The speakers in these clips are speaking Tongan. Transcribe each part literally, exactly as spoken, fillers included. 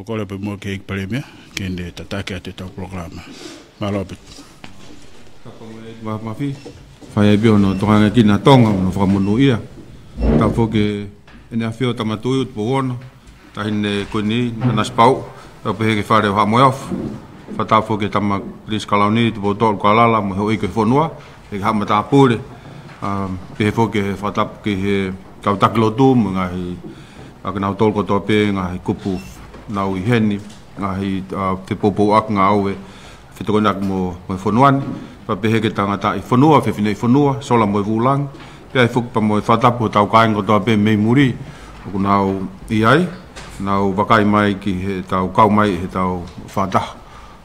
Kole pē muʻa ki he ʻEiki Palēmia ke ne tataki atu ʻetau polokalama. Mālō ʻaupito. Kapa mo e ma- mafi. Fai ai pē hono tokanga ki he Tonga, hono fakamonūʻia. Tapu foki ki Heʻene ʻAfio Tama Tuʻi ʻo Tupou Ono, Taʻahine Kuini Nanasipauʻu, pea pehē ki he Fale ʻo Haʻa Moheofo. Fakatapu foki ki he Tama Kilisi Kalauni Tupoutoʻa ʻUlukalala mo e houʻeiki ʻo e fonua, ʻEiki Haʻa Matāpule. Um, pehē foki ke fakatapu ki he kau taki lotu mo e ngaahi, ʻa kinautolu kotoa pē ngaahi kupu nau ʻi heni, ngaahi, uh, fepoupouaki ngāue fetokoniʻaki mo, mo e fonua ni, pea pehē ki he tangataʻi fonua, fefineʻi fonua, sola mo e vūlangi, pea ʻi ai foki pea mo e fakatapu ki hotau kāinga kotoa pē mei muli, ʻoku nau ʻi ai, nau vakai mai ki heʻetau kau mai ʻi heʻetau fakataha,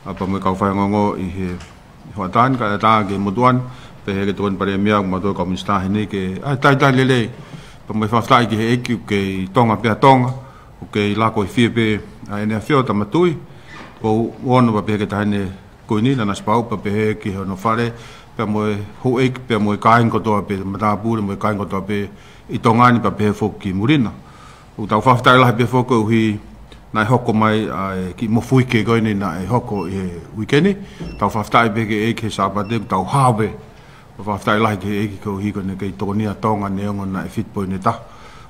ʻa pea mo e kau faiongoongo ʻi he hoʻatā ni, kae ʻatā ki he motuʻa ni, pehē ki he Tokoni Palēmia, mo e kau minisitā heni ke, ʻa e talitali lelei, pea mo e fakafetaʻi ki he ʻEiki ʻoku kei Tonga pea Tonga, ʻoku kei lako ʻi fē pē, ʻa ʻEne ʻAfio Tama Tuʻi, ʻo ono pea pehē ki he Taʻahine Kuini Nanasipauʻu pea pehē ki hono fale, pea mo e houʻeiki, pea mo e kāinga kotoa pē, matāpule mo e kāinga kotoa pē ʻi Tonga ni pea pehē foki ki muli na. ʻOku tau fakafetaʻi lahi pē foki koeʻuhi naʻe hoko mai ʻa e kiʻi mofuike ko eni naʻe hoko ʻi he uike ni. Tau fakafetaʻi pē ki he ʻEiki he Sāpate, ʻoku tau hao pē. Fakafetaʻi lahi ki he ʻEiki koeʻuhi ko ʻene kei tokonia Tonga neongo naʻe fitu poini taha.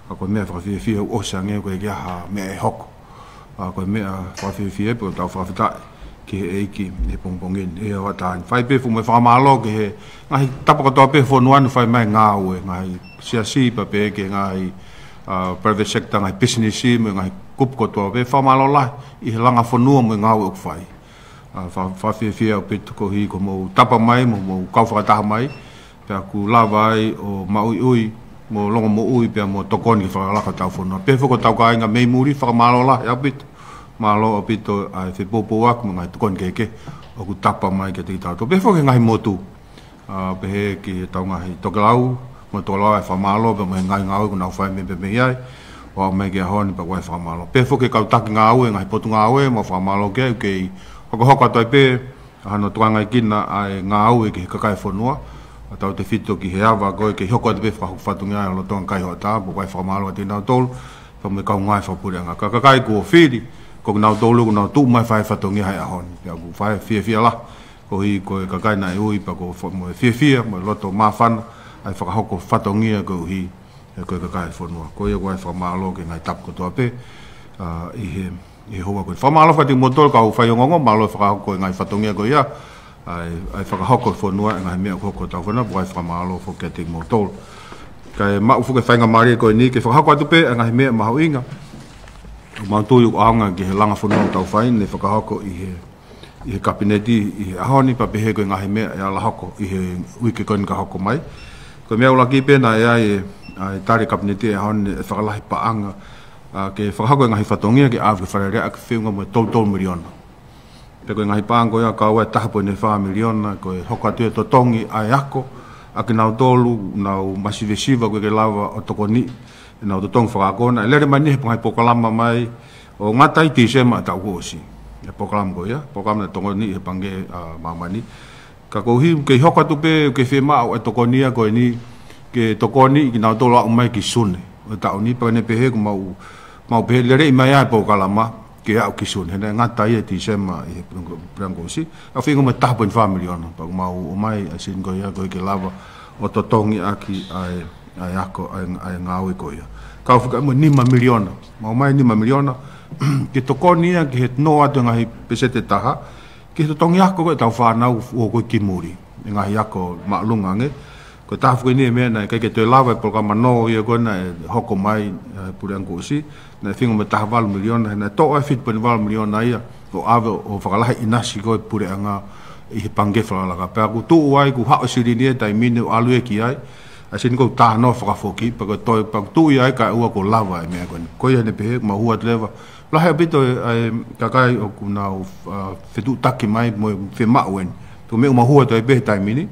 ʻA ko e meʻa fakafiefia ʻoku ʻosi ange ʻoku ʻikai ke ʻi ai ha meʻa ʻe hoko. ʻA ko e meʻa fakafiefia pē ʻoku tau fakafetaʻi ki he ʻEiki he pongipongi ni, he hoʻatā ni. Fai pē foki mo e fakamālō ki he ngaahi tapa kotoa pē fonua ni fai mai ngāue, ngaahi siasi pea pehē ki he ngaahi, uh, private sector, ngaahi pisinisi mo e ngaahi kupu kotoa pē, fakamālō lahi ʻi he langa fonua mo e ngāue ʻoku fai. ʻA, fa-, fakafiefia ʻaupito koeʻuhi ko hoʻomou tapa mai, mo hoʻomou kau fakataha mai, pea ʻoku lava ai ʻo maʻuiʻui, mo longomoʻui, pea mo tokoni ki he fakalakalaka ʻo hotau fonua. Pehē foki ki hotau kāinga mei muli, fakamālō lahi ʻaupito. Mālō ʻaupito ʻa e fepoupouaki mo e ngaahi tokoni kehekehe ʻoku tapa mai kiate kitautolu. Pehē foki ki he ngaahi motu. ʻA, pehē ki heʻetau ngaahi tokelau, mo e tokelau ʻa e fakamālō, pea mo e ngaahi ngāue ʻoku nau fai mei pē mei ai, ʻo aʻu mai ki he ʻaho ni pea ʻoku ʻi ai e fakamālō. Pehē foki ki he kau taki ngāue, ngaahi potungāue, mo e fakamālō ki ai, ʻoku kei hokohoko atu ai pē, ʻa hono tokangaekina ʻa e ngāue ki he kakai e fonua, ʻa tautefito ki he ava ko ē kei hoko atu pē fakahoko fatongia ʻi he lolotonga e kai hoʻatā, pea ʻoku ʻi ai e fakamālō kiate kinautolu, pea mo e kau ngāue fakapuleʻanga. Ka ko e kakai kuo fili, ko kinautolu ʻoku nau tuʻu mai fai fatongia he ʻaho ni. Pea ʻoku fai fiefia lahi, koeʻuhi ko e kakai naʻe ui pea ko e fo-, mo e fiefia, mo e loto māfana, ʻa e fakahoko fatongia koeʻuhi, ʻe ko e kakai e fonua. Ko ia ʻoku ʻi ai e fakamālō ki he ngaahi tapa kotoa pē, ʻa, ʻi he, ʻi he houa ko eni. Fakamālō foki kiate kimoutolu kau faiongoongo, mālō e fakahoko e ngaahi fatongia ko ia, ʻa e, ʻa e fakahoko e fonua, e ngaahi meʻa ʻoku hoko ʻi hotau fonua, pea ʻoku ʻi ai e fakamālō foki kiate kimoutolu. Kae maʻu foki e faingamālie ko eni, ke fakahoko atu pē, e ngaahi meʻa mahuʻinga, ʻoku mau tui ʻoku ʻaonga ki he langa fonua ʻoku tau fai, ne fakahoko ʻi he ʻi he Kapineti ʻi he ʻaho ni pea pehē ko e ngaahi meʻa ʻe ala hoko ʻi he uike ko eni ka hoko mai. Ko e meʻa ʻuluaki pē naʻe ʻi ai e, ʻa e tali e Kapineti he ʻaho ni ʻe fakalahi paʻanga, ʻa, ke fakahoko e ngaahi fatongia ke ʻave ki he Fale Alea ke feʻunga mo e tolu tolu miliona. Pea ko e ngaahi paʻanga ko ia kau ai e taha poini fā miliona, ko e hoko atu e totongi ʻa e ako, ʻa kinautolu, nau masivesiva ʻoku ʻikai ke lava ʻo tokoniʻi ʻenau totongi fakaako na. ʻE lele mai eni he ngaahi polokalama mai, ʻo ngata ai Tīsema taʻu kuo ʻosi. E polokalama ko ia, polokalama naʻe tokoniʻi he Pangikē, ʻa, Māmani. Ka koeʻuhi, kei hoko atu pē, kei fiemaʻu e tokoni ia ko eni, ke tokoniʻi kinautolu aʻu mai ki Sune ʻo e taʻu ni, pea ne pehē ʻoku mau, mau pehē leleʻi mai ʻa e polokalama, ke aʻu ki Sune. He naʻe ngata ai e Tīsema ʻi he puleʻanga kuo ʻosi. ʻA feʻunga mo e taha poini fā miliona, pea ʻoku mau ʻomai ʻa e sini ko ia ko ē ke lava ʻo totongi ʻaki ʻa e ʻa e ako, ʻa e, ʻa e ngāue ko ia. Kau fika mo e nima miliona. Mau ʻomai nima miliona. Ke tokoni ia ke nō atu e ngaahi peseti ʻe taha. Ke totongi ako ko ē ʻetau fānau ʻoku ʻi muli. E ngaahi ako māʻolunga ange. Ko e taha foki eni e meʻa naʻe ʻikai ke toe lava e polokalama nō ia ko ē naʻe hoko mai, ʻa e puleʻanga kuo ʻosi. Naʻe feʻunga mo e taha valu miliona. Naʻe toʻo e fitu poini valu miliona ia. ʻO ʻave ʻo fakalahi ʻinasi ko ē puleʻanga ʻi he Pangikē Fakalakalaka. Pea ʻoku tuʻu ai, ʻoku haʻu e silini he taimi ni ʻo ʻalu ia ki ai. ʻA e sini ko ē ʻoku talanoa fakafoki, pea ko e toe, pea ʻoku tuʻu ia ai kae ʻoua kuo lava e meʻa ko eni. Ko ia ne pehē, mau hū atu leva. Lahi ʻaupito e, ʻa e kakai ʻoku nau, ʻa, fetuʻutaki mai mo e fiemaʻu eni. Ko e meʻa ʻoku mau hū atu ai pē he taimi ni.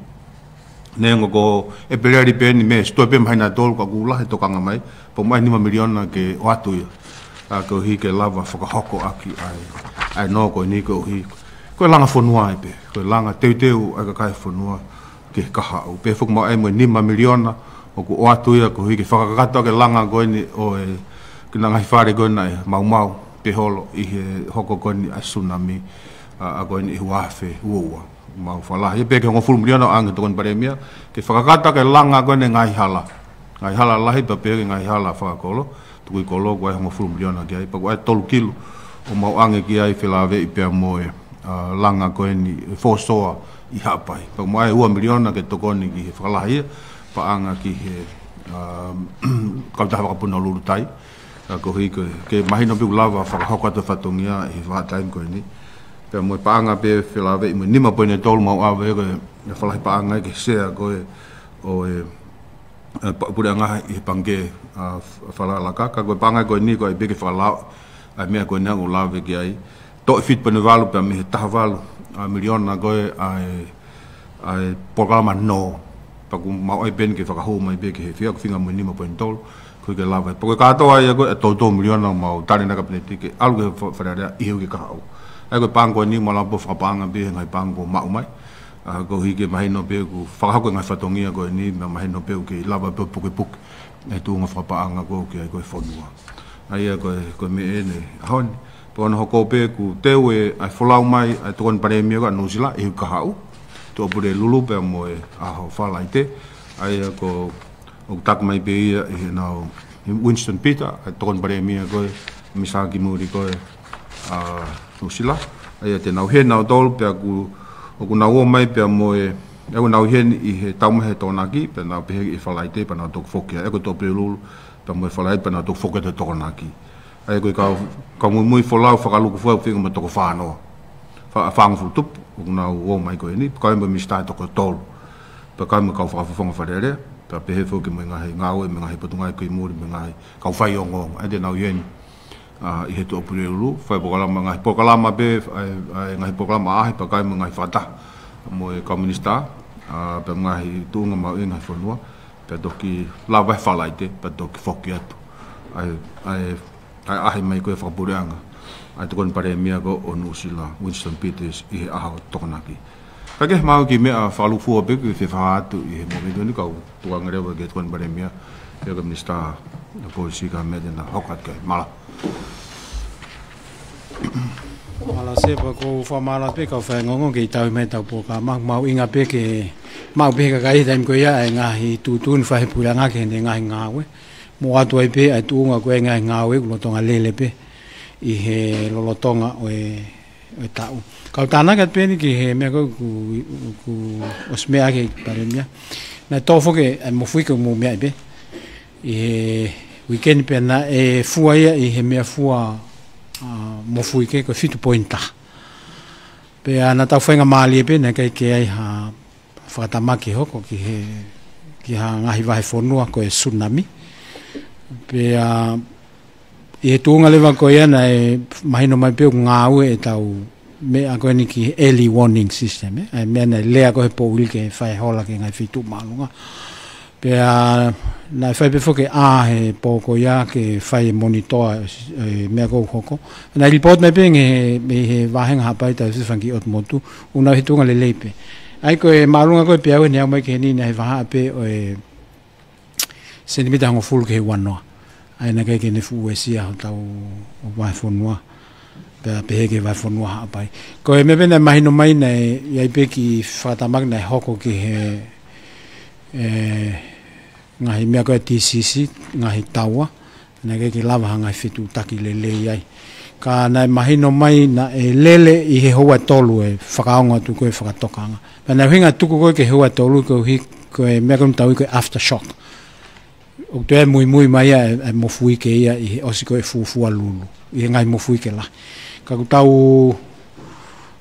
Neongo ko ʻEpeleli pē eni Mēsi, toe pē māhina ʻe tolu ka ʻoku lahi e tokanga mai. Pea ʻomai nima miliona ke ʻoatu ia. ʻA, koeʻuhi ke lava fakahoko ʻaki ʻa e, ʻa e nō ko eni koeʻuhi. Ko e langa fonua ai pē. Ko e langa teuteu ʻa e kakai e fonua ki he kahaʻu. Pea foki mau ʻai mo e nima miliona ʻoku ʻoatu ia koeʻuhi ke fakakakato ʻaki e langa ko eni ʻo e kiʻi ngaahi fale ko ē naʻe maumau. peholo ʻi he hoko ko eni ʻa e sunami, ʻa, ʻa ko eni ʻi he ua afe ua ua. Mau fakalahi pē ki he hongofulu miliona ʻoange ki he Tokoni Palēmia, ke fakakakato ki he langa ko eni e ngaahi hala. Ngaahi hala lahi pea pehē ki he ngaahi hala fakakolo, tukui kolo, ko e hongofulu miliona ki ai, pea ko e tolu kilu ʻoku mau ʻoange ki ai felāveʻi pea mo e, ʻa, langa ko eni e fōsoa ʻi Haʻapai. Pea mo e ua miliona ke tokoni ki he fakalahi ia, paʻanga ki he, ʻa, kautaha vakapuna ʻo Lulutai. ʻA, koeʻuhi ke, ke mahino pē ʻoku lava fakahoko atu e fatongia ʻi he vahaʻa taimi ko eni. Pea mo e paʻanga pē felāveʻi mo e nima poini tolu mau ʻave ko e, e fakalahi paʻanga ki he sea ko e, ʻo e, e, pa-, puleʻanga ʻi he pangikē, ʻa, f-, Falealaka, ka ko e paʻanga ko eni ko e pē ke fakalao, ʻa e meʻa ko eni ʻoku lave ki ai. Toʻo e fitu poini valu pea mei he taha valu, ʻa, miliona ko e, ʻa e, ʻa e polokalama nō. Pea ʻoku mau ʻai pē eni ke fakahū mai pē ki he fiha, ʻoku fika mo e nima poini tolu, koeʻuhi ke lava. Pea ko e kātoa ia ko e tolu tolu miliona mau tali ʻe he Kapineti ke ʻalu ki he fa-, Fale Alea ʻi he uike kahaʻu. ʻA ia ko e paʻanga ko eni mau lava pē ʻo fakapaʻanga pē he ngaahi paʻanga kuo maʻu mai. ʻA, koeʻuhi ke mahino pē ʻoku fakahoko e ngaahi fatongia ko eni, mo mahino pē ʻoku kei lava pē ʻo pukepuke e tuʻunga fakapaʻanga ko ē ʻoku ʻi ai ko e fonua. ʻA ia ko e, ko e meʻa eni ʻaho ni. Pea ʻoku hoko pē ʻoku teu e, ʻa e folau mai ʻa e Tokoni Palēmia ko ē ʻa Nuʻusila ʻi he uike kahaʻu, Tuʻapulelulu pea mo e ʻaho Falaite. ʻA ia ko ʻoku taki mai pē ia ʻe he nau, ʻe Winston Peters, ʻa e Tokoni Palēmia ko ē, Minisitā Kimuli ko ē ʻa Nuʻusila. ʻA ia te nau ʻi heni nautolu pea ʻoku, ʻoku nau ō mai pea mo e, ʻoku nau ʻi heni ʻi he taimi ʻe taha ʻi he Tokonaki, pea nau pehē ʻi he Falaite, pea nau toki foki ai, ʻa ia ko Tuʻapulelulu pea mo e Falaite, pea nau toki foki atu ki he Tokonaki. ʻA ia ko e kau, kau muimui folau fakalūkufua ʻoku fika mo e toko fā noa. Fā, fāngofulu tupu, ʻoku nau ō mai ko eni, pea kau ai mo e Minisitā ʻe toko tolu. Pea kau ai mo e kau fakafofonga Fale Alea, pea pehē foki mo e ngaahi ngāue mei he ngaahi potungāue kimui mo e ngaahi kau faiongoongo. ʻA ia te nau ʻi heni, ʻa, ʻi he Tuʻapulelulu, fai polokalama ngaahi polokalama pē, ʻa e, ʻa e ngaahi polokalama ʻaʻahi, pea kau ai mo e ngaahi fakataha mo e kau minisitā, ʻa, pea mo e ngaahi tuʻunga mahuʻinga ʻi he fonua, pea toki lava he Falaite, pea toki foki atu. ʻA e, ʻa e, ʻa e ʻaʻahi mai ko ē fakapuleʻanga ʻa e Tokoni Palēmia ko ē ʻo Nuʻusila, Winston Peters, ʻi he ʻaho Tokonaki. Ka ke mau kiʻi meʻa fakalūkufua pē ke fefā atu ʻi he momeniti ni, kau tukuange leva ki he Tokoni Palēmia, pea ki he Minisitā ʻo e Polisī, ka meʻa te nau hoko atu ki ai. Mālō. Mālō Sepa, ko e fakamālō pē kau faiongoongo ke tauhi mai ʻetau polokalama, mahuʻinga pē ke maʻu pē ʻe he kakai he taimi ko ia e ngaahi tuʻutuʻuni fai ʻe he puleʻanga ki heʻene ngaahi ngāue. Mo ʻoatu ai pē ʻa e tuʻunga ko e ngaahi ngāue ʻoku lolotonga lele pē ʻi he lolotonga ʻo e, ʻo e taʻu. Kau tānaki atu pē eni ki he meʻa ko ē ʻoku, ʻoku ʻosi meʻa ki ai e Palēmia. Naʻe tō foki ʻa e mofuike ʻoku mou meaʻi pē ʻi he uike ni pea naʻe fua ia ʻi he meʻafua, ʻa, mofuike ko e fitu poini taha. Pea naʻa tau faingamālie pē, naʻe ʻikai ke ʻi ai ha fakatamaki hoko ki he, ki ha ngaahi vahefonua ko e tsunami. Pea ʻi he tuʻunga leva ko ia naʻe mahino mai pē ʻoku ngāue ʻetau meʻa ko eni ki he early warning system, ē? ʻA e meʻa naʻe lea ko ē he poʻuli ke fai hola ki he ngaahi feituʻu māʻolunga. Pea naʻe fai pē foki ʻa e pō ko ia ke fai e monitor e meʻa ko ē ʻoku hoko. Naʻe report mai pē ʻe he, ʻe he vāhenga Haʻapai, Taufiso Fanga-ki-ʻOtu Motu, ʻoku nau ʻi he tuʻunga lelei pē. ʻA ia ko e māʻolunga ko ē peau eni ʻoku ʻomai ki heni naʻe vahaʻa pē ʻo e sentimita hongofulu ki he uanoa. ʻA ia naʻe ʻikai ke ne fuʻu uesia hotau vahefonua. Pea pehē ki he vahefonua Haʻapai. Ko e meʻa pē naʻe mahino mai naʻe ʻi ai pē kiʻi fakatamaki naʻe hoko ki he, ē, ngaahi meʻa ko ē T C C, ngaahi taua, naʻe ʻikai ke lava ha ngaahi fetuʻutaki lelei ai. Ka naʻe mahino mai naʻe lele ʻi he houa ʻe tolu e fakaongo atu ko ē e fakatokanga. Pea naʻe ʻuhinga tuku ko ē ki he houa ʻe tolu koeʻuhi ko e meʻa ko ē ʻoku tau ui ko e aftershock. ʻOku toe muimui mai ʻa e, ʻa e mofuike ia ʻi he ʻosi ko ē e fuofua lulu, ʻi he ngaahi mofuike lahi. Ka ʻoku tau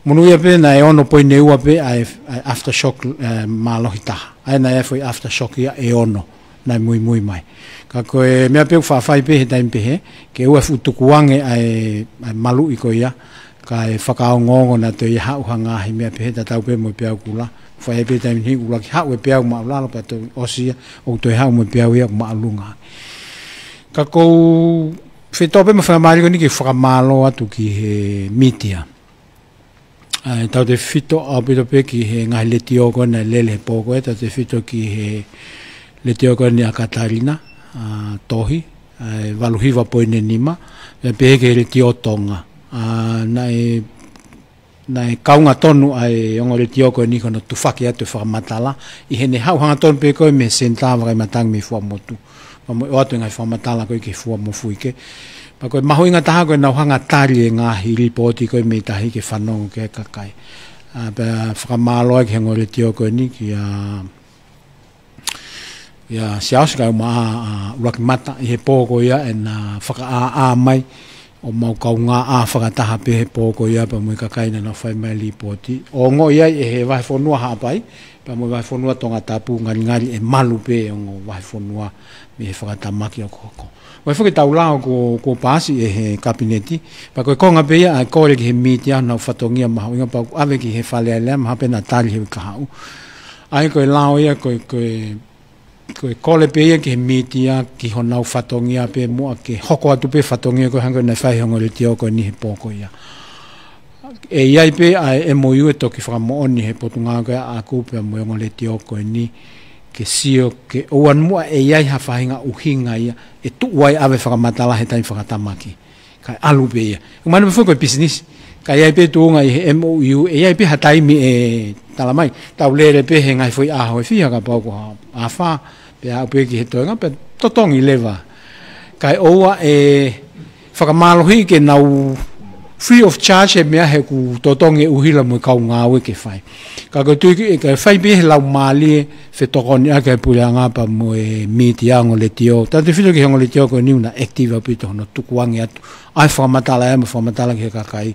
monūʻia pē naʻe ono poini ua pē ʻa e, ʻa e aftershock, ē, mālohi taha. ʻA ia naʻe ʻi ai e foʻi aftershock ia ʻe ono naʻe muimui mai. Ka ko e meʻa pē ʻoku faʻa fai pē he taimi pehē, ke ʻoua ʻe fuʻu tukuange ʻa e, ʻa e maluʻi ko ia, kae fakaongoongo naʻa toe ʻi ai haʻu ha ngaahi meʻa pehē tatau pē mo e peau kula. Fai ai pē taimi ni ʻuluaki haʻu e peau maʻulalo pea toe ʻosi ia, ʻo toe haʻu mo e peau ia ʻoku māʻolunga. Ka ʻoku ou fetō pē mo e faingamālie ko eni ke fakamālō atu ki he mītia. ʻA ia, tautefito ʻaupito pē ki he ngaahi letiō ko ē naʻe lele he pō ko ē, tautefito ki he letiō ko eni ʻa Katalina, ʻa, Tohi, ʻa e valu hiva poini nima, Pehē ki he Letiō Tonga. ʻA, naʻe, naʻe kaunga tonu ʻa e ongo letiō ko eni ki hono tufaki atu e fakamatala. ʻI heʻene haʻu hangatonu pē ko ē mei he senitā vakai matangi mei Fuaʻamotu. Pea mo e ʻoatu e ngaahi fakamatala ko ē ki he Fuaʻamofuike. Pea ko e mahuʻinga taha ko ē naʻa nau hanga ʻo tali e ngaahi lipooti ko ē mei tahi ke fanongo ki ai e kakai. ʻA, pea fakamālō ai ki he ongo letiō ko eni kia, kia Siaosi Kaumaʻa, ʻa, ʻUluakimata ʻi he pō ko ia ʻena fakaʻāʻā mai ʻo mau kaungā ʻā fakataha pē he pō ko ia pea mo e kakai naʻa nau fai mai e lipooti. ʻO ongoʻi ai ʻe he vahefonua Haʻapai, pea mo e vahefonua Tongatapu ngalingali ʻe malu pē e ongo vahefonua mei he fakatamaki ʻoku hoko. Ko e foʻi tau lao kuo, kuo paasi ʻe he kapineti, pea ko e konga pē ia ʻa e kole ki he mītia ʻenau fatongia mahuʻinga pea ʻoku ʻave ki he Fale Alea, mahalo pē naʻa tali he uike kahaʻu. ʻA ia ko e lao ia ko e, ko e, ko e kole pē ia ki he mītia ki honau fatongia pē muʻa ke hoko atu pē fatongia ko ē hangē ko ē naʻe fai he ongo letiō ko eni he pō ko ia. ʻE ʻi ai pē ʻa e M O U ʻe toki fakamoʻoni he potungāue ko ē ʻaʻaku pea mo e ongo letiō ko eni ke sio ke ʻoua muʻa ʻe ʻi ai ha faʻahinga ʻuhinga ia ʻe tuʻu ai ʻave fakamatala he taimi fakatamaki. Kae ʻalu pē ia. ʻOku mahino pē foki ko e pisinisi. Ka ʻi ai pē tuʻunga ʻi he M O U, ʻe ʻi ai pē ha taimi ʻe tala mai, tau lele pē he ngaahi foʻi ʻaho ʻe fiha kapau ko ha afā, pea aʻu pē ki he toenga, pea totongi leva. Kae ʻoua ʻe fakamālohiʻi ke nau free of charge e meʻa he ʻoku totongi e ʻuhila mo e kau ngāue ke fai. Ka ko e tui ki, ka fai pē he laumālie fetokoniʻaki ʻa e puleʻanga pea mo e mītia ongo letiō. Tautefito ki he ongo letiō ko eni ʻoku na active ʻaupito hono tukuange atu ʻa e fakamatala ia mo e fakamatala ki he kakai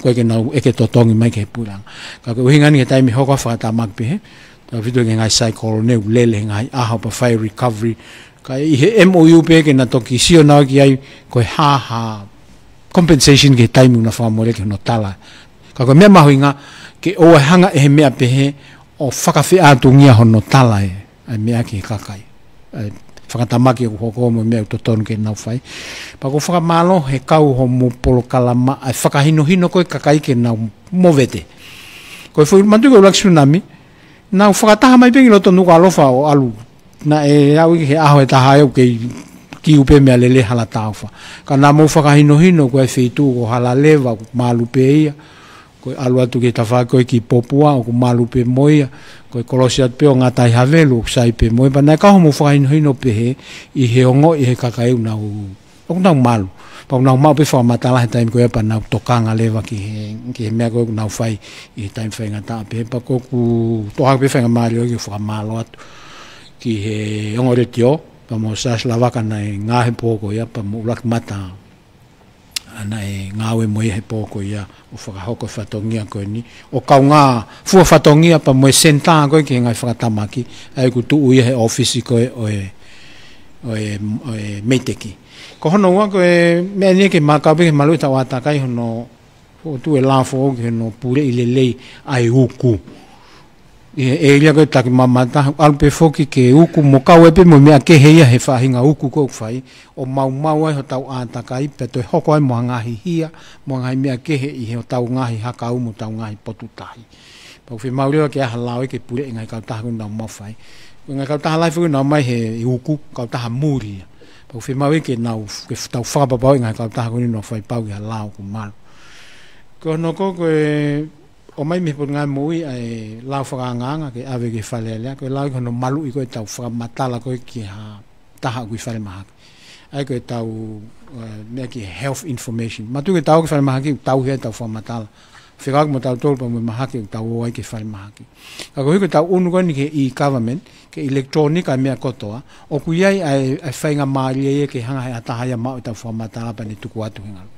ko ē ke nau ʻeke totongi mai ki he puleʻanga. Ka ko e ʻuhinga eni ki he taimi hoko ʻa e fakatamaki pehē, tautefito ki he ngaahi saikolo ne u lele he ngaahi ʻaho pea fai recovery. Ka ʻi he M O U pē ke na toki sio naua ki ai ko e hā ha compensation ki he taimi ʻoku na fakamole ki hono tala. Ka ko e meʻa mahuʻinga ke ʻoua ʻe hanga ʻe he meʻa pehē ʻo fakafeʻātungia hono tala e, ʻa e meʻa ki he kakai. ʻA e fakatamaki ʻoku hoko mo e meʻa ʻoku totonu ke nau fai. Pea ʻoku ou fakamālō he kau hoʻomou polokalama ʻa e fakahinohino ko ē kakai ke nau movete. Ko e foʻi manatu ko e ʻuluaki sunami, nau fakataha mai pē ki loto Nukuʻalofa ʻo ʻalu. Naʻe aʻu ki he ʻaho ʻe taha ʻoku kei kiu pē meʻalele hala taufa. Ka naʻa mou fakahinohino ko e feituʻu ko Halaleva ʻoku malu pē ia. Ko e ʻalu atu ki he tafaʻaki ko ē ki Popua ʻoku malu pē mo ia. Ko e kolosi atu pē ʻo Ngataʻi Havelu ʻoku sai pē mo ia. Pea naʻe kau hoʻomou fakahinohino pehē ʻi he ongoʻi ʻe he kakai ʻoku nau, ʻoku nau malu. Pea ʻoku nau maʻu pē fakamatala he taimi ko ia pea nau tokanga leva ki he, ki he meʻa ko ē ʻoku nau fai ʻi he taimi faingataʻa pē. Pea ko ʻeku toʻo hake pē faingamālie ke fakamālō atu ki he ongo letiō, pea mo Siaosi Lavaka naʻe ngāue he pō ko ia, pea mo ʻUluakimata naʻe ngāue mo ia he pō ko ia ʻo fakahoko e fatongia ko eni. ʻO kaungā fua fatongia pea mo e senitā ko ē ki he ngaahi fakatamaki, ʻa ia ʻoku tuʻu ia he ʻōfisi ko ē ʻo e, ʻo e, ʻo e MEIDECC. Ko hono ua ko e meʻa eni ke makau pē ke maluʻi ʻetau ʻātakai hono fokotuʻu e lao foʻou ki hono puleʻi lelei ʻa e uku. ʻI he ʻēlia ko ē Takimamata, ʻalu pē foki ke uku mo kau ai pē mo e meʻa kehe ia he faʻahinga uku ko ē ʻoku fai, ʻo maumau ai hotau ʻātakai, pea toe hoko ai mo ha ngaahi hia, mo ha ngaahi meʻa kehe ʻi hotau ngaahi hakau mo hotau ngaahi potu tahi. Pea ʻoku fiemaʻu leva ke ʻi ai ha lao ia ke puleʻi e ngaahi kautaha ko ē ʻoku nau maʻu fai. Ko e ngaahi kautaha lahi foki ʻoku nau ō mai he uku, kautaha muli ia. Pea ʻoku fiemaʻu ia ke nau, ke tau fakapapauʻi e ngaahi kautaha ko eni ʻoku nau fai pau ki ha lao ʻoku malu. Ko hono ua ko e ʻomai mei he Potungāue Moʻui ʻa e lao fakaangaanga ke ʻave ki he Fale Alea, ko e lao ia ki hono maluʻi ko ē ʻetau fakamatala ko ē ki ha taha ʻoku ʻi falemahaki. ʻA ia ko ʻetau, eh, meʻa ki he health information. Manatuʻi ko ʻetau ō ki falemahaki, ʻoku tauhi ai ʻetau fakamatala. Fekauʻaki mo tautolu pea mo e mahaki ʻoku tau ō ai ki falemahaki. Ka koeʻuhi ko ʻetau ʻunu ko eni ki he e-government, ke electronic ʻa e meʻa kotoa, ʻoku ʻi ai ʻa e, ʻa e faingamālie ia ke hanga ʻe ha taha ia ʻo maʻu ʻetau fakamatala pea ne tuku atu he ngalu.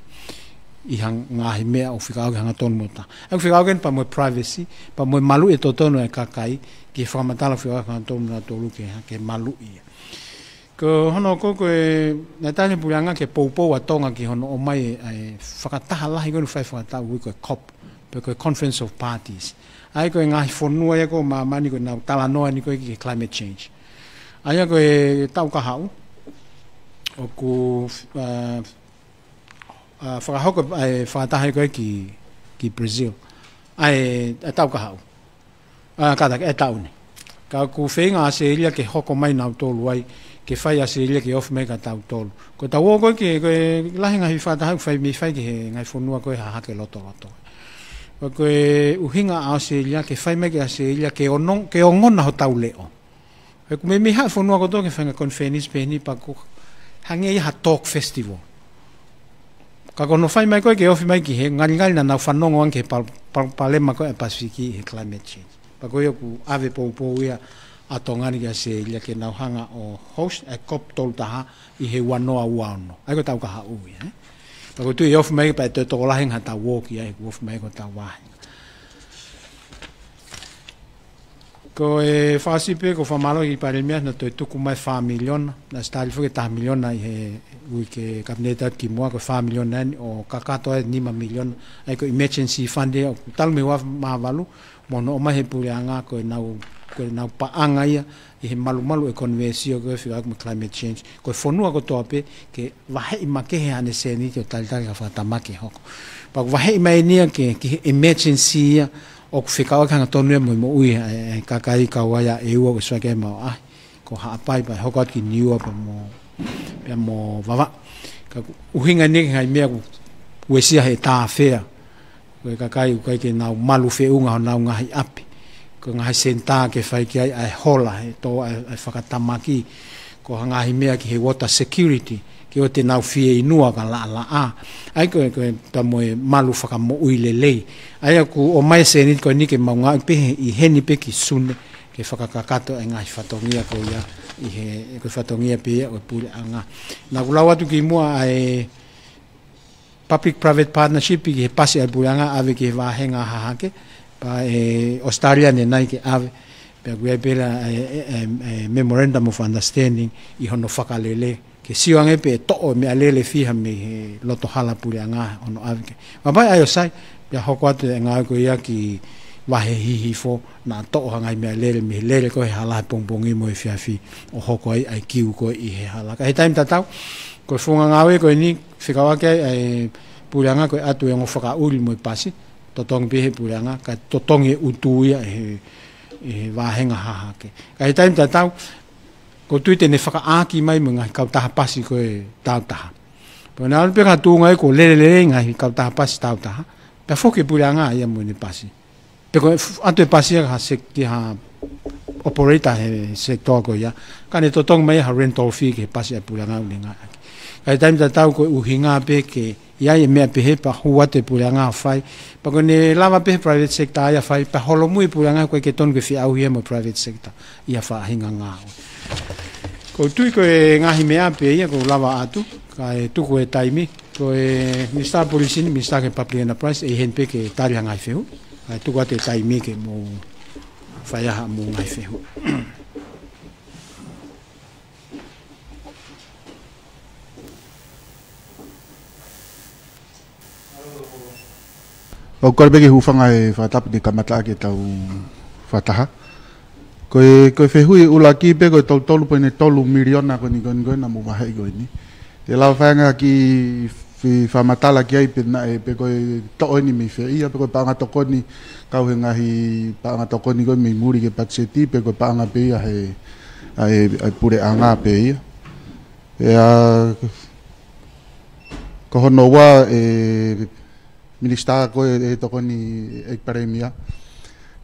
ʻI ha ngaahi meʻa ʻoku fekauʻaki hangatonu mo taha. ʻOku fekauʻaki eni pea mo e privacy, pea mo e maluʻi e totonu ʻa e kakai, ki he fakamatala ʻoku fekauʻaki hangatonu mo tautolu ke, ke maluʻi ia. Ko hono ua ko e, naʻe tali ʻe he puleʻanga ke poupou ʻa Tonga ki hono ʻomai e, ʻa e fakataha lahi ko eni ʻoku fai fakataha ʻoku ui ko e COP, pe ko e Conference of Parties. ʻA ia ko e ngaahi fonua ia ʻo māmani ko ē ʻoku nau talanoa eni ko ē ki he climate change. ʻA ia ko e taʻu kahaʻu, ʻoku, uh, uh, fakahoko ʻa e fakataha ko ē ki, ki Brazil. ʻA e, ʻa e taʻu kahaʻu. ʻA, kātaki, ʻa e taʻu ni. Ka ʻoku feinga ʻa ʻAositelēlia ke hoko mai nautolu ai ke fai ʻAositelēlia ke ofi mai kia tautolu. Ko ʻetau ō ko ē ki he, ko e lahi e ngaahi fakataha ʻoku fai mei fai ki he ngaahi fonua ko ē hahake lotoloto. Ko e, ko e ʻuhinga ʻa ʻAositelēlia ke fai mai ki ʻAositelēlia ke ono, ke ongona hotau leʻo. He ʻoku meimei haʻu e fonua kotoa ke fai e ngaahi konifelenisi pehē ni pea ʻoku hangē ia ha talk festival. Ka ko hono fai mai ko ē ke ofi mai ki hē, ngalingali naʻa nau fanongo ange ki he pal-, pal-, palopalema ko ē ʻa e Pasifiki he climate change. Pea ko ia ʻoku ʻave poupou ia ʻa Tonga ni ki ʻAositelēlia ke nau hanga ʻo host e COP tolu taha ʻi he ua noa ua ono. ʻA ia ko ʻetau kahaʻu ia, ē? Pea ʻoku ou tui ʻe ofi mai pea ʻe toe tokolahi ange haʻatau ō ki ai, ʻoku ofi mai ko ʻetau vāhenga. Ko e fasi pē, ʻoku ou fakamālō ki he Palēmia naʻa ne toe tuku mai fā miliona, naʻe ʻosi tali foki e taha miliona ʻi he uike kapineti atu kimuʻa, ko e fā miliona eni ʻo kakato ai e nima miliona, ʻa ia ko e emergency fund ia ʻoku talu mei he ua mā valu, mo hono ʻomai ʻe he puleʻanga ko ʻenau, ko ʻenau paʻanga ia ʻi he malumalu ʻekonōmika ko ē fekauʻaki mo e climate change. Ko e fonua kotoa pē ke vaheʻi makehe haʻane sēniti ʻo talitali ki ha fakatamaki ʻe hoko. Pea ʻoku vaheʻi mai eni ia ke, ki he emergency ia ʻoku fekauʻaki hangatonu ia mo e moʻui ʻa e, ʻa e kakai, kau ai ʻa ʻEua ʻoku ʻosi fai ki ai e maoʻahi. Ko Haʻapai pea hoko atu ki Niua pea mo, pea mo Vavaʻu. Ka ʻoku ʻuhinga eni ia ki he ngaahi meʻa ʻoku, ʻoku uesia he tāfea. Ko e kakai ʻoku ʻikai ke nau malu feʻunga honau ngaahi ʻapi. Ko e ngaahi senitā ke fai ki ai ʻa e hola, ʻe tō ʻa e, ʻa e fakatamaki. Ko ha ngaahi meʻa ki he water security, ke ʻoua te nau fieinua ka laʻalaʻā. ʻA ia ko e, ko e pea mo e malu fakamoʻui lelei. ʻA ia ʻoku ʻomai e sēniti ko eni ke mau ngāueʻaki pē ʻi heni pē ki Sune, ke fakakakato e ngaahi fatongia ko ia, ʻi he, ko e fatongia pē ia ʻo e puleʻanga. Naʻa ku lau atu kimuʻa ʻa e public private partnership ki he pasi ʻa e puleʻanga ʻave ki he vāhenga hahake, pea ʻe ʻAositelēlia ʻanenai ke ʻave, pea ʻoku ʻi ai pē ʻa e, e, e, e memorandum of understanding ʻi hono fakalele, ke sio ange pē ʻe toʻo e meʻalele fiha mei he loto hala puleʻanga hono ʻave ki ai. Pea ʻi ai ʻo sai, pea hoko atu e ngāue ko ia ki Vahe Hihifo, naʻa toʻo ha ngaahi meʻalele mei he lele ko ē he hala he pongipongi mo e efiafi ʻo hoko ai ʻa e kiu ko ē ʻi he hala. Ka ʻi he taimi tatau, ko e founga ngāue ko eni fekauʻaki ai ʻa e puleʻanga ko e ʻatu e ongo fakaʻuli mo e pasi, totongi pē ʻe he puleʻanga, kae totongi e ʻutu ia ʻe he, ʻe he vāhenga hahake. Ka ʻi he taimi tatau, ʻoku ou tui te ne fakaʻāki mai mo e ngaahi kautaha pasi ko ē tāutaha. Pea ʻoku ʻalu pē ki ha tuʻunga ia ʻoku lelelele e ngaahi kautaha pasi tāutaha, pea foki e puleʻanga ia mo ʻene pasi. Pe ko e f-, ʻatu e pasi ia ki ha sek-, ki ha operator he sector ko ia, ka ne totongi mai ha rental fee ki he pasi ʻa e puleʻanga ʻoku ne ngāueʻaki. Ka ʻi he taimi tatau ko e ʻuhinga pē ke ʻi ai e meʻa pehē pea hū atu e puleʻanga ʻo fai. Pea ʻoku ne lava pē he private sector ia ʻo fai, pea holomui e puleʻanga, ʻoku ʻikai ke tonu ke feʻauhi ia mo e private sector ʻi ha faʻahinga ngāue. ʻOku ou tui ko e ngaahi meʻa pē ia ʻoku ou lava ʻo ʻatu, kae tuku e taimi, ko e Minisitā Polisi ni, Minisitā ki he Public Enterprise, ʻe ʻi heni pē ke tali ha ngaahi fehuʻi, kae tuku atu e taimi ke mou fai ai haʻamou ngaahi fehuʻi. ʻOku ou kole pē ke u hūfanga he fakatapu ni ke kamata ʻaki ʻetau fakataha. Ko e, ko e fehuʻi ʻuluaki pē, ko e tolu tolu poini tolu miliona ko eni, ko eni, ko eni naʻa mou vaheʻi ko eni. ʻE lava fai ange ha kiʻi fakamatala ki ai pe naʻe, pe ko e toʻo eni mei fē ia, pe ko e paʻanga tokoni, kau he ngaahi paʻanga tokoni ko ē mei muli ki he patiseti, pe ko e paʻanga pē ia he, ʻa e, ʻa e puleʻanga pē ia. ʻE, ʻa, ko hono ua, ʻe, Minisitā ko ē, ʻe tokoni ʻEiki Palēmia.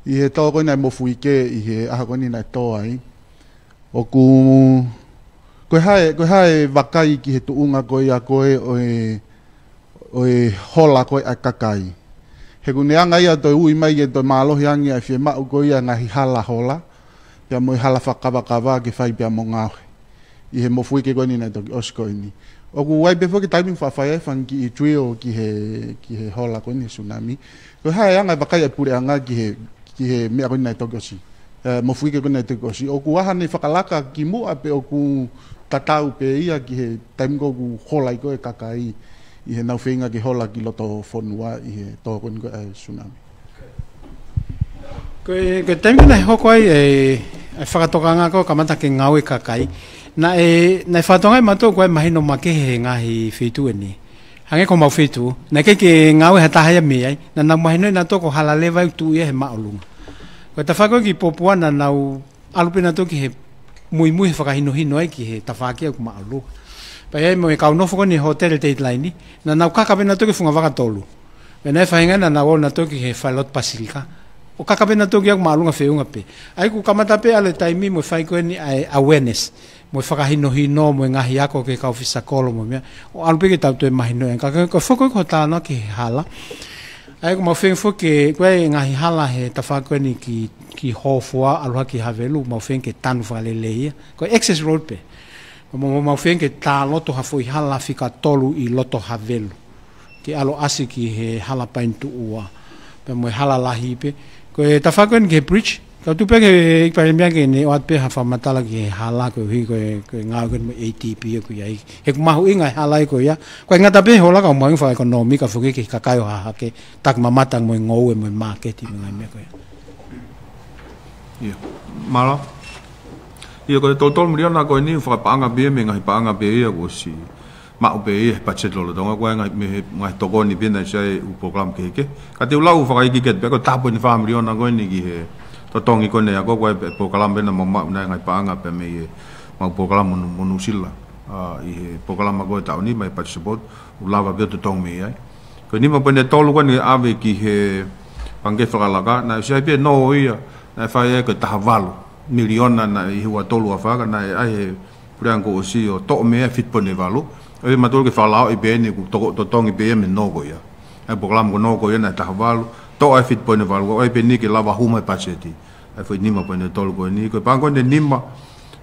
ʻI he tō ko ē ʻa e mofuike ʻi he ʻaho ko eni naʻe tō ai. ʻOku, ko e hā e, ko e hā e vakai ki he tuʻunga ko ia ko ē ʻo e, ʻo e hola ko ē ʻa e kakai. He ʻoku ne hanga ia ʻo toe ui mai ke toe mālohi ange ʻa e fiemaʻu ko ia ngaahi hala hola, pea mo e hala fakakavakava ke fai pea mo ngaohi. ʻI he mofuike ko eni naʻe toki ʻosi ko eni. ʻOku ʻi ai pē foki taimi faʻa fai ai e fanga kiʻi drill ki he, ki he hola ko eni he tsunami. Ko e hā e anga e vakai ʻa e puleʻanga ki he, ki he meʻa ko eni naʻe toki ʻosi. ʻE, mofuike ko eni naʻe toki ʻosi. ʻOku ʻi ai haʻane fakalaka kimuʻa pe ʻoku tatau pē ia ki he taimi ko ē ʻoku hola ai ko ē e kakai ʻi heʻenau feinga ke hola ki loto fonua ʻi he tō ko eni ko ē ʻa e tsunami. Ko e, ko e taimi naʻe hoko ai e, e fakatokanga ko ē kamata ke ngāue e kakai. Naʻe, naʻe fakatokangaʻi ʻe mautolu ko e mahino makehe he ngaahi feituʻu eni. Hangē ko homau feituʻu. Naʻe ʻikai ke ngāue ha taha ia mei ai. Naʻa nau mahinoʻi nautolu ko e hala leva ʻoku tuʻu ia he māʻolunga. Ko e tafaʻaki ko ē ki Popua naʻa nau ʻalu pē nautolu ki he muimui he fakahinohino ai ki he tafaʻaki ʻoku māʻolunga. Pea ʻi ai mo e kau nofo ko eni he hōtele Dateline, naʻa nau kaka pē nautolu ki he fungavaka tolu. Pea naʻe faʻahinga naʻa nau ō nautolu ki he Failotu Pasilika. ʻO kaka pē nautolu ki ai ʻoku māʻolunga feʻunga pē. ʻA ia ʻoku kamata pē ʻalu e taimi mo e fai ko eni ʻa e awareness, mo e fakahinohino, mo e ngaahi ako ki he kau fisakolo mo e meʻa. ʻO ʻalu pē ke tau toe mahino ange. Ka ko e foki ko ē ko e talanoa ki he hala. ʻA ia ʻoku mau feinga foki ke, ko e ngaahi hala he tafaʻaki ko eni ki, ki Hōfoa, ʻalu hake ki Havelu, mau feinga ke tanu fakalelei ia. Ko e access road pē. Mau, mau, mau feinga ke tā loto ha foʻi hala fika tolu ʻi loto Havelu. Ke ʻalu ʻasi ki he hala Paini Tuʻua. Pea mo e hala lahi pē. Ko e tafaʻaki ko eni ki he bridge. Ka u tui pē ke ʻEiki Palēmia ke ne ʻoatu pē ha fakamatala ki he hala koeʻuhi ko e, ko e ngāue ko eni mo e A D B ʻoku ʻi ai. He ʻoku mahuʻinga e hala ia ko ia. Ko e ngata pē he ola ka ʻoku mahuʻinga fakaʻekonōmika foki ki he kakai ʻoku hā hake. Taki mamata mo e ngoue mo e māketi mo e ngaahi meʻa ko ia. ʻIo. Mālō. ʻIo, ko e tolu tolu miliona ko eni fakapaʻanga pē ia mei he ngaahi paʻanga pē ia kuo ʻosi maʻu pē ia he patiseti lolotonga, ko e ngaahi, mei he ngaahi tokoni pē naʻe ʻi ai e ʻū polokalama kehekehe. Ka te u lau fakaikiiki atu pē, ko e taha poini fā miliona ko eni ki he totongi ko eni ʻa e ako, ko e polokalama pē naʻa mau maʻu naʻe ngaahi paʻanga pē mei he mau polokalama mo Nu-, mo Nuʻusila. ʻA, ʻi he polokalama ko e taʻu ni, mai patiseti, ʻoku lava pē ʻo totongi mei ai. Ko e nima poini tolu ko eni ʻave ki he Pangikē Fakalakalaka, naʻe ʻosi ʻi ai pē nō ia, naʻe fai ai ko e taha valu miliona naʻe ʻi he ua tolu ua fā ka naʻe ʻai he puleʻanga kuo ʻosi ʻo toʻo mei ai fitu poini valu. ʻOku ʻikai ke mautolu ke fakalaoʻi pē eni ʻoku toko-, totongi pē ia mei he nō ko ia. ʻA e polokalama ko e nō ko ia naʻe taha valu, toʻo ai fitu poini valu, ʻoku ʻai pē eni ke lava hū mai patiseti. ʻA e foʻi nima poini tolu ko eni, ko e paʻanga ko eni nima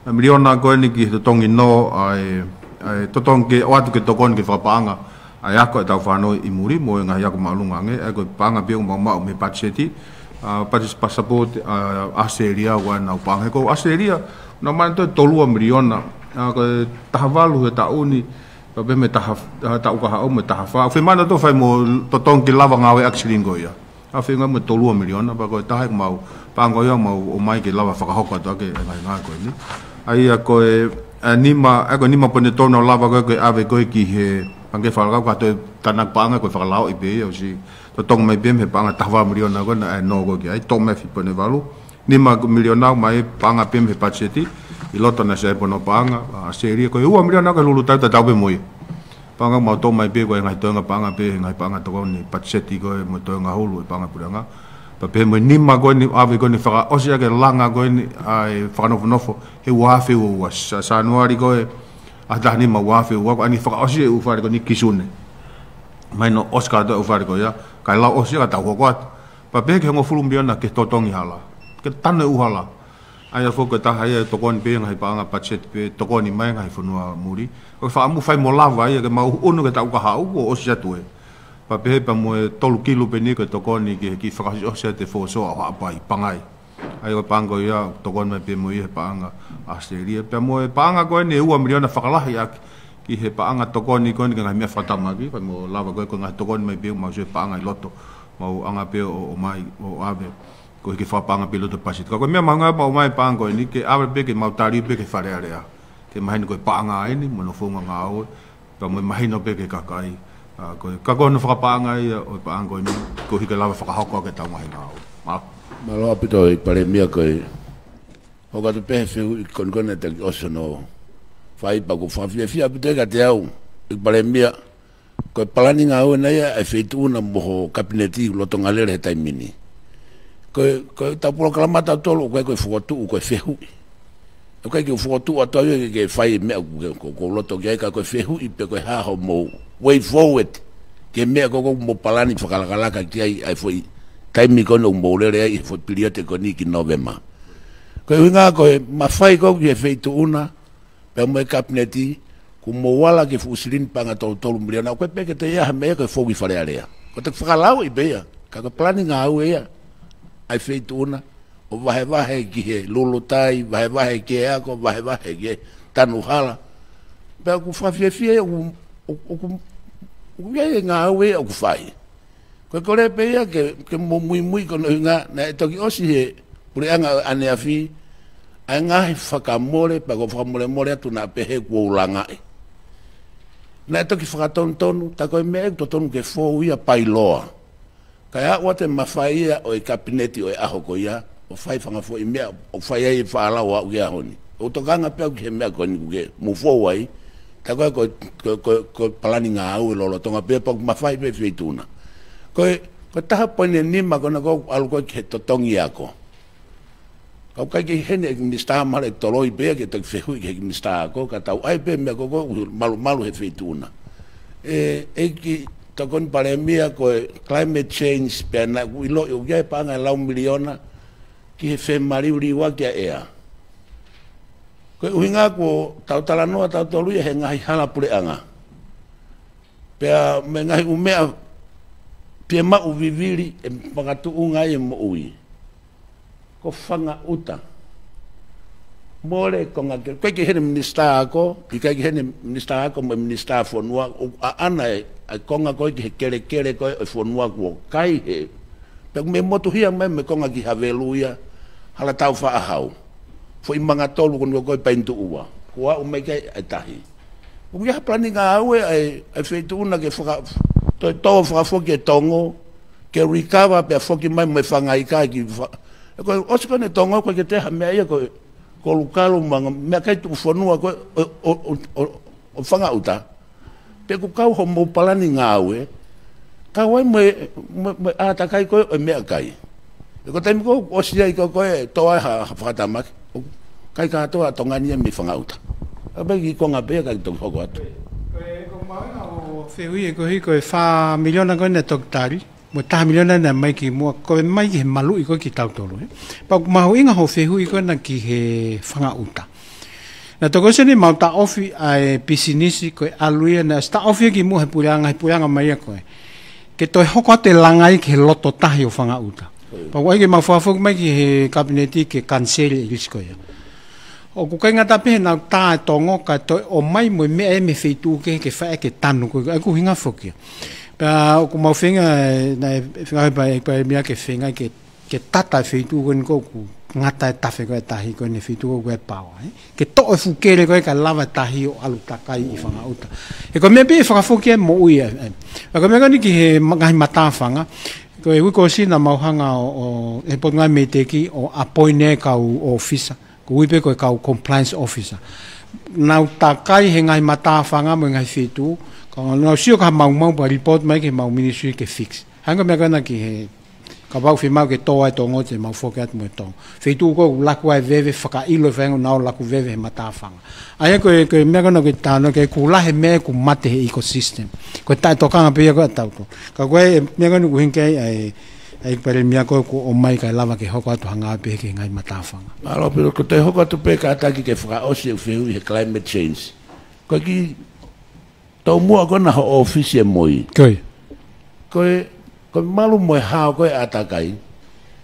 miliona ko eni ki he totongi nō, ʻa e, ʻa e totongi ke ʻoatu ke tokoni ke fakapaʻanga ʻa e ako ʻetau fānau ʻi muli mo e ngaahi ako māʻolunga ange, ʻa ia ko e paʻanga pē ʻoku mau maʻu mei he patiseti, ʻa, patiseti pasapote, ʻa, ʻAositelēlia ʻoku ʻi ai ʻenau paʻanga. He ko ʻAositelēlia, naʻa nau maʻu ʻe nautolu e tolu ua miliona, ʻa, ko e taha valu he taʻu ni, pea pehē mei he taha, ʻa, taʻu kahaʻu mei he taha fā. Fiemaʻu nautolu fai mo totongi ke lava ngāueʻaki e silini ko ia. ʻA, feinga mo e tolu ua miliona, pea ko e taha ʻeku mau, paʻanga ia mau ʻomai ke lava fakahoko atu ʻaki e ngaahi ngāue ko eni. ʻA ia ko e, ʻa, nima, ʻa, ko e nima poini tolu naʻa ku lava ko ē ke ʻave ko ē ki he Pangikē Fakalakalaka, ka toe tānaki paʻanga ko e fakalaoʻi pē ia ʻosi totongi mai pē mei he paʻanga taha valu miliona ko ē naʻe nō ko ē ki ai, toʻo mai fitu poini valu. Nima miliona mai paʻanga pē mei he patiseti ʻi loto naʻe ʻosi ʻi ai pē hono paʻanga, ʻa, ʻAositelēlia ko e ua miliona ko e lulutai tatau pē mo ia. Paʻanga mau toʻo mai pē ko e ngaahi toenga paʻanga pē, ngaahi paʻanga tokoni patiseti ko e mo e toenga hulu e paʻanga puleʻanga. Pea pehē mo e nima ko eni ʻave ko eni fakaʻosi ʻaki e langa ko eni ʻa e fakanofonofo he ua afe ua ua, Sa-, Sānuali ko e ʻaho taha nima ua afe ua ua, ko eni fakaʻosi e ʻū fale ko eni ki Sune. Mahino ʻosi kātoa e ʻū fale ko ia, kae lau ʻosi ka tau hoko atu. Pea pehē ki he hongofulu miliona ke totongi hala. Ke tanu e ʻū hala. ʻA ia foki ko e taha ia e tokoni pē ngaahi paʻanga patiseti pē tokoni mai ngaahi fonua muli. Ko e fakaʻamu fai mo lava ia ke mau ʻunu ki he taʻu kahaʻu kuo ʻosi atu ē. Pea pehē pea mo e tolu kilu pē eni ko e tokoni ki he kiʻi fakaʻosiʻosi ʻa e Te Fōsoa ʻo Haʻapai, Pangai. ʻA ia ko e paʻanga ko ia tokoni mai pē mo ia he paʻanga ʻAositelēlia. Pea mo e paʻanga ko eni ʻe ua miliona fakalahi ʻaki ki he paʻanga tokoni ko eni ki he ngaahi meʻa fakatamaki, fai mo lava ko ē ko e ngaahi tokoni mai pē mau sio he paʻanga ʻi loto. Mau ʻanga pē ʻo, ʻo ʻomai, ʻo ʻave. Koeʻuhi ke fakapaʻanga pē ʻi loto patiseti. Ka ko e meʻa mahuʻinga ia mau ʻomai paʻanga ko eni, ke ʻave pē ke mau tali pē ki he Fale Alea. Ke mahino ko e paʻanga eni, mo hono founga ngāue, pea mo e mahino pē ki he kakai. ʻA, ko e, ka ko hono fakapaʻanga ia ʻo e paʻanga ko eni, koeʻuhi ke lava fakahoko ʻaki ʻetau ngaahi ngāue. Mālō. Mālō ʻaupito ʻEiki Palēmia ko e hoko atu pē he fehuʻi ko eni ko eni naʻe toki ʻosi hono fai pea ʻoku fakafiefia ʻaupito ia kiate au, ʻEiki Palēmia, ko e palani ngāue ʻana ia ʻa e Feituʻuna mo ho Kapineti lolotonga lele he taimi ni. Ko e, ko ʻetau polokalama ʻatautolu ʻoku ʻikai ko e fokotuʻu, ko e fehuʻi. ʻOku ʻikai ke u fokotuʻu atu au ia ke, ke fai e meʻa ʻoku ke, ko, ko loto ki ai ka ko e fehuʻi pe ko e hā hoʻomou way forward ki he meʻa ko ē ʻoku mou palani fakalakalaka ki ai ʻa e foʻi taimi ko eni ʻoku mou lele ai he foʻi pilioti ko eni ki Nōvema. Ko e ʻuhinga ko e mafai ko ē ki he Feituʻuna, pea mo e Kapineti, kuo mou ala ki he fuʻu silini paʻanga tolu tolu miliona, ʻoku ʻikai pē ke toe ʻi ai ha meʻa ko e fou ki Fale Alea. Ko e toki fakalauʻi pē ia, ka ko e palani ngāue ia ʻa e Feituʻuna, ʻo vahevahe ki he lulutai, vahevahe ki he ako, vahevahe ki he tanu hala. Pea ʻoku fakafiefia ia, ʻoku, ʻoku, ʻoku, ʻoku ʻi ai e ngāue ia ʻoku fai. Ko e kole pē ia ke, ke mou muimui ko hono ʻuhinga naʻe toki ʻosi he puleʻanga ʻaneafi ʻa e ngaahi fakamole, pea ʻoku ou fakamolemole atu naʻa pehē kuo u langaʻi. Naʻe toki fakatonutonu, tā ko e meʻa ʻoku totonu ke fou ia pailoa. Kae aʻu atu e mafai ia ʻo e Kapineti ʻo e ʻaho ko ia, ʻo fai e fanga foʻi meʻa, ʻo fai ai e faʻa lau ʻo aʻu ki he ʻaho ni. ʻOku tokanga pē au ki he meʻa ko eni ʻoku ke move forward ai. Tā ko e, ko e, ko e, ko e, ko e palani ngāue lolotonga pē, pea ʻoku mafai pē feituʻu na. Ko e, ko e taha poini nima ko ena ʻoku ʻalu ko ē ki he totongi ako. Ka ʻoku ʻikai ke ʻi heni e minisitā, mahalo ʻe toloi pē ia ke toki fehuʻi ki he minisitā ako, ka tau ʻai pē meʻa ko ē ʻoku malumalu he feituʻu na. ʻE, ʻEiki Tokoni Palēmia, ko e climate change pea naʻá ku ʻiloʻi ʻoku ʻi ai e paʻanga ʻe lau miliona ki he femaliuliuaki ʻa e ʻea. Ko e ʻuhinga kuo tau talanoa tautolu ia he ngaahi hala puleʻanga. Pea mo e ngaahi ʻū meʻa pea maʻu vivili e makatuʻunga ʻi he moʻui. Ko Fangaʻuta. Mole konga ke, ʻikai ke ʻi heni minisitā ako, ʻikai ke ʻi heni minisitā ako mo e minisitā fonua, ʻoku ʻaʻana e, ʻa e konga ko ē ki he kelekele ko ē ʻo e fonua kuo kai he. Pea ʻoku mei motuhia mai mo e konga ki Havelu ia, Halatau Faʻahau. Foʻi Mangatolu ko eni ko ē Painituʻua. Kuo aʻu mai ki ai e tahi. ʻOku ʻi ai ha palani ngāue ʻa e, ʻa e feituʻu na ke faka-, toe tō fakafoki e tongo, ke recover pea foki mai mo e fanga ika ki fa-, ʻe ko e ʻosi ko eni e tongo ko ē ke teha meʻa ia ko e, ko Lukalu mo e meʻakai tuʻufonua ko ē ʻo, ʻo, ʻo, ʻo, ʻo Fangaʻuta. Pea ʻoku kau hoʻomou palani ngāue, kau ai mo e, mo e, mo e ʻātakai ko ē ʻo e meʻakai. ʻE ko e taimi ko ē ʻosi ai ko ē ko e tō ai ha, ha fakatamaki, ʻoku ʻikai kātoa Tonga ni ia mei Fangaʻuta. ʻA pē ki konga pē ia ka ke toki hoko atu. Ko e, ko e mahuʻinga ʻo e fehuʻi ē koeʻuhi ko e fā miliona ko ē naʻe toki tali, mo e taha miliona naʻe ʻomai kimuʻa, ko e ʻomai ki he maluʻi ko ē kitautolu, ē. Pea ʻoku mahuʻinga hoʻo fehuʻi ko ena ki he Fangaʻuta. Naʻe toki ʻosi eni ʻemau taʻofi ʻa e pisinisi ko e ʻalu ia, naʻe ʻosi taʻofi ia kimuʻa he puleʻanga, he puleʻanga mai ia ko ē. Ke toe hoko atu e langa ia ki he loto tahi ʻo Fangaʻuta. Pea ʻoku ʻai ke mau fakafoki mai ki he kapineti ke kaniseli e lisi ko ia. ʻOku ʻikai ngata pē he naʻa nau tā e tongo ka toe ʻomai mo e meʻa ia mei he feituʻu kehe ke fai ʻaki e tanu ko ē, ʻa ia ko e ʻuhinga foki ia. Pea ʻoku mau feinga, naʻe feinga pē ʻEiki Palēmia ke feinga ke, ke tata e feituʻu ko eni ko ē ʻoku ngata e tafe ko ē e tahi ko eni he feituʻu ko ē ʻoku ʻi ai e paoa, ē. Ke toʻo e fuʻu kele ko ē kae lava e tahi ʻo ʻalu takai ʻi Fangaʻuta. He ko e meʻa pē ʻe fakafoki ai e moʻui, ē, ē. Pea ko e meʻa ko eni ki he ma-, ngaahi matāfanga. Ko e uike ʻosi naʻa mau hanga ʻo, ʻo, he Potungāue MEIDECC ʻo appoint e kau ʻōfisa. Ko e ui pē ko e kau compliance officer. Nau takai he ngaahi matāfanga mo e ngaahi feituʻu. Ka nau sio ki ha maumau pea report mai ki heʻemau ministry ke fix. Hangē ko e meʻa ko ena ki he, kapau ʻoku fiemaʻu ke tō ai e tongo te mau foki atu mo e tongo. Feituʻu ko ē ʻoku laku ai e veve, fakaʻilo e faʻahinga ʻoku nau laku veve he matāfanga. ʻA ia ko e, ko e meʻa ko ena ʻoku ke talanoa ki ai, ʻoku lahi e meʻa ʻoku mate he ecosystem. Ko e taʻetokanga pē ia ko ē ʻatautolu. Ka ko e meʻa ko ena ʻoku ʻuhinga ki ai ʻa e, ʻa e ʻEiki Palēmia ko ē kuo ʻomai kae lava ke hoko atu ha ngāue pē ki he ngaahi matāfanga. Mālō Pita, ko e toe hoko atu pē kātaki ke fakaʻosi e fehuʻi he climate change. Ko e kiʻi tomuʻa ko ena hoʻo ʻōfisi ʻe MOI. Ko ia. Ko e, ko e malu mo e hao ko ē ʻātakai.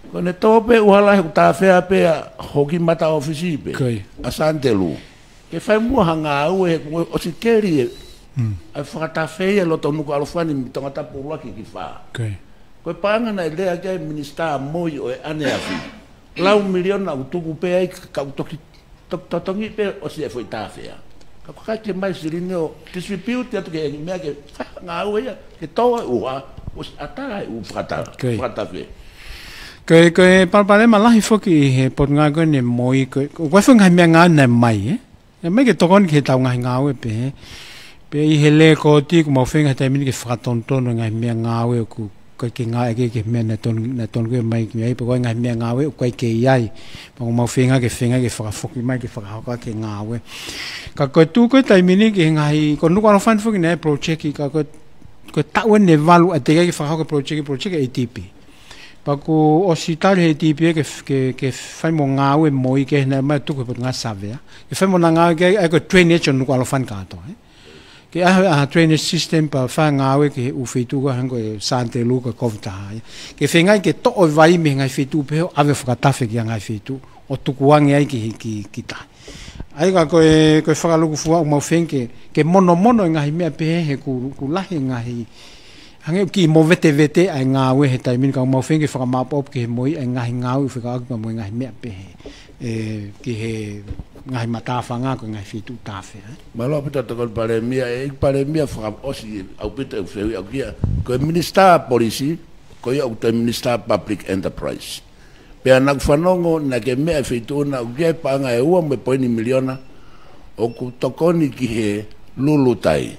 Ko ʻene tō pē ʻuhala he ʻoku tāfea pē ʻa hoku mata ʻōfisi pē. Ko ia. ʻA Sanitelū. Ke fai muʻa ha ngāue he kuo ʻosi keli e. Mm. ʻA e fakatafe ia loto Nukuʻalofa ni mei Tongatapu ʻuluaki ki fā. Ko ia. Ko e paʻanga naʻe lea ki ai e minisitā MOI ʻo e ʻaneafi. Lau miliona ʻoku tuku pē ai ka ʻoku toki to-, totongi pē ʻosi e foʻi tāfea. Ka ko e ʻikai ke ʻomai silini ʻo distribute atu ki he meʻa ke fai ha ngāue ia, ke tō e ʻuha, ʻosi ʻatā e ʻū fakata-, Ko ia. fakatafe. Ko e, ko e palopalema lahi foki ʻi he Potungāue ko eni ʻa e MOI ko e, ko e foʻi ngaahi meʻangāue naʻe ʻomai, ē? ʻE ʻomai ke tokoni ki heʻetau ngaahi ngāue pē, ē? Pea ʻi he lēkooti, ʻoku mau feinga he taimi ni ke fakatonutonu e ngaahi meʻangāue ʻoku ʻikai ke ngāueʻaki ki he meʻa naʻe tonu, naʻe tonu ke ʻomai ki ai, pe ko e ngaahi meʻangāue ʻoku ʻikai ke ʻi ai. Pea ʻoku mau feinga ke, feinga ke fakafoki mai, ke fakahoko ʻaki e ngāue. Ka ko e tuʻu ko ē he taimi ni ki he ngaahi, ko Nukuʻalofa ni foki naʻe project, ka ko e, ko e taʻu eni ʻe valu ʻa e teʻeki ai ke fakahoko e project, project ʻa e ADB. Pea kuo ʻosi tali ʻe he ADB ke, ke, ke fai mo e ngāue e MOI ke naʻe ʻomai ʻo tuku he Potungāue Savea. Ke fai mo ʻena ngāue ki ai, ʻa ia ko e drainage ʻo Nukuʻalofa ni kātoa, ē. Ke ʻai ha, ha drainage system pea fai e ngāue ki he ʻū feituʻu ko ē hangē ko e Sanitelū ko e Kovataha ia. Ke feinga ke toʻo e vai mei he ngaahi feituʻu pehē ʻo ʻave fakatafe ki he ngaahi feituʻu ʻo tukuange ai ki, ki, ki tahi. ʻA ia ka ko e, ko e fakalūkufua ʻoku mau feinga ke, ke monomono e ngaahi meʻa pehē he ʻoku, ʻoku lahi e ngaahi hangē ʻoku kiʻi movetevete ʻa e ngāue he taimi ni ka ʻoku mau feinga ke fakamāʻopoʻopo ki he MOI e ngaahi ngāue ʻoku fekauʻaki pea mo e ngaahi meʻa pehē. ʻE, ki he ngaahi matāfanga ko e ngaahi feituʻu tāfea, ē. Mālō Pita Tokoni Palēmia, ʻEiki Palēmia fakaʻosi ʻaupito e fehuʻi ʻaʻaku ia. Ko e Minisitā Polisi, ko ia ʻoku toe Minisitā Public Enterprise. Pea naʻá ku fanongo naʻá ke meʻa e feituʻu na ʻoku ʻi ai e paʻanga ʻe ua mo e poini miliona ʻoku tokoni ki he lulutai.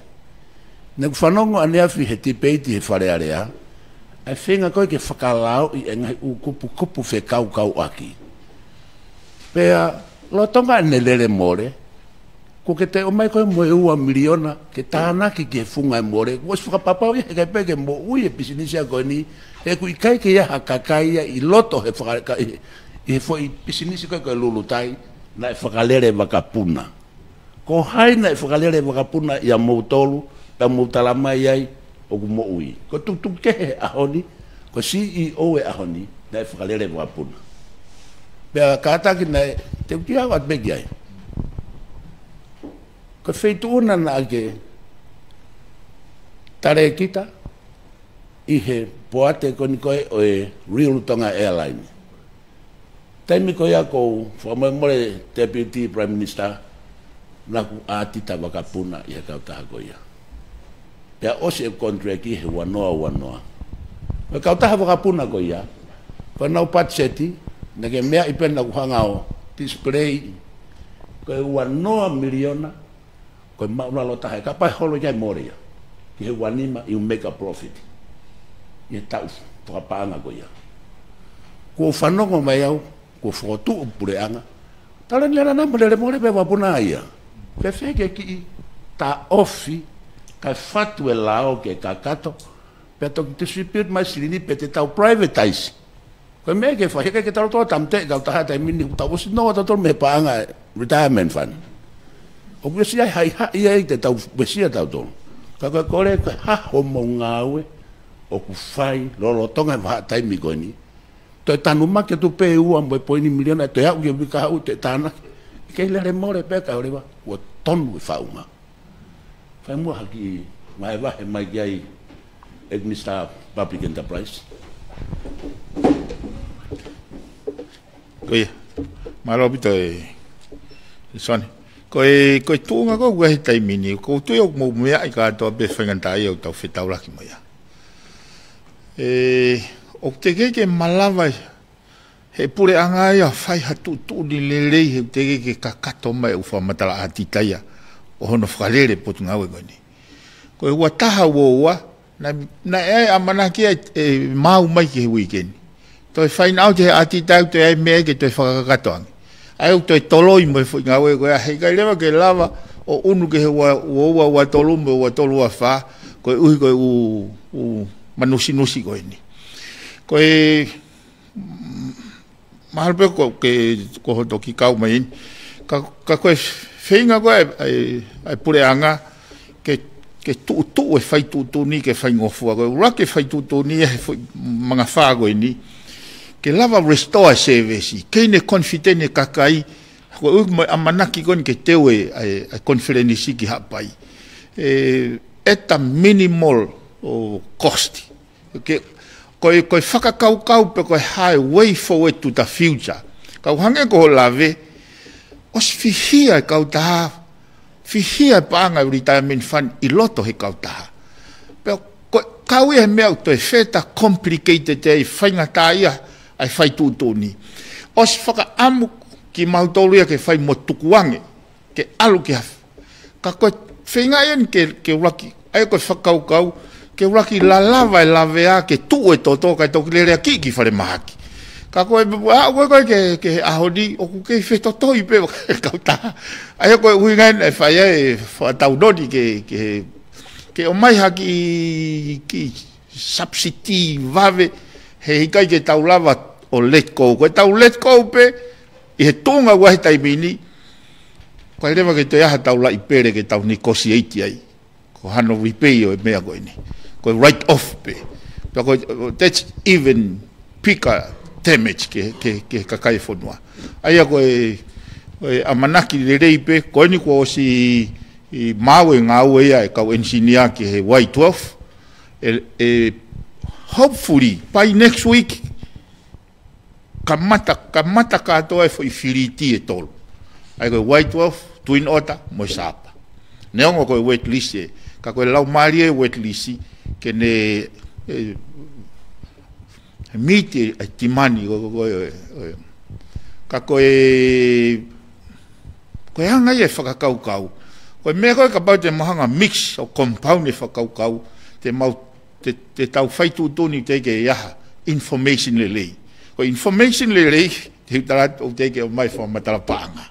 Naʻá ku fanongo ʻaneafi he tipeiti he Fale Alea ʻa e feinga ko ē ke fakalaoʻi e ngaahi ʻū kupukupu fekauʻaki. Pea lolotonga ʻene lele mole, kuo ke toe ʻomai koe mo e ua miliona ke tānaki ki he funga e mole. Kuo ʻosi fakapapauʻi he ʻikai pē ke moʻui e pisinisi ko eni, he ʻoku ʻikai ke ʻi ai ha kakai ia ʻi loto he faka-, ka-, ʻi he, ʻi he foʻi pisinisi ko ē ko e lulutai naʻe fakalele vakapuna. Ko hai naʻe fakalele vakapuna ʻia moutolu, pea mou tala mai ai ʻoku moʻui? Ko e tukutuku kehe he ʻaho ni, ko e C E O e ʻaho ni naʻe fakalele vakapuna. Pea kātaki naʻe, te u kiʻi ʻalu atu pē ki ai. Ko e feituʻu na naʻá ke talēkita ʻi he poate ko eni ko ē ʻo e Real Tonga Airline. Taimi ko ia ʻoku ou fakamolemole Deputy Prime Minister, naʻá ku ʻatita vakapuna ʻi he kautaha ko ia. Pea ʻosi e contract he ua noa ua noa. Ko e kautaha vakapuna ko ia, ko ʻenau patiseti, naʻá ke meaʻi pē naʻá ku hanga ʻo display, ko e ua noa miliona, ko e māʻulalo taha, ʻe kapau ʻe holo ia ʻe mole ia ki he ua nima, you make a profit ʻi he taʻu fakapaʻanga ko ia. Kuo u fanongo mai au, kuo fokotuʻu puleʻanga, tala ni ana na mo lele mole pē vakapuna ia. Fēfē ke kiʻi taʻofi, kae fatu e lao ke kakato, pea toki distribute mai silini pe te tau privatize. Ko e meʻa ke fai, he ʻikai ke tau toe tāmateʻi e kautaha he taimi ni, kuo tau ʻosi nonga tautolu mei he paʻanga retirement fund. ʻOku ʻosi ʻi ai e haʻihaʻi ia te tau uesia tautolu. Ka ko e kole, ko e hā hoʻomou ngāue ʻoku fai lolotonga e vahaʻa taimi ko eni? Toe tanumaki atu pē ua mo e poini miliona, toe aʻu ki he uike kahaʻu, toe tānaki. Kei lele mole pē kae ʻoua leva, kuo tonu e faʻunga. Fai muʻa ha kiʻi vahevahe mai ki ai, ʻEiki Minisitā Public Enterprise. Ko ia, mālō ʻaupito e, e Sone. Ko e, ko e tuʻunga ko ē he taimi ni, ʻoku ou tui ʻoku mou meaʻi kātoa pē e faingataʻaʻia ʻoku tau fetaulaki mo ia. ʻE, ʻoku teʻeki ke malava he puleʻanga ia ʻo fai ha tuʻutuʻuni lelei he ʻoku teʻeki ke kakato mai e ʻū fakamatala ʻatita ia ʻo hono fakalele e potungāue ko eni. Ko e ua taha ua ua, naʻe, naʻe ʻi ai e ʻamanaki ia ʻe maau mai ki he uike ni. Toe find out he ʻatita ʻoku toe ʻi ai e meʻa ke toe fakakakato ange. ʻA ia ʻoku toe toloi mo e foʻi ngāue ko ia, he ʻikai leva ke lava ʻo ʻunu ki he ua, ua ua ua tolu mo e ua tolu ua fā, koeʻuhi ko e ʻū, ʻū manusinusi ko eni. Ko e Mahalo pē ko, ke, ko hoʻo toki kau mai eni. Ka, ka ko e feinga ko ē ʻa e, ʻa e puleʻanga ke, ke tuʻutuʻu e fai tuʻutuʻuni ke faingofua. Ko e ʻuluaki e fai tuʻutuʻuni he foʻi mangafā ko eni, ke lava restore service, ke ʻi ai e confidence e kakai, koeʻuhi mo e ʻamanaki ko eni ke teu e, ʻa e, ʻa e konifelenisi ki Haʻapai. ʻE, at a minimal ʻo cost. Ke, ko e, ko e fakakaukau pe ko e hā e way forward to the future. Ka ʻoku hangē ko hoʻo lave, ʻosi fihia e kautaha, fihia e paʻanga retirement fund ʻi loto he kautaha. Pea ko e kau ia he meʻa ʻoku toe further complicated ai e faingataʻaʻia ʻa e fai tuʻutuʻuni. ʻOsi fakaʻamu kimautolu ia ke fai mo tukuange ke ʻalu ki ha, ka ko e feinga ia eni ke, ke ʻuluaki, ʻa ia ko e fakakaukau, ke ʻuluaki lalava e lavea ke tuʻu e toto kae toki lele ʻaki ki falemahaki. Ka ko e, ʻa, ko e, ko e ke, ke he ʻaho ni, ʻoku kei fetotoi pē e kautaha. ʻA ia ko e ʻuhinga eni ʻe fai ai e fakataunoni ke, ke, ke ʻomai ha kiʻi, kiʻi subsidy vave, he ʻikai ke tau lava ʻo let go. Ko e tau let go pē, ʻi he tuʻunga ua he taimi ni, ʻoku ʻikai leva ke toe ʻi ai ha tau laʻi pele ke tau negotiate ai. Ko hano repay ʻo e meʻa ko eni. Ko e write off pē. Pea ko e, that's even bigger damage ke, ke, ke kakai e fonua. ʻA ia ko e, ko e ʻamanaki lelei pē, ko eni kuo ʻosi maau e ngāue ia e kau engineer ki he Y twelve. ʻE, ʻe, hopefully, by next week, kamata, kamata kātoa e foʻi filiti ʻe tolu. ʻA ia ko e Y twelve, Twin Otter, mo e Sapa. Neongo ko e wet lease ē, ka ko e laumālie e wet lease, ke ne, ʻe, He miti e timani ko, ko, ko, e, e. Ka ko e, ko e anga ia e fakakaukau. Ko e meʻa ko ē kapau te mau hanga mix ʻo compound e fakakaukau, te mau, te, te tau fai tuʻutuʻuni teʻeki ai ha information lelei. Ko e information lelei, te u tala atu teʻeki ʻomai fakamatala paʻanga.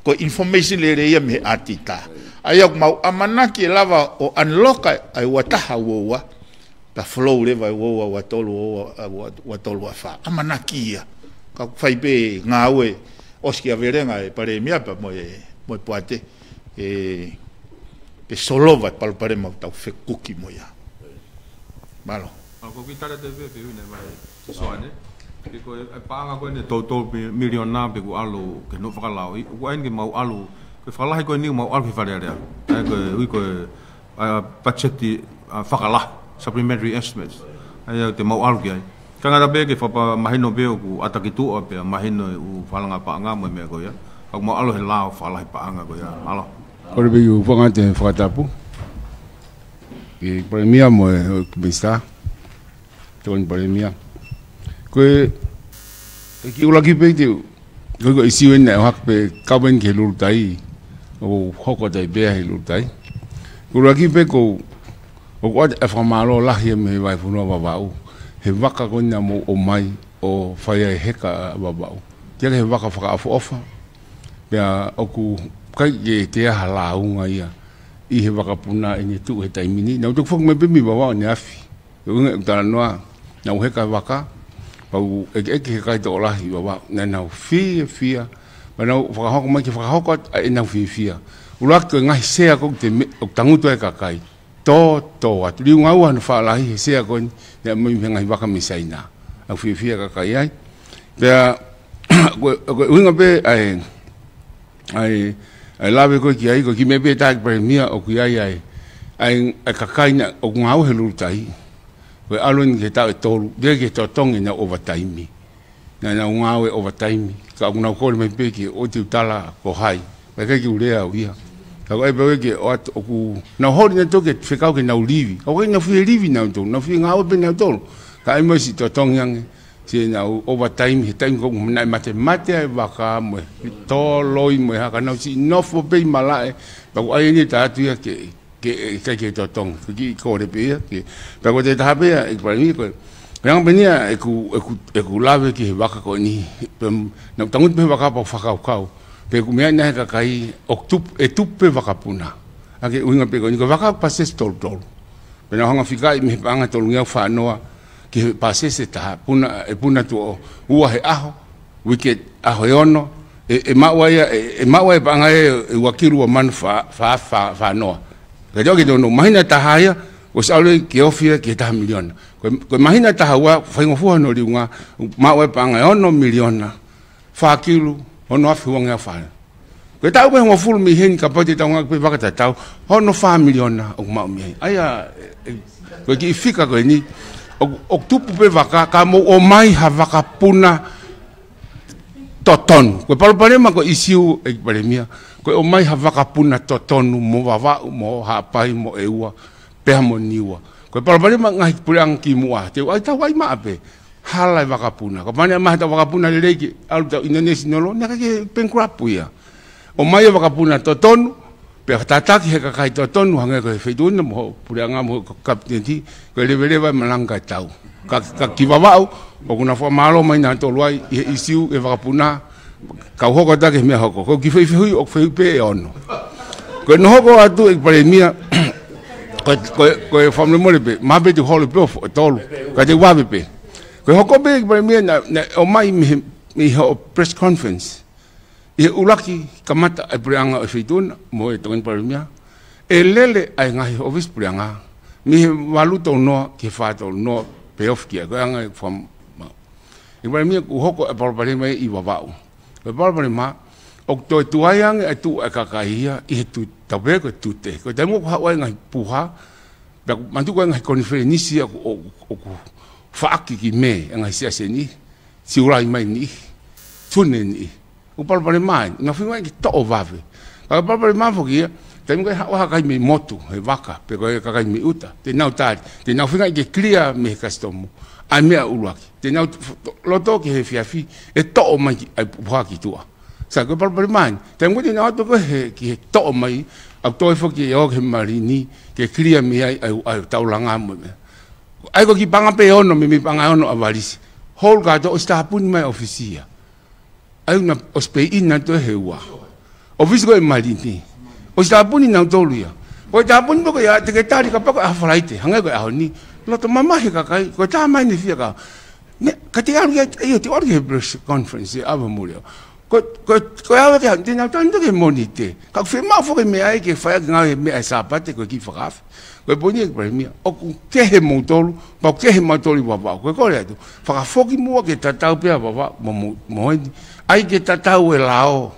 Ko e information lelei ia mei he ʻaitita. ʻA ia ʻoku mau ʻamanaki ʻe lava ʻo unlock ʻa e ua taha ua ua, pea flow leva e ua ua ua tolu ua ua, ua, ua tolu ua fā. ʻAmanaki ia. Ka ʻoku fai pē ngāue ʻosikiavelenga e Palēmia pea mo e, mo e poate. ʻE, ʻe solova e palopalema ʻoku tau fekuki mo ia. Mālō. ʻA, ko e kiʻi tala atu pē, pē uine mai, Sēsua ne. Ke ko e, e paʻanga ko eni tolu tolu mi-, miliona pe kuo ʻalu ke nofo fakalao. ʻI, ʻoku ʻai ke mau ʻalu, ko e fakalahi ko eni mau ʻalu ki Fale Alea. ʻA ia ko e, ui ko e, ʻa, budget, ʻa, fakalahi, supplementary estimates. ʻA ia te mau ʻalu ki ai. Ka ngata pē ke fakamahino pē ʻoku ʻata ki tuʻa pea mahino e ʻū falanga paʻanga mo e meʻa ko ia. Ka ʻoku mau ʻalu he lao fakalahi paʻanga ko ia. Mālō. Kole pē ʻoku ou fakaʻatā e fakatapu ki he Palēmia mo e, ʻo e Minisitā. Tokoni Palēmia. Ko e, e kiʻi ʻuluaki pē te u, ko e, ko e ʻisiū eni naʻe ʻohake pē kau eni ki he Lulutai, ʻo hoko atu ai pē he Lulutai. Ko e ʻuluaki pē ko, ʻoku ʻoatu e fakamālō lahi ia mei he Vahefonua Vavaʻu. He vaka ko eni naʻa mou ʻomai ʻo fai ai e heka ʻa Vavaʻu. Teʻeki ke he vaka fakaʻofoʻofa. Pea ʻoku ʻikai ke toe ʻi ai ha lāunga ia ʻi he vakapuna ʻene tuʻu he taimi ni. Naʻa ku toki foki mai pē mei Vavaʻu ʻaneafi. ʻUhinga ʻeku talanoa, naʻa ku heka he vaka, pea u ʻekeʻeke he kakai tokolahi ʻi Vavaʻu, naʻa nau fiefia, pea nau fakahoko mai ke fakahoko atu ʻa ʻenau fiefia. ʻUluaki ko e ngaahi sea ko ē te me, ʻoku tangutu ai e kakai. Tōtō atu. Liunga ua hono faʻa lahi he sea ko eni, naʻe ʻomai mei he ngaahi vaka mei Saina. ʻOku fiefia e kakai ai. Pea, ko e, ko e ʻuhinga pē, ʻa e, ʻa e, ʻa e lave ko ē ki ai, ko e kiʻi meʻa pē ʻe taha ki he Palēmia ʻoku ʻi ai ʻa e, ʻa e, ʻa e kakai naʻa ʻoku ngāue he Lulutai. Ko e ʻalu eni ki he taʻu ʻe tolu, teʻeki ke totongi ʻenau overtime. Naʻa nau ngāue overtime. Ka ʻoku nau kole mai pē ke ʻoua te u tala ko hai. Pea ʻikai ke u lea au ia. Ka ko e pehē ke ʻoatu ʻoku nau holi nautolu ke fekau ke nau livi. Ka ʻoku ʻikai ke nau fie livi nautolu, nau fie ngāue pē nautolu. Ka ʻai mo e siʻi totongi ange. Siʻenau overtime he taimi ko ē naʻe matemate ai e vaka mo e toloi mo e hā, ka nau siʻi nofo pē ʻi malaʻe, pea ʻoku ʻai eni ʻe taha atu ia ke, ke, ʻikai ke totongi, ke kiʻi kole pē ia, ke, pea ko e taha pē ia, ʻe Palēmia ko e, ko e anga pē eni ia ʻeku, ʻeku, ʻeku lave ki he vaka ko eni, pea naʻa ku tangutu pē he vaka pea u fakakaukau, pe ʻoku meʻa eni he kakai, ʻoku tupu, ʻe tupu pē vakapuna. ʻA ia ko e ʻuhinga pē ko eni, ko e vaka pasese tolu tolu. Pea nau hanga fika ai mei he paʻanga tolungeau fā noa ki he pasese ʻe taha, puna, ʻe puna tuʻo ua he ʻaho, uike ʻaho ʻe ono, ʻe, ʻe maʻu ai, ʻe, ʻe maʻu ai e paʻanga ʻe, ʻe ua kilu ua mano fā, fā, fā, fā noa. Ka te oke tono, māhina ʻe taha ia, ʻosi ʻalu ia ke ofi ia ki he taha miliona. Ko e, ko e māhina ʻe taha ua, faingofua hono liunga, maʻu ai e paʻanga ʻe ono miliona, fā kilu, ono afe uangeau fā. Ko e taʻu pē hongofulu mei heni kapau te tau ngāueʻaki pē vaka tatau, hono fā miliona ʻoku maʻu mei ai. ʻA ia, ʻe, ʻe, ko e kiʻi fika ko eni, ʻoku, ʻoku tupu pē vaka, ka mou ʻomai ha vakapuna totonu. Ko e palopalema ko e ʻisiū ʻe Palēmia, ko e ʻomai ha vakapuna totonu mo Vavaʻu, mo Haʻapai, mo ʻEua, pea mo Niua. Ko e palopalema ngaahi puleʻanga kimuʻa, te u ʻai tau ʻai maʻa pē. Hala e vakapuna. Kapau naʻe ʻomai ha taha vakapuna lelei ke ʻalu ʻo tau ʻinanesi nolo, naʻe ʻikai ke bankrupt ia. ʻOmai e vakapuna totonu, pea tataki he kakai totonu, hangē ko e feituʻu na mo e puleʻanga mo e kapineti, ko e leveleva e malanga e tau. Ka, ka ki Vavaʻu, ʻoku na fakamālō mai nautolu ai, ʻi he ʻisiū e vakapuna, kau hoko atu ki he meʻa hoko. Ko e kiʻi fehuʻi, ʻoku fehuʻi pē ʻe ono. Ko ʻene hoko atu ʻe Palēmia, ko, ko, ko e fakamolemole pē, maʻa pē te u holo pē ʻo tolu, ka te u vave pē. Ko e hoko pē ʻe Palēmia naʻa, naʻe ʻomai mei he, mei he press conference. ʻI he ʻuluaki kamata e puleʻanga ʻo e feituʻu na, mo e Tokoni Palēmia. ʻE lele ʻa e ngaahi ʻōfisi puleʻanga. Mei he valu tolu noa, ki he fā tolu noa, pea ofi ki ai, ko e anga e fam-, ma-, ʻe Palēmia kuo hoko e palopalema ʻi Vavaʻu. Ko e palopalema, ʻoku toe tuai ange ʻa e tuʻu ʻa e kakai ia, ʻi he tu-, tau pehē ko e tute. Ko e taimi ʻoku haʻu ai e ngaahi puha, pea ʻoku manatu ko e ngaahi konifelenisi ʻoku, ʻoku, ʻoku faʻaki ki Mē, e ngaahi siasi ni, Siulai mai ni, Sune ni. ʻOku palopalema ai, nau feinga ke toʻo vave. Ka ko e palopalema foki ia, taimi ko ē haʻu ha kakai mei motu, he vaka, pe ko e kakai mei ʻuta, te nau tali, te nau feinga ke clear mei he kasitomu. ʻa e meʻa ʻuluaki. Te nau t-, f-, to-, loto ki he efiafi, ʻe toʻo mai ki, ʻa e puha ki tuʻa. Sai, ko e palopalema eni. Taimi ko ē te nau ō atu ko ē he, ki he toʻo mai, ʻoku toe foki ʻo aʻu ki he malini, ke clear mei ai, ʻa e, ʻa e taulanga mo e meʻa. ʻA ia ko e kiʻi paʻanga pē ʻe ono, mei, mei he paʻanga ʻe ono ʻa Valisi. Hole kātoa, ʻosi tāpuni mai ʻa e ʻōfisi ia. ʻA ia naʻe ʻosi pay in atu ʻe he ua. ʻŌfisi ko ē malini. ʻOsi tāpuni nautolu ia. Ko e tāpuni pē ko ia te ke tali kapau ko e ʻaho Falaite. Hangē ko e ʻaho ni. Loto mamahi e kakai. Ko e tā mai ne fia ka. Ne, ka te ʻalu ia, ia te ʻalu ki he press conference, ʻe ʻava muli. Ko, ko, ko e ʻave ke, te nau tanu ke Mōnite. Ka ʻoku fiemaʻu foki e meʻa ia ke fai ʻaki e ngāue he meʻa ʻa e Sāpate, ko e kiʻi fakaafe. Ko e poini ʻEiki Palēmia, ʻoku kehe moutolu, pea ʻoku kehe mautolu ʻi Vavaʻu. Ko e kole atu, fakafoki muʻa ke tatau pē ʻa Vavaʻu mo, mo, mo eni. ʻAi ke tatau e lao.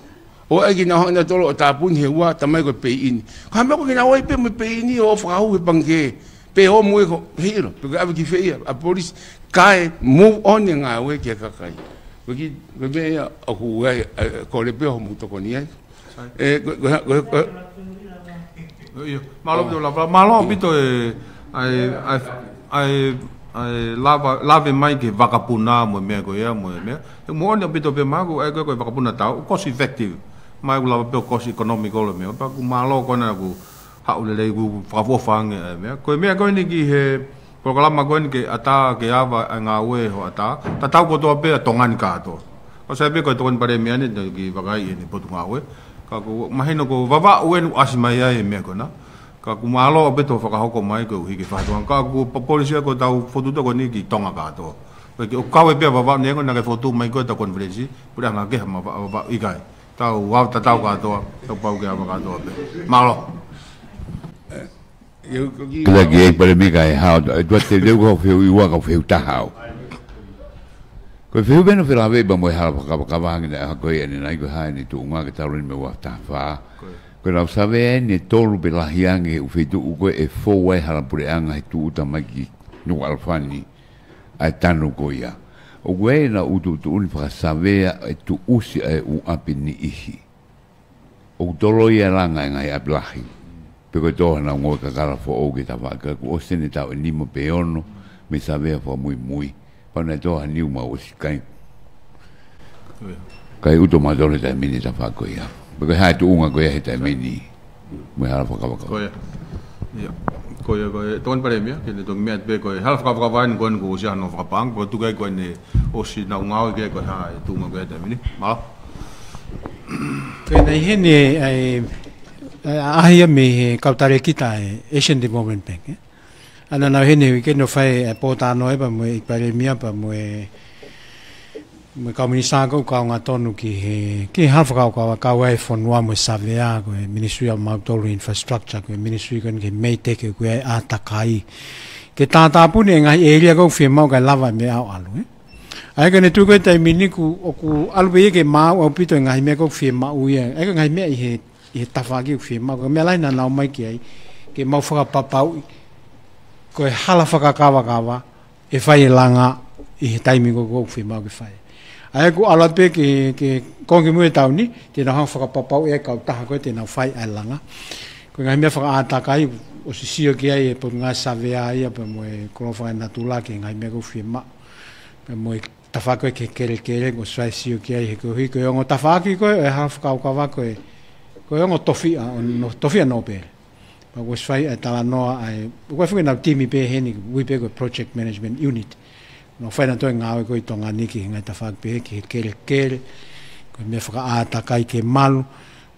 ʻO ʻai ke nau hanga nautolu ʻo tāpuni he ua, talamai ko e pay in. Ka meʻa ko ē ke nau ō ai pē mo e pay in ʻo fakahū he pangikē. Pe ō mo e ko, he ʻilo, pe ko e ʻave ki fē ia, ʻa e polisi, kae move on e ngāue ki he kakai. Ko e kiʻi, ko e meʻa ia ʻoku ou, ʻa, ʻa, kole pē hoʻomou tokoni ai. Sai. ʻE, ko, ko, ko, ko, ʻIo, mālō ʻaupito lava, mālō ʻaupito e, ʻa e, ʻa e, ʻa e, ʻa e lava, lave mai ki he vakapuna mo e meʻa ko ia, mo e meʻa. He moʻoni ʻaupito pē māku, ʻa ia ko e, ko e vakapuna tau, cost effective. Mai ʻoku lava pē ʻo cost economical e meʻa. Pea ʻoku mālō ko ena ʻoku haʻu lelei ʻoku fakaʻofoʻofa ange e meʻa. Ko e meʻa ko eni ki he polokalama ko eni ke ʻatā ke ʻave ʻa e ngāue hoʻatā. Tatau kotoa pē ʻa Tonga ni kātoa. ʻOku sai pē ko e Tokoni Palēmia eni te u kiʻi vakai ʻi heʻene potungāue. Ka ʻoku mahino ko Vavaʻu eni ʻoku ʻasi mai ai e meʻa ko ena. Ka ʻoku mālō ʻaupito hoʻo fakahoko mai koeʻuhi ke fakatokangaʻi. Ka ʻoku pa-, polisi ko ʻetau fokotuʻutuʻu ko eni ki Tonga kātoa. Ko e ke ʻoku kau ai pē ʻa Vavaʻu neongo naʻa ke fokotuʻu mai ko e Tokoni Fletcher. Pule anga ke ha ma va-, va-, ʻikai. Tau, au tatau kātoa, tau pau ke ʻave kātoa pē. Mālō. Ia, ko e kiʻi Kila ki ai, Palēmia, kae hao, e tua te leu kau feu iwa kau feu taha au. Ko e feu pē naʻe felāveʻi pea mo e hala fakakavakava ange naʻe hako ia ʻanenai ko e hā ʻene tuʻunga ke talu eni mei he ua taha fā. Ko e. Ko e lau savea eni ʻe tolu pē lahi ange he ʻū feituʻu ko ē ʻe fou ai hala puleʻanga he tūʻuta mai ki Nukuʻalofa ni. ʻA e tanu ko ia. ʻOku ʻi ai ʻenau tuʻutuʻuni fakasavea ʻe tuʻusi ʻa e ʻū ʻapi niʻihi. ʻOku toloi ʻa e langa ʻa e ngaahi ʻapi lahi. Pe ko e tō haʻanau ngāue kakala foʻou ki he tafaʻaki, kuo ʻosi eni e taʻu ʻe nima pe ono, mei he savea fakamuimui. Pea naʻe tō ha niu mau ʻosi kai. Ko ia. Kai ʻuto mautolu he taimi ni he tafaʻaki ko ia. Pe ko e hā e tuʻunga ko ia he taimi ni. Mo e hala fakakavakava. Ko ia. Ia. Ko ia, ko e Tokoni Palēmia, ke ne toki meʻa pē ko e hala fakakavakava eni ko eni kuo ʻosi ʻa hono fakapaʻanga, ko e tuku ai ko eni ʻosi nau ngāue ki ai ko e hā e tuʻunga ko ia he taimi ni. Mālō. Ko e naʻe ʻi heni ʻa e, ʻa e, ʻaʻahi ia mei he kau talēkita ʻa e Asian Development Bank, ē? ʻA ia naʻa nau ʻi heni he uike ni ʻo fai e pōtalanoa pea mo e ʻEiki Palēmia pea mo e, mo e kau minisitā ko ē ʻoku kaunga tonu ki he, ki he hala fakakavakava kau ai e fonua mo e savea ko e Ministry ʻa mautolu Infrastructure ko e ministry ko eni ki he MEIDECC ko e ʻai ʻātakai. Ke tātāpuni e ngaahi ʻēlia ko ē ʻoku fiemaʻu kae lava e meʻa ʻo ʻalu, ē? ʻA ia ko ʻene tuʻu ko ē he taimi ni ʻoku, ʻoku ʻalu pē ia ke maau ʻaupito e ngaahi meʻa ko ē ʻoku fiemaʻu ia. ʻA ia ko e ngaahi meʻa ʻi he ʻi he tafaʻaki ʻoku fiemaʻu. Ko e meʻa lahi naʻa nau ʻomai ki ai, ke mau fakapapauʻi ko e hala fakakavakava ʻe fai e langa ʻi he taimi ko ē ʻoku fiemaʻu ke fai. ʻA ia ʻoku ʻalu atu pē ke, ke konga kimui he taʻu ni, te nau hanga ʻo fakapapauʻi e kautaha ko ē te nau fai ʻa e langa. Ko e ngaahi meʻa fakaʻātakai, ʻosi sio ki ai e potungāue savea ia pea mo e kolo fakaenatula ki he ngaahi meʻa ko ē ʻoku fiemaʻu. Pea mo e tafaʻaki ko ē ki he kelekele, kuo ʻosi fai e sio ki ai he koeʻuhi ko e ongo tafaʻaki ko ē ʻo e hala fakakavakava ko e, ko e ongo tofiʻa, ʻo no-, tofiʻa Nōpele. Pea kuo ʻosi fai e talanoa ai, ko e fuʻu nau timi pē heni, ui pē ko e Project Management Unit. Nau fai nautolu e ngāue ko ē ʻi Tonga ni ki he ngaahi tafaʻaki pehē, ki he kelekele, ko e meʻa fakaʻātakai ke malu.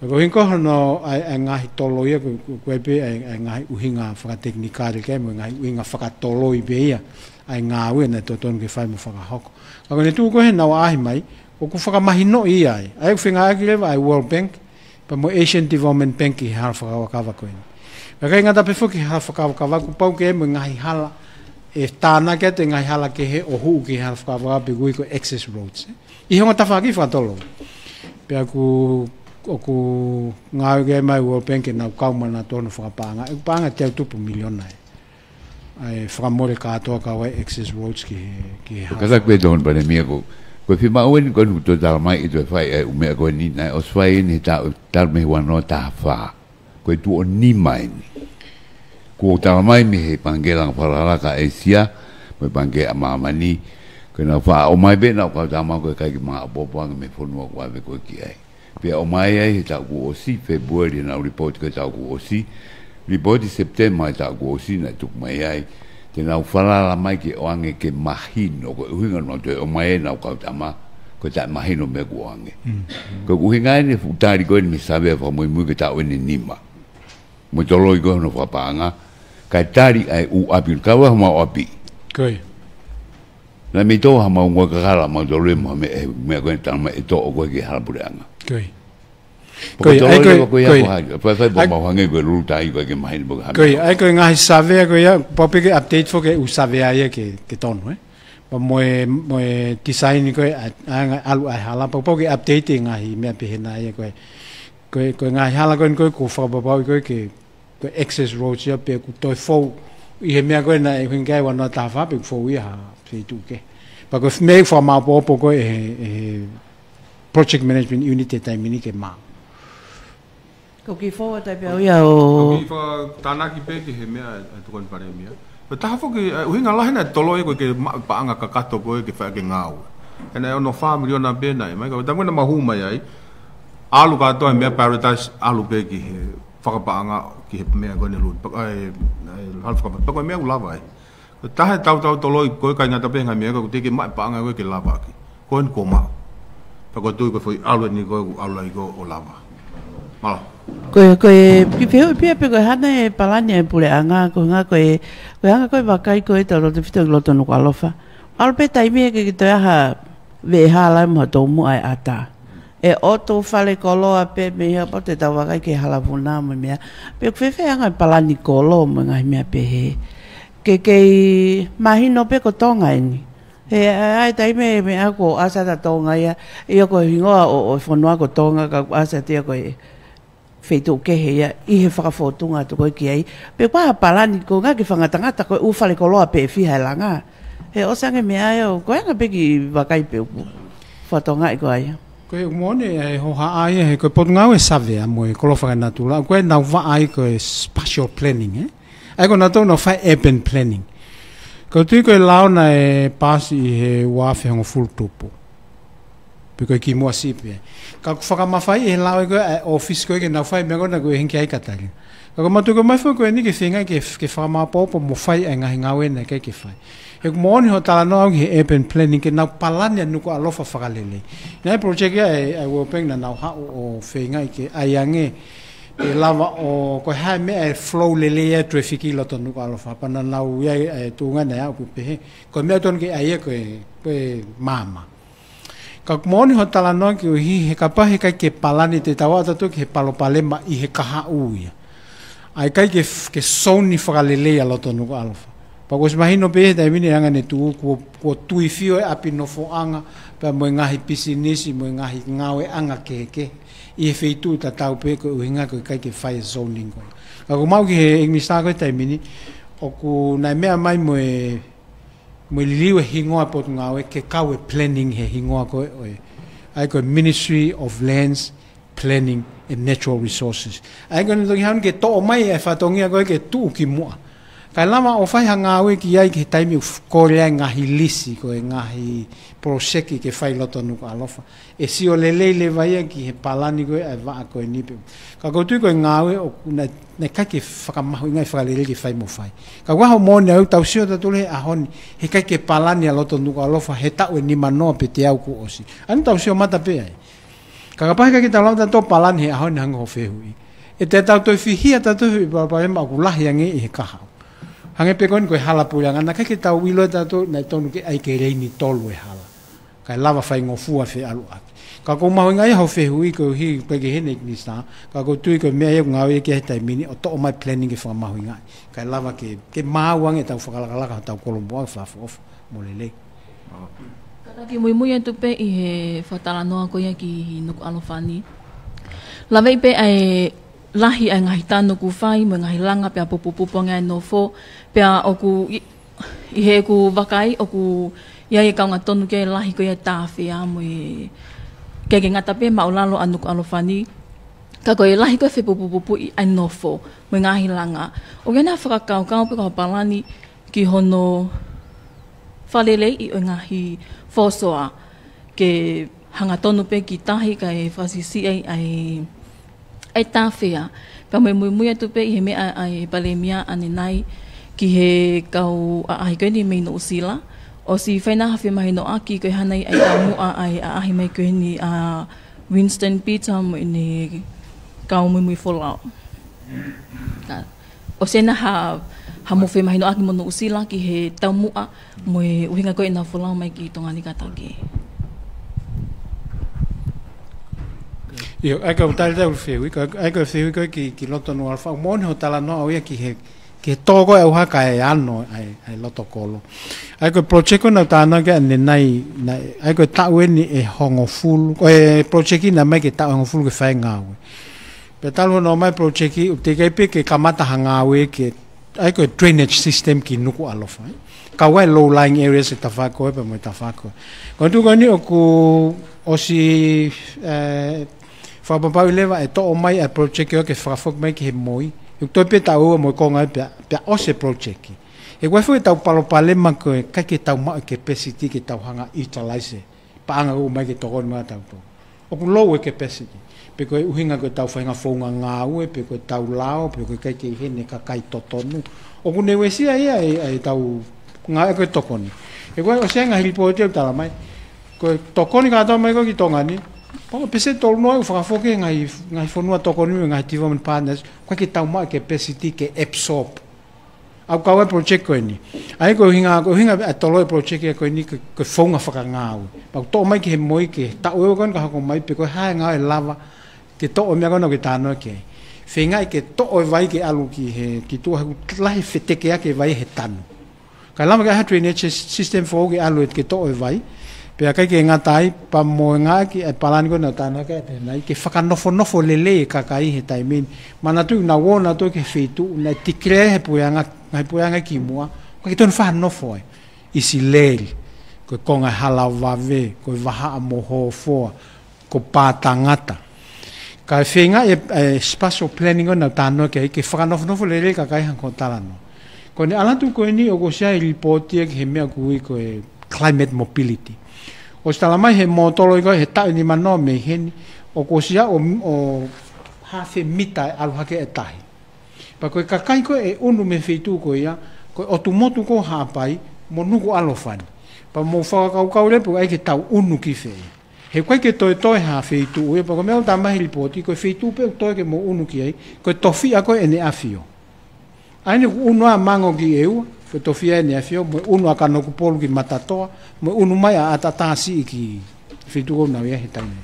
Ko e hingoa hono ʻai, ʻai ngaahi tolo ia, ko, ko, ko e pē ʻai, ʻai ngaahi ʻuhinga fakatekinikale ke, mo e ngaahi ʻuhinga fakatoloi pē ia, ʻai ngāue naʻe totonu ke fai mo fakahoko. Ka ko ʻene tuʻu ko ē heʻenau ʻaʻahi mai, ʻoku fakamahinoʻi ia ai. ʻA ia ʻoku fengāueʻaki leva ʻa e World Bank, pea mo e Asian Development Bank ʻi he hala fakakavakava ko eni. Pea ʻikai ngata pē foki he hala fakakavakava, kuo pau ke ʻi ai mo e ngaahi hala, ʻe tānaki atu e ngaahi hala kehe ʻo hū ki he hala fakakavakava pē ʻoku ui ko e access roads, ē. ʻI he ongo tafaʻaki fakatoloi. Pea ʻoku, ʻoku ngāueʻaki mai World Bank ke nau kau mai nautolu hono fakapaʻanga. ʻOku paʻanga ʻe teau tupu miliona ē. ʻA e fakamole kātoa kau ai e access roads ki he, ki he hala. Kātaki pē Tokoni Palēmia ko, ko e fiemaʻu eni ko eni ʻoku toe talamai ʻe toe fai e ʻū meʻa ko eni naʻe ʻosi fai eni he taʻu, talu mei he ua noa taha fā. Ko e tuʻo nima eni. Kuo talamai mei he Pangikē Langa Fakalakalaka ʻa ʻĒsia, Ko e Pangikē ʻa Māmani, ko ʻenau faʻa ʻomai pē ʻenau kau tama ko e ʻikai ke māʻopoʻopo ange mei he fonua kuo ʻave ko ē ki ai. Pea ʻomai ai he taʻu kuo ʻosi, February ʻenau report ko e taʻu kuo ʻosi, report ʻi September he taʻu kuo ʻosi naʻe tuku mai ai. Te nau falala mai ke ʻoange ke mahino, ko e ʻuhinga naʻa nau toe ʻomai ai ʻenau kau tama, ko e taʻemahino meʻa kuo ʻoange. Ko e ʻuhinga eni e fuʻu tali ko eni mei he savea fakamuimui ki he taʻu eni ʻe nima. Mo e toloi ko ē hono fakapaʻanga, kae tali ai ʻū ʻapi, ka ua homa ʻapi. Ko ia. Naʻe mei tō ha mau ngoi kakala mau toloi mo ha meʻa, meʻa ko ē tama e toʻo ko ē ki he hala puleʻanga. Ko ia. Ko ia, ai ko e, ko ia ko e, ko e hā, fai, fai, pea mau hangē ko e lulu tai ko ē ke mahino pea ko e hā ko ia, meʻa. Ai ko e ngaahi savea ko ia, pau pē ke update foki e ʻū savea ia ke, ke tonu, ē? Pea mo e, mo e design ko ē, ʻa, ʻa, ʻalu ʻa e hala, pea pau ke update e ngaahi meʻa pehē nai ia ko ē. Ko e, ko e ngaahi hala ko eni ko ē, ko e fakapapauʻi ko ē ke, ko e access roads ia pea kuo toe fou. ʻI he meʻa ko ē naʻe ʻuhinga ai ua noa taha fā pea kuo fou ia ha feituʻu kehe. Pea ko e meʻa ia ʻoku fakamāʻopoʻopo ko ē ʻe he, ʻe he project management unit he taimi ni ke maʻu. Ko e kiʻi fou atu ai pē au ia ʻo. Ko e kiʻi fakatānaki pē ki he meʻa ʻa e Tokoni Palēmia. Ko e taha foki, ʻa e ʻuhinga lahi naʻe toloi ko ē ke maʻu paʻanga kakato ko ē ke fai ʻaki e ngāue. He naʻe ono fā miliona pē naʻe mai, ka ko e taimi naʻa mau hū mai ai, ʻalu kātoa e meʻa Paradise, ʻalu pē ki he fakapaʻanga ki he meʻa ko eni lulu, pa-, ʻa e, ʻa e, hala fakapaʻanga, pea ko e meʻa ʻoku lava ai. Ko e taha e tautau toloi, ko e ʻikai ngata pē he ngaahi meʻa, ko e teʻeki maʻu e paʻanga ko ē ke lava ʻaki. Ko eni kuo maʻu. Pea ko e tui ko e foʻi ʻalu eni ko ē ʻoku ʻalu ai ko ē ʻo lava. Mālō. Ko e, ko e kiʻi fehuʻi pē ia pe ko e hā nai e palani ʻa e puleʻanga, ko e ʻuhinga ko e, ko e anga ko ē vakai ko ē tautautefito ki loto Nukuʻalofa. ʻAlu pē taimi ē ke, ke toe ʻai ha veʻehala mo ha toumuʻa ʻa e ʻatā. ʻE ʻotu fale koloa pē mei hē pea te tau vakai ki he hala vuna mo e meʻa. Pe ʻoku fēfē anga e palani kolo mo e ngaahi meʻa pehē. Ke kei mahino pē ko Tonga eni. He ʻa e taimi ē meʻa ko ē ʻoku ʻasi ʻa Tonga ia, ʻio ko e hingoa ʻo, ʻo e fonua ko Tonga ka ʻoku ʻasi atu ia ko e feituʻu kehe ia ʻi he fakafōtunga atu ko ē ki ai. Pe ko e hā e palani ko e ʻuhinga ke fakangatangata ko e ʻū fale koloa pē ʻe fiha e langa. He ʻosi ange meʻa ia ʻo ko e anga pē kiʻi vakai pe ʻoku fakatokangaʻi ko ā ia. Ko e moʻoni e hohaʻa ia he ko e Potungāue Savea mo e Koloa Fakanatula, ko ē nau vaʻai ko e spatial planning, ē? ʻA ia ko nautolu nau fai urban planning. Ko e tui ko e lao naʻe paasi ʻi he ua afe hongofulu tupu. Pe ko e kimuʻa siʻi pē. Ka ʻoku fakamafaiʻi he lao ē ko ē ʻa e ʻōfisi ko ē ke nau fai meʻa ko ē naʻa ku ʻuhinga ki ai Katalina. Ka ko e mātuʻaki mai foki ko eni ke feinga ke, ke fakamāʻopoʻopo mo fai ʻa e ngaahi ngāue naʻe ʻikai ke fai. He ʻoku moʻoni hoʻo talanoa au ki he urban planning ke nau palani ʻa Nukuʻalofa fakalelei. Naʻe project ia ʻa e, ʻa e World Bank naʻa nau haʻu ʻo feinga ke ʻai ange ke lava ʻo ko e hā e meʻa ʻe flow lelei ai e traffic ʻi loto Nukuʻalofa. Pea naʻa nau ʻi ai e tuʻunga naʻe aʻu ki ai pehē. Ko e meʻa tonu ke ʻai ia ko e, ko e maama. Ka ʻoku moʻoni hoʻo talanoa koeʻuhi he kapau he ʻikai ke palani te tau aʻu tautolu ki he palopalema ʻi he kahaʻu ia. ʻA e ʻikai ke, ke zone fakalelei ʻa loto Nukuʻalofa. Pea kuo ʻosi mahino pē he taimi ni ʻa e anga ʻene tuʻu, kuo, kuo tuifio e ʻapi nofoʻanga, pea mo e ngaahi pisinisi, mo e ngaahi ngāueʻanga kehekehe. ʻI he feituʻu tatau pē ko e ʻuhinga ko e ʻikai ke fai e zoning ko ē. Ka ʻoku mau ki he ʻEnginisitā ko ē he taimi ni, ʻoku naʻe meʻa mai mo e mo e liliu e hingoa e Potungāue ke kau e planning he hingoa ko ē ʻo e. ʻA ia ko e Ministry of Lands, Planning and Natural Resources. ʻA ia ko eni toki haʻu ke toʻo mai e fatongia ko ē ke tuʻu ki muʻa. Kae lava ʻo fai ha ngāue ki ai ki he taimi ʻoku f-, kole ai ngaahi lisi ko e ngaahi poloseki ke fai loto Nukuʻalofa. ʻE sio lelei leva ia ki he palani ko ē ʻa e vaʻa ko eni pē. Ka ʻoku ou tui ko e ngāue ʻoku na, naʻe ʻikai ke fakamahuʻingaʻi fakalelei ke fai mo fai. Ka ʻoku ʻaho moʻoni au tau sio tautolu he ʻaho ni, he ʻikai ke palani ʻa loto Nukuʻalofa he taʻu ʻe nima noa pe teau kuo ʻosi. ʻA ia tau sio mata pē ai. Ka kapau he ʻikai ke tau lava tautolu palani he ʻaho ni hangē ko hoʻo fehuʻi. ʻE te tau toe fihia tautolu he palopalema ʻoku lahi ange ʻi he kahaʻu. Hangē pē ko eni ko e hala puleʻanga naʻe ʻikai ke tau ʻilo tautolu naʻe tonu ke ʻai ke leini tolu e hala. Kae lava faingofua feʻaluʻaki. Ka ʻoku mahuʻinga ia hoʻo fehuʻi koeʻuhi ko e ki he ʻEnginisitā. Ka ʻoku ou tui ko e meʻa ia ʻoku ngāue ki ai he taimi ni ʻo toʻo mai planning ke fakamahuʻingaʻi. Kae lava ke, ke maau ange ʻetau fakalakalaka hotau kolomuʻa ke fakaʻofoʻofa mo lelei. Kātaki muimui atu pē ʻi he fakatalanoa ko ia ki Nukuʻalofa ni. Laveʻi pē ʻa e lahi ʻa e ngaahi tanu ʻoku fai, mo e ngaahi langa pea pupupupu ange ʻa e nofo, pea ʻoku ʻi, ʻi heʻeku vakai ʻoku ʻi ai e kaunga tonu ki ai e lahi ko ia e tāfea mo e ʻikai ke ngata pē māʻulalo ʻa Nukuʻalofa ni. Ka ko e lahi ko ē e fepupupupuʻi ʻa e nofo mo e ngaahi langa. ʻOku ʻi ai nai ha fakakaukau pe ko ha palani ki hono fakaleleiʻi ʻo e ngaahi fōsoa ke hangatonu pē ki tahi kae fakasiʻisiʻi ai ʻa e tāfea. Pea mo e muimui atu pē ʻi he meʻa ʻa e Palēmia ʻanenai ki he kau ʻaʻahi ko eni mei Nuʻusila. ʻOsi fai ʻena ha femahinoʻaki ko e hā nai ʻa e taumuʻa ʻa e ʻaʻahi mai ko eni ʻa Winston Peter mo ʻene kau muimui folau. ʻOsi ʻena ha, ha mou femahinoʻaki mo Nuʻusila ki he taumuʻa mo e ʻuhinga ko ē ʻenau folau mai ki Tonga ni kātaki. ʻIo, ʻa ia ko e tali atu fehuʻi, ʻa ia ko e fehuʻi ko ē ki, ki loto Nuʻualofa, moʻoni hoʻo talanoa ʻaʻau ia ki he, ki he tō ko ē ʻauha kae ano ʻa e, ʻa e loto kolo. ʻA ia ko e project ko ē naʻa ku talanoa ki ai ʻanenai, naʻe, ʻa ia ko e taʻu eni ʻe hongofulu, ko e project naʻe ʻomai ke taʻu ʻe hongofulu ke fai e ngāue. Pea talu hono ʻomai e project, ʻoku teʻeki ai pē ke kamata ha ngāue ke, ʻa ia ko e drainage system ki Nukuʻalofa, ē. Kau ai e low-lying areas ʻo e tafaʻaki ko ē pea mo e tafaʻaki ko ē. Ko e tuʻu ko eni ʻoku ʻosi, ē, fakapapauʻi leva ʻe toʻo mai ʻa e project ko ē ke fakafoki mai ki he MOI. ʻOku toe pē taʻu ua mo e konga ia pea, pea ʻosi e project. He ko e foʻi ʻetau palopalema ko e ʻikai ke tau maʻu e capacity ke tau hanga ʻo utilize e paʻanga ʻoku ʻomai ke tokoni maʻatautolu. ʻOku low e capacity. Pe ko e ʻuhinga ko ʻetau faʻahinga founga ngāue, pe ko ʻetau lao, pe ko e ʻikai ke ʻi heni e kakai totonu. ʻOku ne uesia ia ʻe, ʻe ʻetau ngāue ko ē tokoni. He ko e ʻosi ʻa e ngaahi lipooti ʻoku tala mai, ko e tokoni kātoa mai ko ē ki Tonga ni, pea ko e pēseti tolu noa ʻoku fakafoki he ngaahi, ngaahi fonua tokoni mo e ngaahi development partners, ʻoku ʻikai ke tau maʻu e capacity ke absorb. ʻA ia ʻoku kau ai e project ko eni. ʻA ia ko e ʻuhinga, ko e ʻuhinga ʻa e tolo e project ia ko eni ko e, ko e founga fakangāue. Pea ʻoku toʻo mai ki he MOI ke taʻu ʻe ua ko eni ka hoko mai pe ko e hā e ngāue ʻe lava ke toʻo e meʻa ko ena ʻoku ke talanoa ki ai. Feingaʻi ke toʻo e vai ke ʻalu ki he, ki tuʻa he ʻoku lahi e fetekeʻaki e vai he tanu. Kae lava ke ʻai ha drainage sys-, system foʻou ke ʻalu ē ke toʻo e vai. Pea ʻikai ke ngata ai, pea mo e ngāueʻaki e palani ko ē naʻa ku talanoa ki ai ʻanenai, ke fakanofonofo lelei e kakai he taimi ni. Manatuʻi naʻa nau ō nautolu ki he feituʻu, naʻe declare he puleʻanga, ngaahi puleʻanga ki muʻa, ʻoku ʻikai ke tonu ha nofo ai. ʻIsileli, ko e konga e hala vave, ko e vahaʻa mo Hofoa, ko Pātangata. Kae feingaʻi e, e spatial planning ko ē naʻa ku talanoa ki ai ke fakanofonofo lelei e kakai hangē ko hoʻo talanoa. Ko ʻene ʻalu atu ko eni ʻoku ʻosi ʻi ai e lipooti ia ki he meʻa ʻoku ui ko e climate mobility. ʻOsi tala mai he mōtolo ia ko ē he taʻu ʻe nimanoa mei heni, ʻoku ʻosi ʻi ai ʻo, ʻo hafe mita e ʻalu hake e tahi. Pea ko e kakai ko ē ʻe ʻunu mei he feituʻu ko ia, ko e ʻotu motu ko Haʻapai mo Nukuʻalofa ni. Pea mou fakakaukau leva pe ʻoku ʻai ke tau ʻunu ki fē. He ʻoku ʻikai ke toetoe ha feituʻu ia, pea ko e meʻa ʻoku tala mai he lipooti, ko e feituʻu pē ʻoku toe ke mou ʻunu ki ai, ko e tofiʻa ko ē ʻEne ʻAfio. ʻA ia ʻoku ʻunu ʻa Mango ki ʻEua, ko e tofiʻa ʻEne ʻAfio, mo e ʻunu ʻa Kanokupolu ki Matatoa, mo e ʻunu mai ʻa ʻAtatā Siʻi ki he feituʻu ʻoku nau ʻi ai he taimi.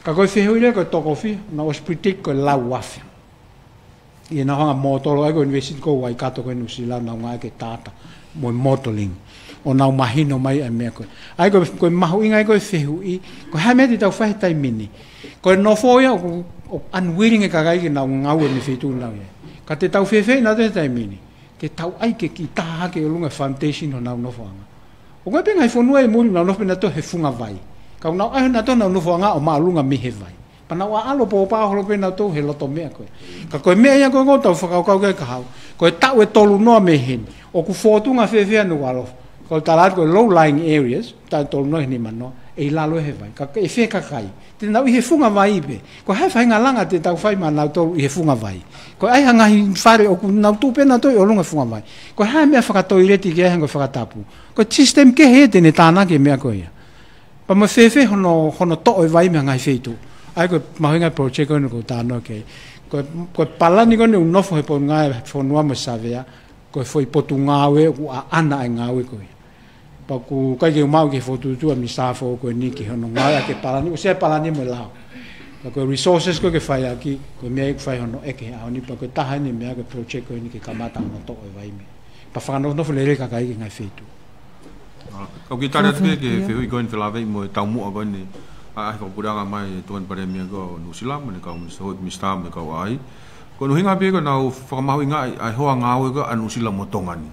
Ka ko e fehuʻi leva ko e toko fiha, naʻa ku ʻosi predict ko e lau afe. ʻI heʻenau hanga ʻo mōtolo ai ko e ʻUnivēsiti ko Waikato ko ē Nuʻusila, nau ngāueʻaki e data mo e modeling. ʻO nau mahino mai ʻa e meʻa ko ē. ʻA ia ko e, ko e mahuʻinga ia ko ē e fehuʻi, ko e hā e meʻa te tau fai he taimi ni. Ko e nofo ia ʻoku, ʻoku unwilling e kakai ke nau ngāue mei he feituʻu ʻoku nau ʻi ai. Ka te tau fēfeeʻi nautolu he taimi ni. Te tau ʻai ke kiʻi taha hake ʻi ʻolunga e foundation honau nofoʻanga. ʻOku ʻi ai pē ngaahi fonua ʻi muli ʻoku nau nofo pē nautolu he funga vai. Ka ʻoku nau ʻai nautolu honau nofoʻanga ʻo māʻolunga mei he vai. Pea nau ʻaʻalo pōpā holo pē nautolu he loto meʻa ko ē. Ka ko e meʻa ia ko ē ʻoku tau fakakaukau ki ai kahaʻu. Ko e taʻu ʻe tolu noa mei heni. ʻOku fōtunga fēfē ʻa Nukuʻalofa? Ko e tala atu ko e low-lying areas, taʻu ʻe tolu noa he nimanoa, ʻe ʻi lalo he vai. Ka ʻe fē e kakai? Te nau ʻi he funga vai pē. Ko e hā e faʻahinga langa te tau fai maʻanautolu ʻi he funga vai? Ko e ʻai ha ngaahi fale ʻoku nau tuʻu pē nautolu ʻi ʻolunga e funga vai. Ko e hā e meʻa fakatoileti ki ai hangē ko e fakatapu? Ko e system kehe ia te ne tānaki e meʻa ko ia. Pea mo e fēfē hono, hono toʻo e vai mei he ngaahi feituʻu. ʻA ia ko e mahuʻinga e project ko eni ʻoku ou talanoa ki ai. Ko e, ko e palani ko eni ʻoku nofo he potungāue e fonua mo e savea, ko e foʻi potungāue ʻoku ʻaʻana e ngāue ko ia. Pea ʻoku ʻikai ke u maʻu ke fokotuʻutuʻu ʻa e minisitā foʻou ko eni ki hono ngāueʻaki e palani, ʻosi ʻi ai e palani mo e lao. Pea ko e resources ko ē ke fai ʻaki, ko e meʻa ia ʻoku fai hono ʻeke he ʻaho ni, pea ko e taha eni e meʻa ko e project ko eni ke kamata hono toʻo e vai mei. Pea fakanofonofo lelei e kakai ki he ngaahi feituʻu. ʻA, kau kiʻi tali atu pē ki he fehuʻi ko eni felāveʻi mo e taumuʻa ko eni ʻa e ʻaʻahi fakapuleʻanga mai ʻa e Tokoni Palēmia ko Nuʻusila, mo ʻene kau minisitā, minisitā mo e kau ʻaʻahi. Ko hono ʻuhinga pē ko ʻenau fakamahuʻingaʻi ʻa e hoa ngāue ko ē ʻa Nuʻusila mo Tonga ni.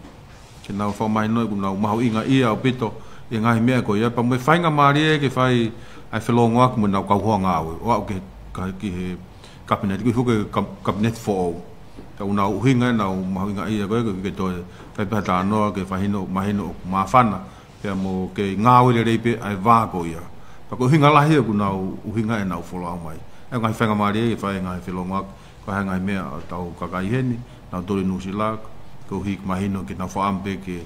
Ke nau fakamahinoʻi ʻoku nau mahuʻingaʻia ʻaupito ʻi he ngaahi meʻa ko ia, pea mo e faingamālie ke fai ʻa e felōngoaki mo ʻenau kau hoa ngāue, ʻo aʻu ki he, ka, ki he Kapineti, ko e foʻi kap-, Kapineti foʻou. Ka ʻoku nau ʻuhinga, nau mahuʻingaʻia ko ē, ke, ke toe fai pē ha talanoa, ke mahino, mahino ʻoku māfana Pea mo ke ngāue lelei pē ʻa e vā ko ia. Pea ko e ʻuhinga lahi ʻoku nau ʻuhinga ʻenau follow mai. ʻA e ngaahi faingamālie ke fai e ngaahi felongoaki, ko e hā e ngaahi meʻa ʻa hotau kakai heni, nautolu ʻi Nuʻusila, koeʻuhi ke mahino ke nau fakaʻamu pē ke,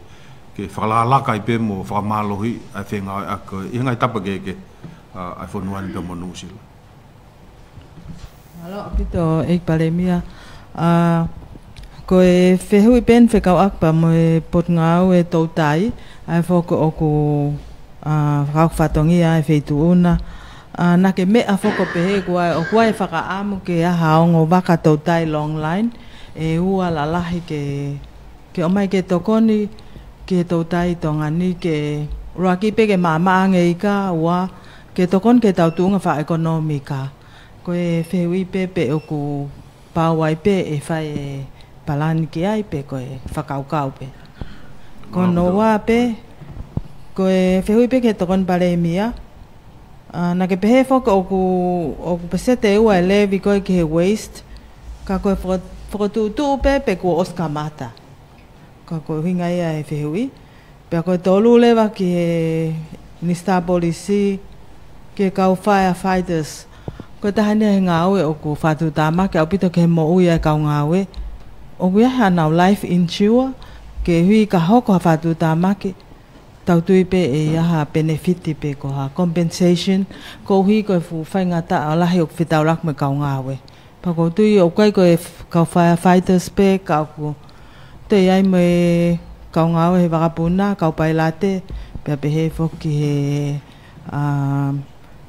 ke fakalālaka ai pē mo fakamālohi ʻa e fengāueʻaki ʻi he ngaahi tapa kehekehe ʻa, ʻa e fonua ni pea mo Nuʻusila. Mālō ʻaupito, ʻEiki Palēmia. ʻA, ko e fehuʻi pē eni fekauʻaki pea mo e Potungāue Toutai, ʻa e foki ʻoku, ʻa, fakahoko fatongia ʻa e feituʻu na. ʻA, naʻa ke meʻa foki ʻo pehē kuo ʻi ai, ʻoku ʻi ai e fakaʻamu ke ʻi ai ha ongo vaka toutai long line, ʻe ua lalahi ke, ke ʻomai ke tokoni ki he toutai ʻi Tonga ni ke ʻuluaki pē ke maʻamaʻa ange ika, ua ke tokoni ki he tau tuʻunga fakaʻekonōmika. Ko e fehuʻi pē pe ʻoku pau ai pē ʻe fai e palani ki ai pe ko e fakakaukau pē. Ko hono ua pē, ko e fehuʻi pē ki he Tokoni Palēmia. ʻA, naʻa ke pehē foki ʻoku, ʻoku peseti ʻe ua e levy ko ē ki he waste, ka ko e faka-, fakatuʻutuʻu pē pe kuo ʻosi kamata. Ka ko e ʻuhinga ia e fehuʻi. Pea ko e tolu leva ki he Minisitā Polisi, ki he kau firefighters. Ko e taha eni ia he ngāue ʻoku fakatuʻutāmaki ʻaupito ki he moʻui ʻa e kau ngāue. ʻOku ʻi ai haʻanau life insurance, koeʻuhi ka hoko ha fakatuʻutāmaki, tau tui pē ʻe ʻi ai ha benefit pe ko ha compensation, koeʻuhi ko e fuʻu faingataʻa lahi ʻoku fetaulaki mo e kau ngāue. Pea ʻoku ou tui ʻoku ʻikai ko e f-, kau firefighters pē, ka ʻoku toe ʻi ai mo e kau ngāue he vakapuna, kau pailate, pea pehē foki he, ʻa,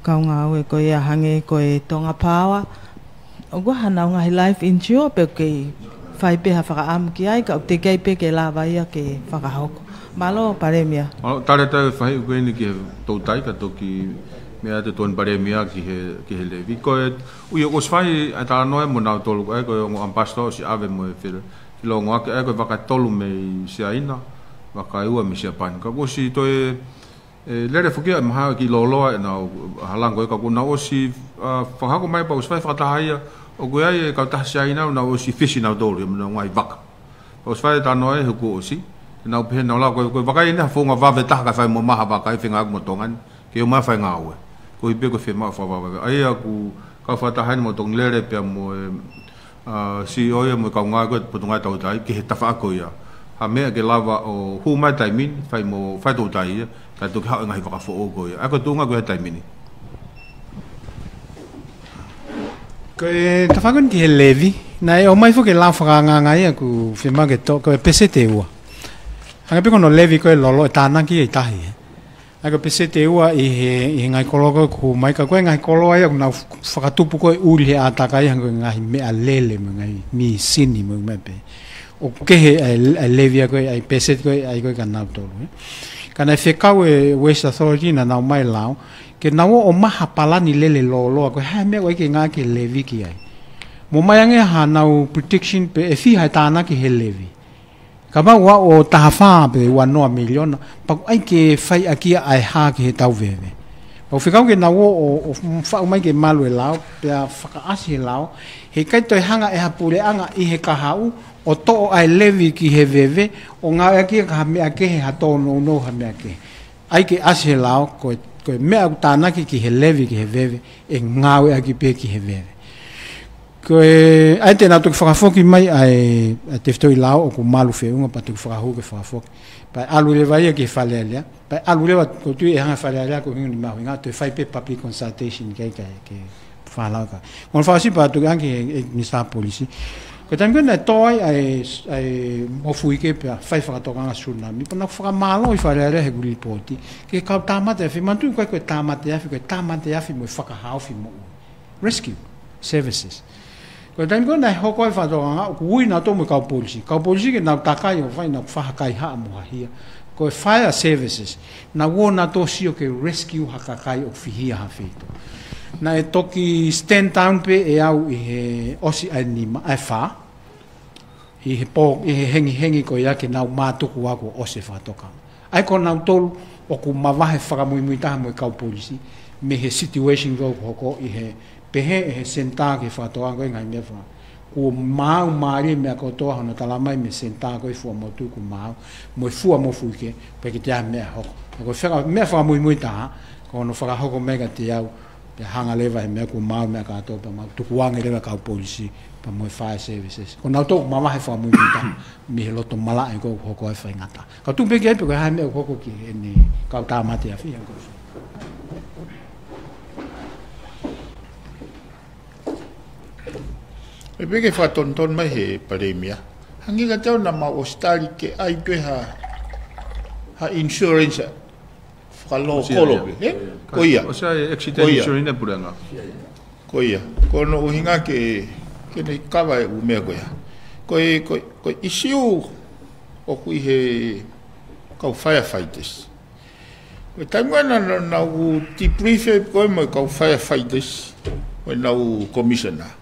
kau ngāue ko ia hangē ko e Tonga Power. ʻOku ʻi ai haʻanau ngaahi life insurance pe ʻoku kei fai pē ha fakaʻamu ki ai, ka ʻoku teʻeki ai pē ke lava ia ke fakahoko. Mālō, Palēmia. Mālō, talitali e fehuʻi ko eni ki he toutai ka toki meʻa atu e Tokoni Palēmia ki he, ki he levy. Ko e ʻuhi ʻoku ʻosi fai ʻa e talanoa mo nautolu, ʻa e ko e ongo ambassador ʻosi ʻave mo e fele-, felongoaki, ʻa e ko e vaka ʻe tolu mei Siaina, vaka ʻe ua mei Siapani. Ka kuo ʻosi toe, ʻe, lele foki ia ʻe mahalo kiʻi lōloa ʻenau halango ē, ka kuo nau ʻosi, ʻa, fakahoko mai pea ʻosi fai fakataha ia, ʻoku ʻi ai e kautaha Siaina ʻoku nau ʻosi fisi nautolu ia mo ʻenau ngaahi vaka. Pea ʻosi fai e talanoa ʻi he kuo ʻosi, te nau pehē naʻa nau lava ko e, ko e vaka ʻi ai ha founga vave taha kae fai mo maha vaka ʻi he fengāueʻaki mo Tonga ni, ke ʻomai fai ngāue. Koeʻuhi pē ko e fiemaʻu fakavavevave. ʻA ia ʻoku kau fakataha eni mo Tongi Lele pea mo e, ʻa, C E O ia mo e kau ngāue ko ē Potungāue Toutai ki he tafaʻaki ko ia. Ha meʻa ke lava ʻo hū mai taimi ni, fai mo, fai toutai ia, kae toki haʻu e ngaahi vaka foʻou ko ia. ʻA ia ko e tuʻunga ko ia he taimi ni. Ko e tafaʻaki ko eni ki he levy, naʻe ʻomai foki e lao fakaangaanga ia ʻoku fiemaʻu ke toʻo, ko e peseti ʻe ua. Hangē pē ko hono levy ko ē lolo ʻe tānaki ia ʻi tahi, ē. ʻA ia ko e peseti ʻe ua ʻi he, ʻi he ngaahi koloa ko ē ʻoku mai, ka ko e ngaahi koloa ia ʻoku nau f-, fakatupu ko ē ʻuli he ʻātakai, hangē ko e ngaahi meʻalele mo e ngaahi mīsini mo e meʻa pehē. ʻOku kehe ʻa e, ʻa e levy ia ko ē, ʻa e peseti ko ē, ʻa ia ko ē kia nautolu, ē. Ka naʻe fekau e Waste Authority naʻa nau ʻomai e lao ke nau ō ʻo maʻu ha palani lele lōloa, ko e hā e meʻa ʻoku ʻai ke ngāueʻaki e levy ki ai. Mo ʻomai ange haʻanau prediction pe ʻe fiha e tānaki he levy. Kapau ʻoku taha fā pe ua noa miliona, pea ʻoku ʻai ke fai ʻaki ia ʻa e hā ki he tau veve. Pea ʻoku fekau ke nau ō ʻo, ʻo faʻu mai ke malu e lao, pea fakaʻasi e lao, heʻikai toe hanga ʻe ha puleʻanga ʻi he kahaʻu ʻo toʻo ʻa e levy ki he veve, ʻo ngāueʻaki ia ki ha meʻa kehe, ha tōnounou ha meʻa kehe. ʻAi ke ʻasi he lao, ko e, ko e meʻa ʻoku tānaki ki he levy ki he veve, ʻe ngāueʻaki pē ki he veve. Ko e, ʻa ia te nau toki fakafoki mai ʻa e, ʻa e tefitoʻi lao ʻoku malu feʻunga pea toki fakahū ke fakafoki. Pea ʻe ʻalu leva ia ki he Fale Alea. Pea ʻe ʻalu leva, ʻoku ou tui ʻe hanga ʻe he Fale Alea ko e ʻuhinga ni mahuʻinga, toe fai pē public consultation ke, ke, ke fakahalaʻi ka. Mo e fasi pea toki ʻange ki he, he Minisitā Polisi. Ko e taimi ko ē naʻe tō ai ʻa e, ʻa e mofuike pea fai fakatokanga tsunami, pea naʻa ku fakamālō ʻi Fale Alea heʻeku lipooti ki he kau tāmate afi, manatuʻi ko e, ko e tāmate afi, ko e tāmate afi mo e fakahaofi moʻui. Rescue services. Ko e taimi ko ē naʻe hoko ai e fakatokanga, ʻoku ui nautolu mo e kau polisi. Kau polisi ke nau takai ʻo fai, nau faha kaihaʻa mo ha hia. Ko e fire services, nau ō nautolu ʻo sio ke rescue ha kakai ʻoku fihia ha feituʻu. Naʻe toki stand down pē ʻe au ʻi he ʻosi ʻa e nima, ʻa e fā, ʻi he pō, ʻi he hengihengi ko ia ke nau mātuku ʻa kuo ʻosi e fakatokanga. ʻA ia ko nautolu ʻoku mavahe fakamuimui taha mo e kau polisi, mei he situation ko ē ʻoku hoko ʻi he pehē ʻe he senitā ki he fakatokanga ko e ngaahi meʻa faka-, Kuo maau mālie meʻa kotoa hono tala mai mei he senitā ko ē Fuaʻamotu kuo maau, mo e Fuaʻamofuike, pea ke te ʻai meʻa hoko. Ka ko e faka-, meʻa fakamuimui taha, ko hono fakahoko mai kiate au, pea hanga leva he meʻa kuo maau meʻa kātoa pea mau tukuange leva kau polisi, pea mo e fire services. Ko nautolu mavahe fakamuimui taha, mei he loto malaʻe ko ē hoko ai faingataʻa. Ka tuku pē ki ai pe ko e hā e meʻa ʻoku hoko ki heʻene kau tāmate afi, ʻa ko e ʻE pehē ke fakatonutonu mai he Palēmia. Hangē kiate au naʻa mau ʻosi tali ke ʻai pē ha, ha insurance fakalōkolo pē, ē? Ko ia. ʻOsi ʻai accident insurance ʻa e puleʻanga. Ko ia. Ko hono ʻuhinga ke, ke ne kava e ʻū meʻa ko ia. Ko e, ko e, ko e ʻisiū ʻoku ʻi he kau firefighters. Ko e taimi ko ē naʻa, naʻa, naʻa ku debrief ʻe koe mo e kau firefighters, ko ʻenau commissioner.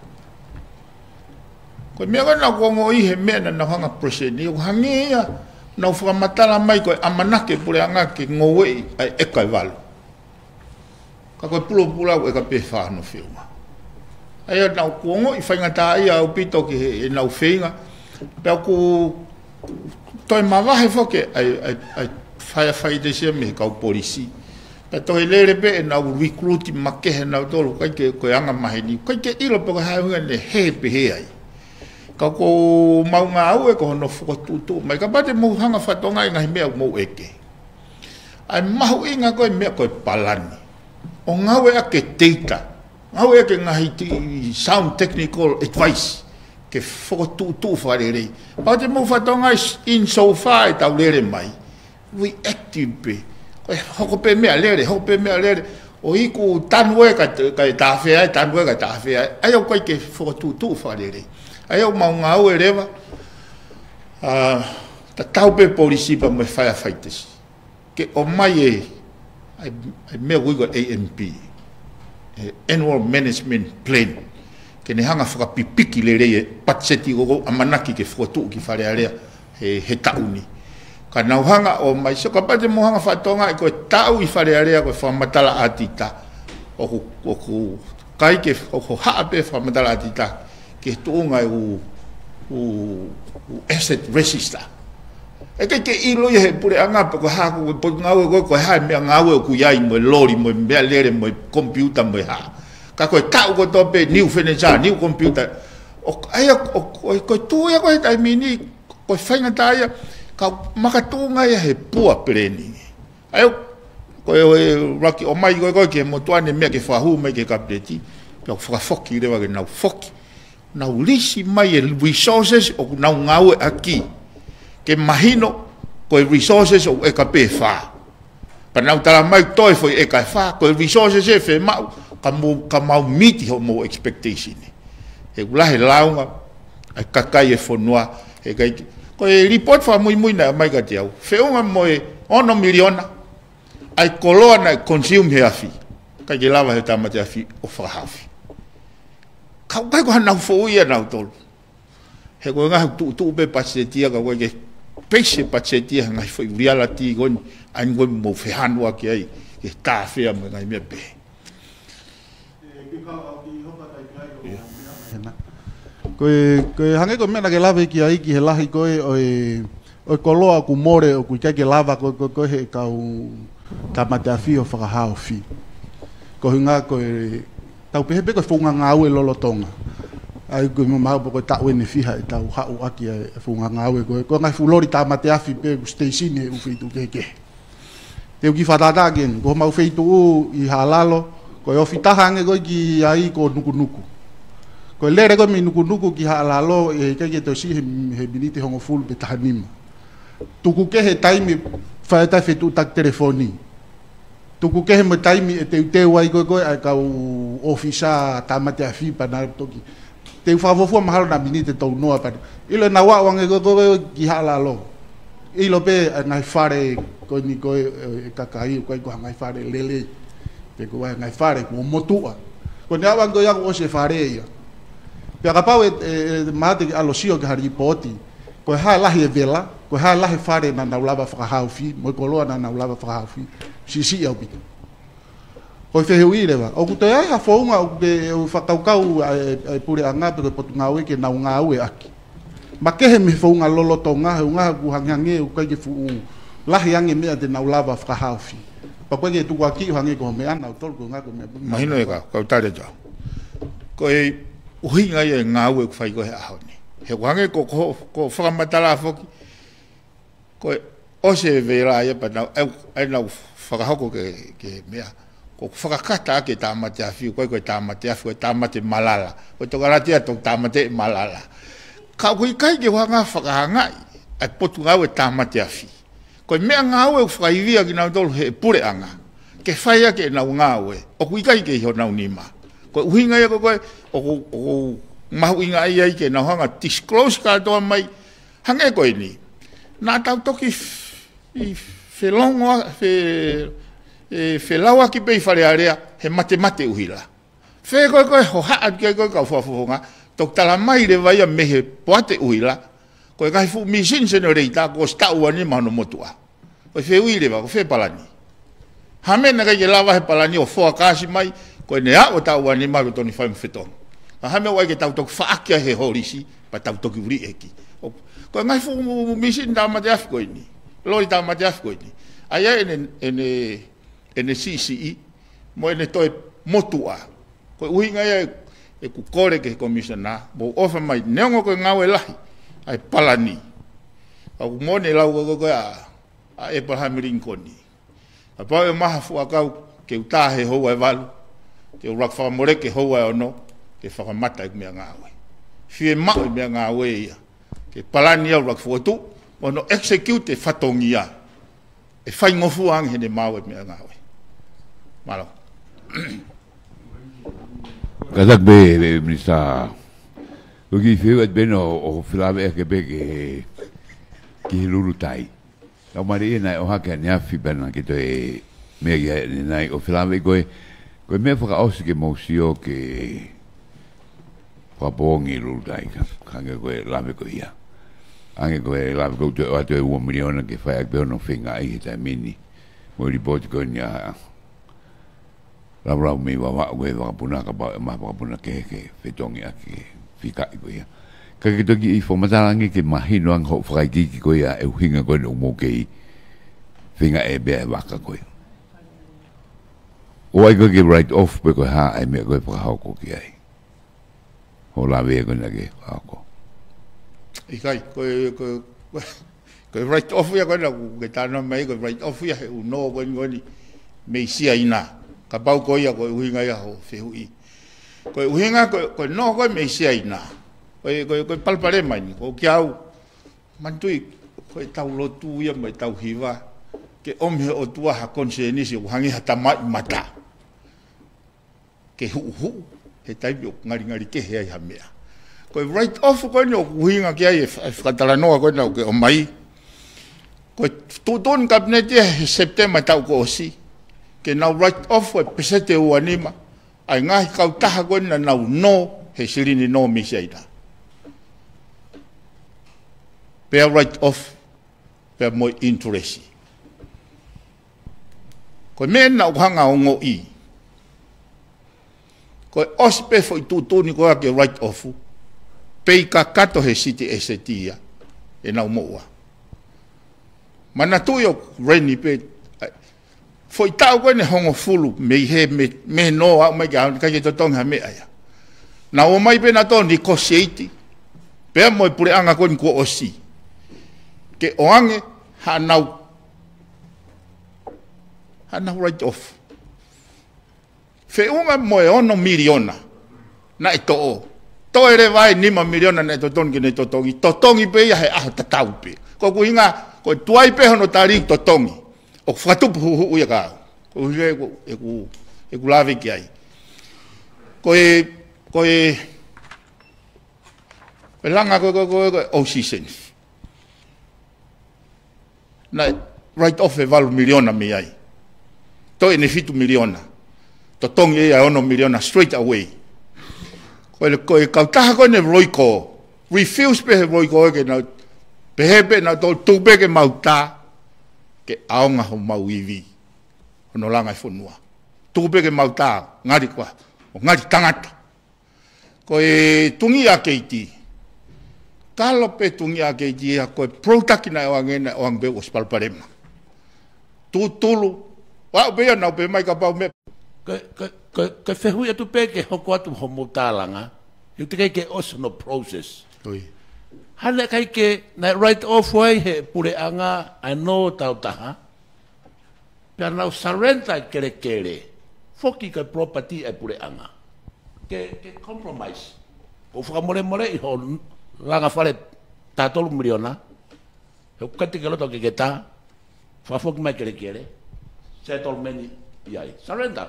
Ko e meʻa ko ē naʻa ku ongoʻi he meʻa naʻa nau hanga present, ʻoku hangē ia naʻa nau fakamatala mai ko e ʻamanaki e puleʻanga ke ngoueʻi ʻa e ʻeka ʻe valu. Ka ko e pulopula ʻoku ʻeka pē ʻe fā hono feʻunga. ʻA ia naʻa ku ongoʻi faingataʻaʻia ʻaupito ki he, ʻenau feinga. Pea ʻoku toe mavahe foki ʻa e, ʻa e, ʻa e firefighters ia mei he kau polisi. Pea toe lele pē ʻenau recruit makehe nautolu, ʻikai ke, ko e anga maheni. ʻIkai ke ʻilo pe ko e hā e ʻuhinga naʻe hē pehē ai. Ka ko ʻemau ngāue ko hono fokotuʻutuʻu mai. Kapau te mou hanga fakatokangaʻi e ngaahi meʻa ʻoku mou ʻeke. ʻA e mahuʻinga ko e meʻa ko e palani. ʻO ngāueʻaki e data. Ngāueʻaki e ngaahi ti-, sound technical advice. Ke fokotuʻutuʻu fakalelei. Kapau te mou fakatokangaʻi in so far ʻetau lele mai. Reactive pē. Ko e hoko pē meʻa lele, hoko pē meʻa lele. ʻO iku tanu ē kae, kae tāfea ē, tanu ē kae tāfea ē. ʻA ia ʻoku ʻikai ke fokotuʻutuʻu fakalelei. ʻA ia ʻoku mau ngāue leva. ʻA, tatau pē polisi pea mo e firefighters. Ke ʻomai e, ʻa e, ʻa e meʻa ʻoku ui ko e A M P, e Annual Management Plan, ke ne hanga fakapipiki lelei e patiseti ʻoku ʻamanaki ke fokotuʻu ki Fale Alea he, he taʻu ni. Ka nau hanga ʻo ʻomai, so kapau te mou hanga fakatokangaʻi ko e taʻu ʻi Fale Alea ko e fakamatala ʻatita, ʻoku, ʻoku ʻikai ke, ʻoku haʻa pē fakamatala ʻatita, ke tuʻunga e ʻū, ʻū, ʻū asset register. ʻE ʻikai ke ʻilo ia he puleʻanga pe ko e hā ko e potungāue ko e, ko e hā e meʻangāue ʻoku ʻi ai mo e loli, mo e meʻa lele, mo e computer, mo e hā. Ka ko e taʻu kotoa pē, new furniture, new computer. ʻO, ʻa ia, ʻo, ʻo, ko e tuʻu ia ko e taimi ni, ko e faingataʻa ia, ka makatuʻunga ia he poor planning. ʻA ia, ko e, ʻe laki ʻomai ko e, ko e ke motuʻa ni meʻa ke fakahū mai ki he Kapineti, pea fakafoki leva ke nau foki. Nau lisi mai e resources ʻoku nau ngāueʻaki. Ke mahino ko e resources ʻoku ʻeka pē ʻe fā. Pea nau tala mai toe foʻi ʻeka ʻe fā, ko e resources ʻe fiemaʻu, ka mou, ka mau miti hoʻomou expectation. He ʻoku lahi e lāunga ʻa e kakai e fonua, he ʻikai ke, ko e report fakamuimui naʻe ʻomai kiate au. Feʻunga mo e ono miliona, ʻa e koloa naʻe consume he afi. ʻIkai ke lava he tāmate afi ʻo fakahaofi. Ka ʻoku ʻikai ko haʻanau foʻui ia nautolu. He ko e ngaahi tuʻutuʻu pē patiseti ia ka ʻoku ʻikai ke base e patiseti ia he ngaahi foʻi reality ko eni, ʻa eni ko eni mou fehanuʻaki ai, ke tāfea mo e ngaahi meʻa pehē. Hena. Ko e, ko e hangē ko e meʻa naʻa ke lave ki ai ki he lahi ko ē ʻo e, ʻo e koloa ʻoku mole ʻoku ʻikai ke lava ko, ko, ko e he kau tāmate afi ʻo fakahaofi. Ko e ʻuhinga ko e tau pehē pē ko e founga ngāue lolotonga. ʻA ia ko e mamaʻo pe ko e taʻu ʻeni ʻe fiha ʻetau haʻu ʻaki ʻa e founga ngāue ko e, ko e ngaahi fuʻu loli tāmate afi pē ʻoku station he ʻū feituʻu kehekehe. Te u kiʻi fakatātā ki heni, ko homau feituʻu ʻi Haʻalalo, ko e ofi taha ange ko ē ki ai ko Nukunuku. Ko e lele ko ē mei Nukunuku ki Haʻalalo, ʻe ʻikai ke toe siʻi he, he miniti hongofulu pe taha nima. Tuku kehe taimi fai ʻa e fetuʻutaki telefoni. Tuku kehe mo e taimi ʻe teuteu ai ko ē ko ē ʻa e kau ʻōfisa tāmate afi pea nau toki. Te u fakafuofua mahalo naʻa miniti ʻe tolunoa pea ʻilo ʻenau aʻu ange ko ē ko ē ki Haʻalalo. ʻIlo pē ʻa e ngaahi fale ko eni ko ē, ʻe, ʻe kakai, ʻoku ʻikai ko ha ngaahi fale lelei. Pe ko e ngaahi fale kuo motuʻa. Ko ʻene aʻu ange ko ia kuo ʻosi e fale ia. Pea kapau ʻe, ʻe, ʻe Mate ke ʻalu ʻo sio ki ha lipooti. Ko e hā e lahi e vela, ko e hā e lahi e fale naʻa nau lava fakahaofi, mo e koloa naʻa nau lava fakahaofi. Siʻisiʻi ʻaupito. Ko e fehuʻi leva, ʻoku toe ʻi ai ha founga ʻoku ke fakakaukau ʻa e, ʻa e puleʻanga pe ko e potungāue ke nau ngāueʻaki? Makehe mei he founga lolotonga, he ʻuhinga ʻoku hangehangē ʻoku ʻikai ke fuʻu lahi ange meʻa te nau lava fakahaofi. Pea ko e ke tukuakiʻi ʻo hangē ko e meʻa nautolu ko e ngaahi ko e meʻa. Mahino e kau, kau tali atu. Ko e ʻuhinga ia e ngāue ʻoku fai ko ē he ʻaho ni. He ʻoku hangē ko, ko, ko e fakamatala foki, ko e ʻosi e vela ia pea nau, ʻe, ʻe nau fakahoko ke, ke meʻa. Ko e fakakata ʻaki e tāmate afi, ko e, ko e tāmate afi, ko e tāmate malala. Ko e tokalatia to tāmate malala. Ka ʻoku ʻikai ke hanga fakahangaʻi ʻa e potungāue tāmate afi. Ko e meʻangāue ʻoku fakaivia kinautolu he puleʻanga ke fai ʻaki ʻenau ngāue, ʻoku ʻikai ke ʻi honau nima. Ko e ʻuhinga ia ko e, ko e, ʻoku, ʻoku mahuʻinga ai ai ke nau hanga disclose kātoa mai, hangē ko eni. Naʻa tau toki f-, ʻi felongoa, fe, ʻe, felauaki pē ʻi Fale Alea he matemate ʻuhila. Fē ko e, ko e hohaʻa atu ki ai ko e kau fakafofonga, toki tala mai leva ia mei he poate ʻuhila, ko e ngaahi fuʻu misini senelita, kuo ʻosi taʻu ua nima hono motuʻa. Ko e fehuʻi leva, ko fē palani? Ha meʻa naʻe ʻikai ke lava he palani ʻo foakaasi mai, ko ʻene aʻu ʻo taʻu ua nima ʻoku totonu ke fai mo fetongi. Ka ha meʻa ʻoku ʻai ke tau toki faʻaki ai he holisi, pea tau toki uliʻi ʻe he ki. ʻO, ko e ngaahi fuʻu misini tāmate afi ko eni, loli tāmate afi ko eni. ʻA ia ʻene, ʻene, ʻene siʻisiʻi, mo ʻene toe motuʻa. Ko e ʻuhinga ia ʻe, ʻeku kole ki he Komisionā, mou ʻofa mai, neongo ko e ngāue lahi ʻa e palani. Ka ʻoku moʻoni e lau ko e, ko e ʻa, ʻa ʻEpalahame Lingikoni. Kapau ʻe ʻomai ha fuʻu ʻakau ke u tā he houa ʻe valu, ke u ʻuluaki fakamoleki he houa ʻe ono, ke fakamata ʻeku meʻangāue. Fiemaʻu e meʻangāue ia ke palani au ʻuluaki fokotuʻu, ʻo hono execute e fatongia ʻe faingofua ange heʻene maʻu e meʻangāue. Mālō. Kātaki pē, pē, Minisitā. Ko e kiʻi fehuʻi atu pē ʻo, ʻo felāveʻi ake pē ki he, ki he Lulutai. Laumālie ia naʻe ʻohake ʻaneafi pea naʻa ke toe meʻa ki ai ʻanenai ʻo felāveʻi ko e, ko e meʻa fakaʻosi ke mou sio ke fakapoongi Lulutai ka, ka hangē ko e lave ko ia. Hangē ko e lave ko e toe ʻoatu e ua miliona ke fai ʻaki pē hono feingaʻi he taimi ni. Mo e lipooti ko eni ʻa Laulau mei Vavaʻu ko e vakapuna, kapau ʻe ʻomai ha vakapuna kehe ke fetongi ʻaki e fikaʻi ko ia. Ka ke toki ʻi fakamatala ange ke mahino ange hoʻo fakaikiiki ko ia e ʻuhinga ko eni ʻoku mou kei feingaʻi pē ʻa e vaka ko ia. ʻOku ʻai ko e ke write off pe ko e hā ʻa e meʻa ko e fakahoko ki ai. Hoʻo lave ia ko ena ke fakahoko. ʻIkai, ko e, ko e, ko e write off ia ko ena ʻoku ke talanoa mai, ko e write off ia he ʻū nō ko eni ko eni mei Siaina. Kapau ko ia ko e ʻuhinga ia hoʻo fehuʻi. Ko e ʻuhinga ko e, ko e nō ko e mei Siaina. Ko e, ko e, ko e palopalema eni, ko kiate au, manatuʻi, ko ʻetau lotu ia mo ʻetau hiva, ke ʻomi he ʻOtua ha konisēnisi ʻoku hangē ha tamaʻimata ke huʻuhuʻu he taimi ʻoku ngalingali kehe ai ha meʻa. Ko e write off ko eni ʻoku ʻuhinga ki ai e fa-, e fakatalanoa ko ena ʻoku ke ʻomai. Ko e tuʻutuʻuni Kapineti ia he Sepitema taʻu kuo ʻosi, ke nau write off e peseti ʻe ua nima ʻa e ngaahi kautaha ko ena naʻa nau nō he silini nō mei Siaina. Pea write off pea mo e interest. Ko e meʻa naʻa ku hanga ʻo ongoʻi, ko e ʻosi pē foʻi tuʻutuʻuni ko ia ke write off, pea kakato he City Asset ia ʻenau moʻua. Manatuʻi ʻoku reni pē, foʻi taʻu ko eni ʻe hongofulu mei he, mei, mei he nō aʻu mai ki he ʻaho ni ʻikai ke totongi ha meʻa ia. Naʻa nau ō mai pē nautolu negotiate pea mo e puleʻanga ko eni kuo ʻosi ke ʻoange haʻanau, haʻanau write off. Feʻunga mo e ono miliona naʻe toʻo. Toe leva e nima miliona naʻe totonu ke ne totongi. Totongi pē ia he ʻaho tatau pē. Ko ʻeku ʻuhinga, ko e tuai pē hono tali totongi, ʻoku fakatupu huʻuhuʻu ia ka. Ko e ʻuhinga ʻeku, ʻeku, ʻeku lave ki ai. Ko e, ko e, ko e langa ko e, ko e, ko e, ko e all seasons. Naʻe write off e valu miliona mei ai. Toe ʻene fitu miliona. Totongi ia e ono miliona straight away. Ko e, ko e kautaha ko eni Royco, refuse pē he Royco ke nau, pehē pē nautolu tuku pē ke mau tā, ke ʻaonga homau ivi, hono langa e fonua. Tuku pē ke mau tā, ngali koā, ʻo ngali tangata. Ko e tungi ʻa Keiti. Kalo pē tungi ʻa Keiti ia ko e product naʻe ʻoange, naʻe ʻoange pē ʻosi palopalema. Tutulu. Ua pē ia nau pē mai kapau meʻa. Ko, ko, ko, ko e fehuʻi atu pē ke hoko atu hoʻomou tālanga. He ʻoku teʻeki ke ʻosi hono process. ʻOi. Hangē ʻikai ke, naʻe write off ai he puleʻanga ʻa e nō tau taha. Pea nau surrender e kelekele. Foki ko e property ʻa e puleʻanga. Ke, ke compromise. ʻOku fakamolemoleʻi hoʻo langa fale taha tolu miliona. He ʻoku ʻikai te ke loto ke ke tā. Fakafoki mai kelekele. Settlement ʻi ai. Surrender.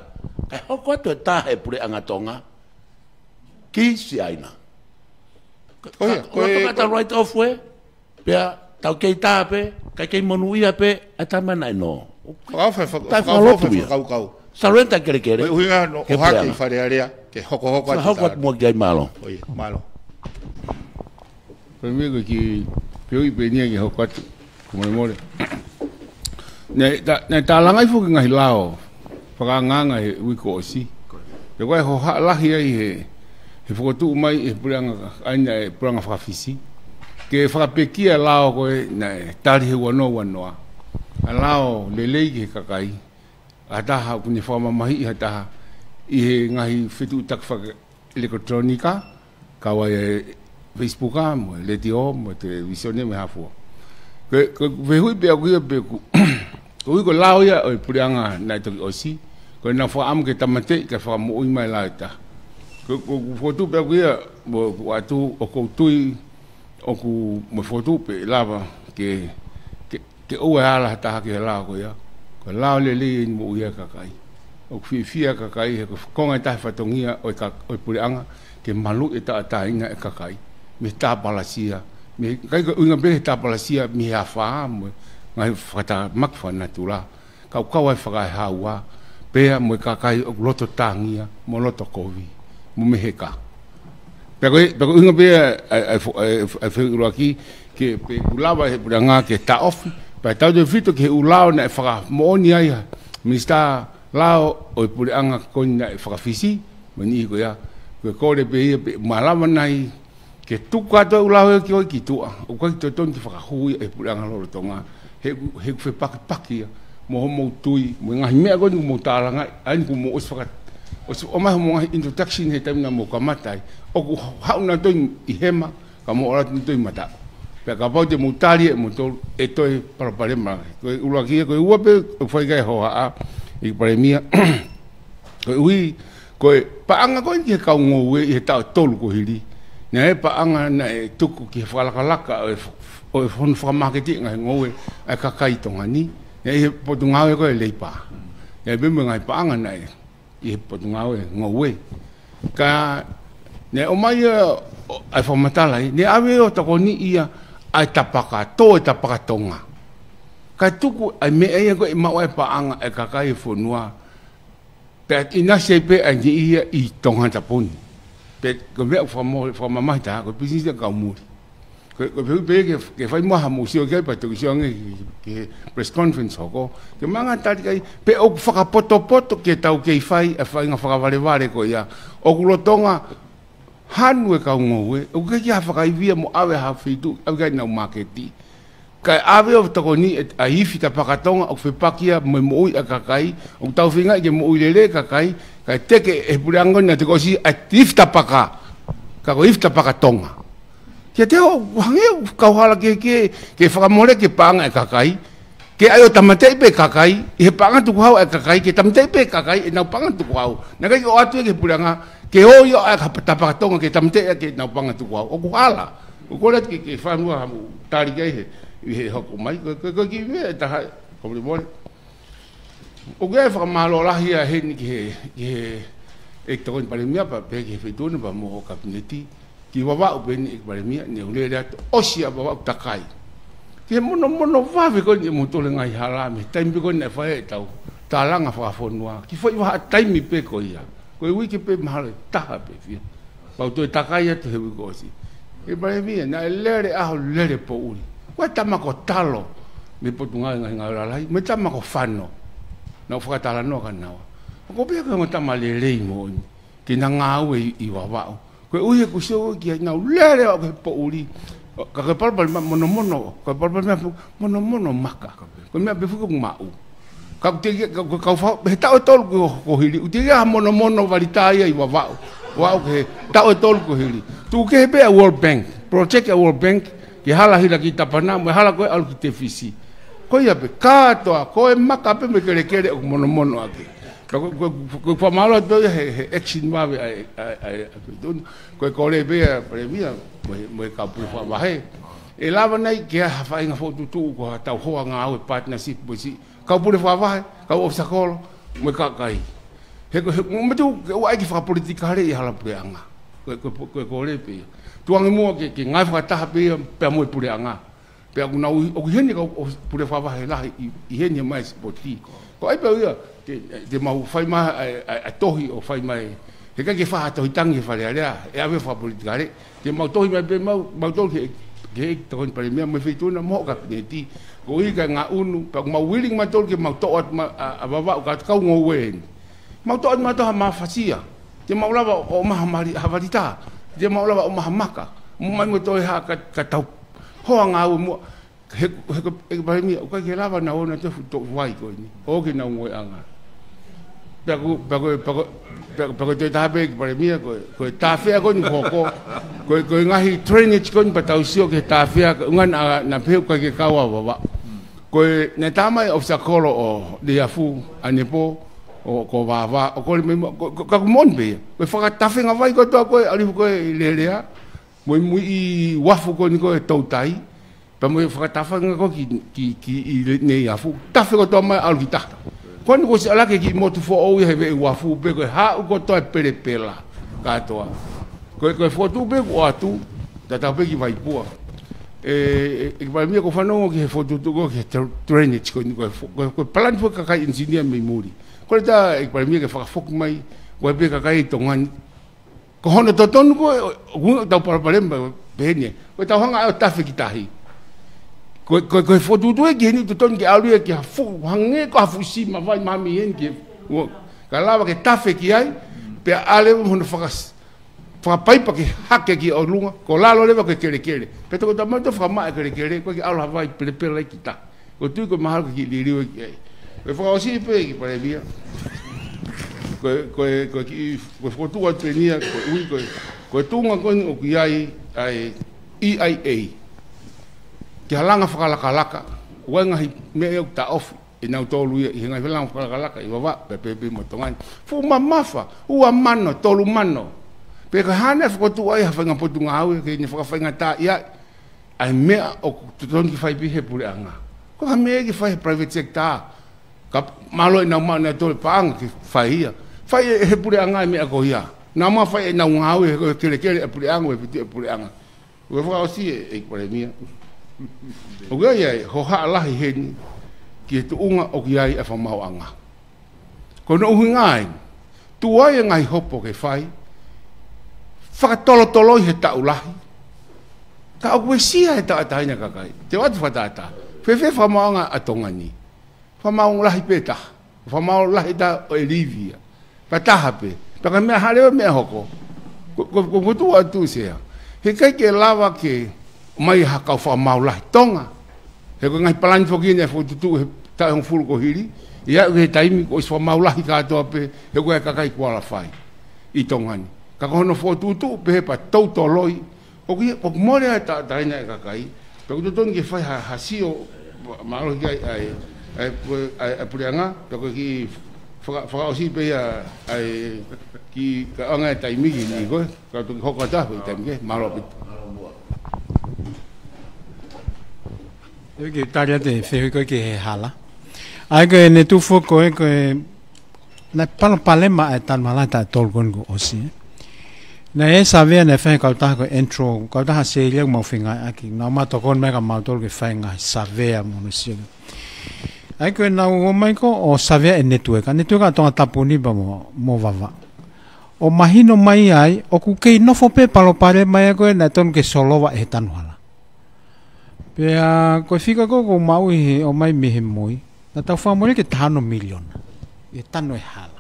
Kae hoko atu e tā he puleʻanga Tonga ki Siaina. Ko ia, ka, ko e, ʻoatu ka ta write off ē. Pea tau kei tā pē, kae kei monūʻia pē, ʻa e tā mai naʻe nō. Fakaʻofa, faka-, taʻe fakaʻofa, fakalotu ia. Fakakaukau. Surrender kelekele. Ko e ʻuhinga hono ʻohake ʻi Fale Alea, ke hokohoko atu. Fakahoko atu muʻa ki ai, mālō. ʻOi, mālō. Palēmia, ko e kiʻi fehuʻi pē eni ia ke hoko atu. Fakamolemole. Naʻe ta-, naʻe tālangaʻi foki e ngaahi lao fakaangaanga he uike kuo ʻosi. Pea ko e hohaʻa lahi ai he, he fokotuʻu mai ʻe he puleʻanga, ʻa ia ʻe he puleʻanga faka-Fisi. Ke fakapekia e lao ko ē naʻe tali he ua noa ua noa. ʻA e lao lelei ki he kakai. ʻA e taha ʻoku ne fakamamahiʻi ha taha ʻi he ngaahi fetuʻutaki faka-, ʻilekitulōnika, kau ai e Facebook ʻa mo e letiō, mo e televīsone, mo e hā fua. Ko e, ko e fehuʻi pē ʻaʻaku ia pe ʻoku, ko e ʻuhi ko e lao ia ʻo e puleʻanga naʻe toki ʻosi, ko ʻenau fakaʻamu ke tāmateʻi kae fakamoʻui mai e lao ʻe taha. Ko e, ko e, ko e fokotuʻu pē ʻaʻaku ia, mo ʻoku ʻatu, ʻoku ou tui, ʻoku mo e fokotuʻu pē ʻe lava ke, ke, ke ʻoua ʻe ala ha taha ki he lao ko ia. Ko e lao lelei eni moʻui ʻa e kakai. ʻOku fiefia e kakai, he ko e konga ʻe taha e fatongia ʻo e ka-, ʻo e puleʻanga, ke maluʻi e tauʻatāina ʻa e kakai. Mei he tāpalasia, mei he, ʻikai ko e ʻuhinga pē he tāpalasia, mei he afā, mo e ngaahi fakatamaki fakanatula. Kaukau ai e fakaehaua, pea mo e kakai ʻoku loto tangia, mo loto kovi, mo meheka. Pea ko e, pea ko e ʻuhinga pē ʻa e, ʻa e, ʻa e fo-, ʻa e, ʻa e fehuʻi ʻuluaki, ke pe ʻoku lava ʻe he puleʻanga ke taʻofi, pea tautefito ki he ʻū lao naʻe fakamoʻoni ai ʻa e Minisitā Lao ʻo e puleʻanga ko eni naʻe faka-Fisi, mo e niʻihi ko ia, ko e kole pē ia pe malava nai, ke tuku atu e ʻū lao ē ki ʻo ki tuʻa. ʻOku ʻikai totonu ke fakahū ia ʻe he puleʻanga lolotonga. He, he ʻoku fepakipaki ia mo hoʻomou tui, mo e ngaahi meʻa ko eni ʻoku mou tālangaʻi, ʻa eni ʻoku mou ʻosi faka-, ʻosi ʻomai hoʻomou ngaahi introduction he taimi naʻa mou kamata ai. ʻOku haʻu nautolu ʻi hema, ka mou ʻalu atu nautolu ʻi mataʻu. Pea kapau te mou tali ʻe moutolu, ʻe toe palopalema. Ko e ʻuluaki ia, ko e ua pē ʻoku fai ki ai e hohaʻa, ʻEiki Palēmia. Ko e ʻuhi, ko e paʻanga ko eni ki he kau ngoue ʻi he taʻu ʻe tolu kuo hili. Naʻe paʻanga naʻe tuku ki he fakalakalaka ʻo e f-, ʻo e hono fakamāketiʻi e ngaahi ngoue ʻa e kakai Tonga ni. Naʻe ʻi he Potungāue ko e Leipa. Naʻe pē mo e ngaahi paʻanga naʻe ʻi he Potungāue Ngoue. Ka naʻe ʻomai ia ʻo, ʻa e fakamatala ia, naʻe ʻave ʻo tokoniʻi ia ʻa e tapaka, tō e tapaka Tonga. Kae tuku ʻa e meʻa ia ko e maʻu ʻa e paʻanga ʻa e kakai e fonua. Pea ʻinasi ai pē ʻa e niʻihi ia ʻi Tongatapu ni. Pea ko e meʻa ʻoku fakamo-, fakamamahi taha, ko e pisinisi ʻa e kau muli. Ko e, ko e fehuʻi pē ke, ke fai mai ha mou sio ki ai pea toki sio ange ki, ki he press conference hoko. Ke maʻu ha tali ki ai, pe ʻoku fakapotopoto ke tau kei fai ʻa e faʻahinga fakavalevale ko ia. ʻOku lolotonga hanu e kau ngoue, ʻoku ʻikai ke ʻi ai ha fakaivia mo ʻave ha feituʻu, ʻave ki ai ʻenau māketi. Kae ʻave ʻo tokoniʻi ʻa e ifi tapaka Tonga, ʻoku fepaki ia mo e moʻui ʻa e kakai, ʻoku tau feingaʻi ke moʻui lelei e kakai, kae teke ʻe he puleʻanga naʻe toki ʻosi ʻa e ifi tapaka, ka ko e ifi tapaka Tonga. Kiate au, hangē ʻoku kauhala ke, ke, ke fakamoleki e paʻanga ʻa e kakai, ke ʻai ʻo tāmateʻi pē e kakai, ʻi he paʻanga tukuhau ʻa e kakai, ke tāmateʻi pē e kakai ʻenau paʻanga tukuhau. Naʻe ʻikai ke ʻoatu ia ki he puleʻanga, ke ʻoua ʻe ʻi ai ha tapaka Tonga ke tāmateʻi ʻaki ʻenau paʻanga tukuhau. ʻOku hala. ʻOku ou kole atu ke, ke fanua hamu tali ki ai he, ʻi he hoko mai. Ko, ko, ko e kiʻi meʻa ʻe taha, fakamolemole. ʻOku ʻi ai e fakamālō lahi ia heni ki he, ki he ʻEiki Tokoni Palēmia pea pehē ki he Feituʻu na pea mo e Kapineti. Ki Vavaʻu pē eni ʻEiki Palēmia, naʻa ku lele atu, ʻosi ʻa Vavaʻu takai. Ki he monomono vave ko eni ʻe moutolu he ngaahi hala, mei he taimi pē ko eni naʻe fai ai ʻetau tālanga fakafonua. Kiʻi foʻi vahaʻa taimi pē ko ia. Ko e uike pē mahalo ʻe taha pē fiha. Pea u toe takai atu he uike kuo ʻosi. ʻEiki Palēmia, naʻe lele ʻaho lele poʻuli. Ko e tama ko Talo, mei Potungāue Ngaahi Ngāue Lalahi, mo e tama ko Fano. Naʻa ku fakatalanoa kia naua. Ko pea ko e ongo tama lelei moʻoni ke na ngāue ʻi, ʻi Vavaʻu. Koeʻuhi he kuo sio ki ai, nau lele ʻo ke poʻuli. Ka ko e palopalema monomono, ko e palopalema pu-, monomono maka. Ko e meʻa pē fuka kuo maʻu. Ka ʻoku teʻeki, ka, ka, ka fa-, he taʻu ʻe tolu kuo, kuo hili, ʻoku teʻeki ha monomono valita ia ʻi Vavaʻu. Vavaʻu ki he taʻu ʻe tolu kuo hili. Tuku kehe pē ʻa e World Bank, project ʻa e World Bank, ki he hala Hilakitapana, mo e hala ko ē ʻalu ki Tefisi. Ko ia pē, kātoa, ko e maka pē mo e kelekele ʻoku monomono ʻaki. Ka ko, ko, ko, ko e fakamālō atu ia he, he action vave ʻa e, ʻa e, ʻa e, ʻa e, ko e kole pē ʻa e Palēmia, mo e, mo e kau pule fakavahe. ʻE lava nai ke ʻi ai ha faʻahinga fokotuʻutuʻu ko ha tau hoa ngāue partnership mo e siʻi kau pule fakavahe, kau ʻofisa kolo, mo e kakai. He ko, he, mo metu, ke ʻoua ʻe fakapolitikale ʻi hala puleʻanga. Ko, ko, ko, ko e kole pē ia. Tuku ange muʻa ke, ke ngāue fakataha pē ia, pea mo e puleʻanga. Pea ʻoku nau, ʻoku ʻi heni kau pule fakavahe lahi ʻi, ʻi heni mai sipoti. Ko ai pē ia, te, te mau fai mai ʻa e, ʻa e, ʻa e tohi ʻo fai mai. He ʻikai ke fai ha tohi tangi he Fale Alea, ʻe ʻave fakapolitikale. Te mau tohi mai pē mau, mau tohi ke, ke tokoni Palēmia mo e Feituʻu na mo e Kapineti. Koeʻuhi ka ngaʻunu, pea ʻoku mau willing mautolu ke mau toʻo atu mai ʻa, ʻa Vavaʻu ka kau ngoue eni. Mau toʻo atu mautolu ha mafasia. Te mau lava ʻo maʻu ha mali, ha valita. Te mau lava ʻo maʻu ha maka. Mo mai mo toe ha ka, ka tau hoa ngāue muʻa. He, he ko e, ʻEiki Palēmia, ʻoku ʻikai ke lava naʻa nau ō ʻo toʻo e fuʻu toʻu vai ko eni. ʻO ke nau ngoue ʻanga. Pea ko, pea ko, pea ko, pea ko, pea ko e toe taha pē ʻEiki Palēmia, ko e, ko e tāfea ko eni ko, ko, ko e, ko e ngaahi drainage ko eni pea tau sio ki he tāfea, ko e ʻuhinga naʻa, naʻa pehē ʻoku ʻikai ke kau ʻa Vavaʻu. Ko e, naʻe tā mai ʻofisa kolo ʻo Leiafu, ʻanepō, ʻo ko Vavaʻu, ʻo kole mai mo, ko, ko, ka kuo moʻoni pē ia. Ko e fakatafenga vai kotoa ko ē, ʻalu hifo ko ē ʻi Lelea, mo e muiʻi uafu ko eni ko e Toutai, pea mo e fakatafenga ko ē ki, ki, ki ʻi Le-, Neiafu, tafe kotoa mai ʻalu ki tahi. Ko eni kuo ʻosi ʻalu hake ki motu foʻou ia he veʻe uafu pē ko e haʻu kotoa e pelepela kātoa. Ko e, ko e fokotuʻu pē kuo ʻoatu, tatau pē ki Vaipua. ʻE, ʻe, ʻEiki Palēmia ʻoku ou fanongo ki he fokotuʻutuʻu ko ē ki he dra-, drainage ko eni ko e fo-, ko e, ko e palani foki kakai engineer mei muli. Kole atu ʻEiki Palēmia ke fakafoki mai, ko e pē kakai ʻi Tonga ni. Ko hono totonu ko ē, ʻo, ʻo, ʻoku tau palopalema pē eni. Ko e tau hanga ʻo tafe ki tahi. Ko, ko, ko e fokotuʻutuʻu ē ki heni totonu ke ʻalu ia ki ha fuʻu, hangē ko ha fuʻu sima vai mami eni ki he, ʻo, ka lava ke tafe ki ai, pea ʻalu mo hono fakas-, fakapaipa ke hake ki ʻolunga, ko lalo leva ko e kelekele. Pea toko tau mau tau fakamaʻa e kelekele, ko e ke ʻalu ha vai pelepela ki tahi. Ko e tui ko e mahalo ke kiʻi liliu ʻEiki ai. Ko e fakaʻosi pē ʻEiki Palēmia. Ko e, ko e, ko e kiʻi, ko e fokotuʻu atu eni ia, koeʻuhi ko e, ko e tuʻunga ko eni ʻoku ʻi ai ʻa e E I A. Ki ha langa fakalakalaka, ʻoku ʻi ai e ngaahi meʻa ʻoku taʻofi ʻe nautolu ia ʻi he ngaahi langa fakalakalaka ʻi Vavaʻu, pea pehē pē mo Tonga ni. Fuʻu mamafa, ua mano, tolu mano. Pea ko e hā naʻe fokotuʻu ai ha faʻahinga potungāue, ke ne fakafaingataʻaʻia ai ʻa e meʻa ʻoku totonu ke fai pē he puleʻanga. Ko e hā e meʻa ke fai he private sector. Ka mālō ʻenau maʻu nautolu e paʻanga ke fai ia. Fai ʻe he puleʻanga e meʻa ko ia. Naʻa mau fai ʻenau ngāue he ko e kelekele ʻa e puleʻanga, ʻo e fiti ʻa e puleʻanga. Ko e fakaʻosi ē, ʻEiki Palēmia. ʻOku ʻi ai e hohaʻa lahi heni ki he tuʻunga ʻoku ʻi ai ʻa e fakamaauʻanga. Ko hono ʻuhinga ē, tuai e ngaahi hopo ke fai, fakatolotoloi he taʻu lahi, ka ʻoku uesia e tauʻatāina ʻa e kakai. Te u ʻoatu fakatātā, fēfē fakamaauʻanga ʻa Tonga ni? Fakamaau lahi pē taha, fakamaau lahi taha ʻo e Livia. Pea taha pē. Pea ka meʻa hale ʻo meʻa hoko. Ko, ko, ko, ko tuʻu atu Sea. He ʻikai ke lava ke mai ha kau fakamaau lahi Tonga. He ko e ngaahi palani foki naʻe fokotuʻutuʻu he taʻu ʻe hongofulu kuo hili. ʻI ai ʻoku ʻi he taimi kuo ʻosi fakamaau lahi kātoa pē, he ko e kakai kuo ala fai ʻi Tonga ni. Ka ko hono fokotuʻutuʻu pē he pea tolotoloi. ʻOku ʻi, ʻoku mole ʻa e tauʻatāina ʻa e kakai. Pea ʻoku totonu ke fai ha, ha sio, mālō ki ai, ʻa e, ʻa e, ko e, ʻa e, ʻa e puleʻanga, pea ko e kiʻi faka-, fakaʻosi pē ia, ʻa e, kiʻi kaʻanga e taimi ki ni ko ē, ka toki hoko atu ʻa e taimi ke, mālō ʻaupito. ʻIo, ke tali atu e fehuʻi ko ē ki he hala. ʻA ia ko e ne tufu ko ē, ko e naʻe palopalema ʻa e tanu hala taʻu ʻe tolu ko eni kuo ʻosi, ē. Naʻe ʻi ai e savea naʻe fai ʻe he kautaha ko e ENDRO, kautaha ʻAositelēlia ʻoku mau fengāueʻaki. Naʻa mau tokoni mai kia mautolu ke fai e ngaahi savea mo hono sio. ʻA ia ko ʻenau ō mai ko ē ʻo savea e netiueka. Netiueka ʻa Tongatapu ni pea mo, mo Vavaʻu. ʻO mahino mai ai, ʻoku kei nofo pē palopalema ia ko ē naʻe tonu ke solova ʻe he tanu hala. Pea ko e fika ko ē ʻoku maʻu ʻi he ō mai mei he MOI, naʻa tau fakamoʻoni ki he taha ono miliona ʻi he tanu e hala.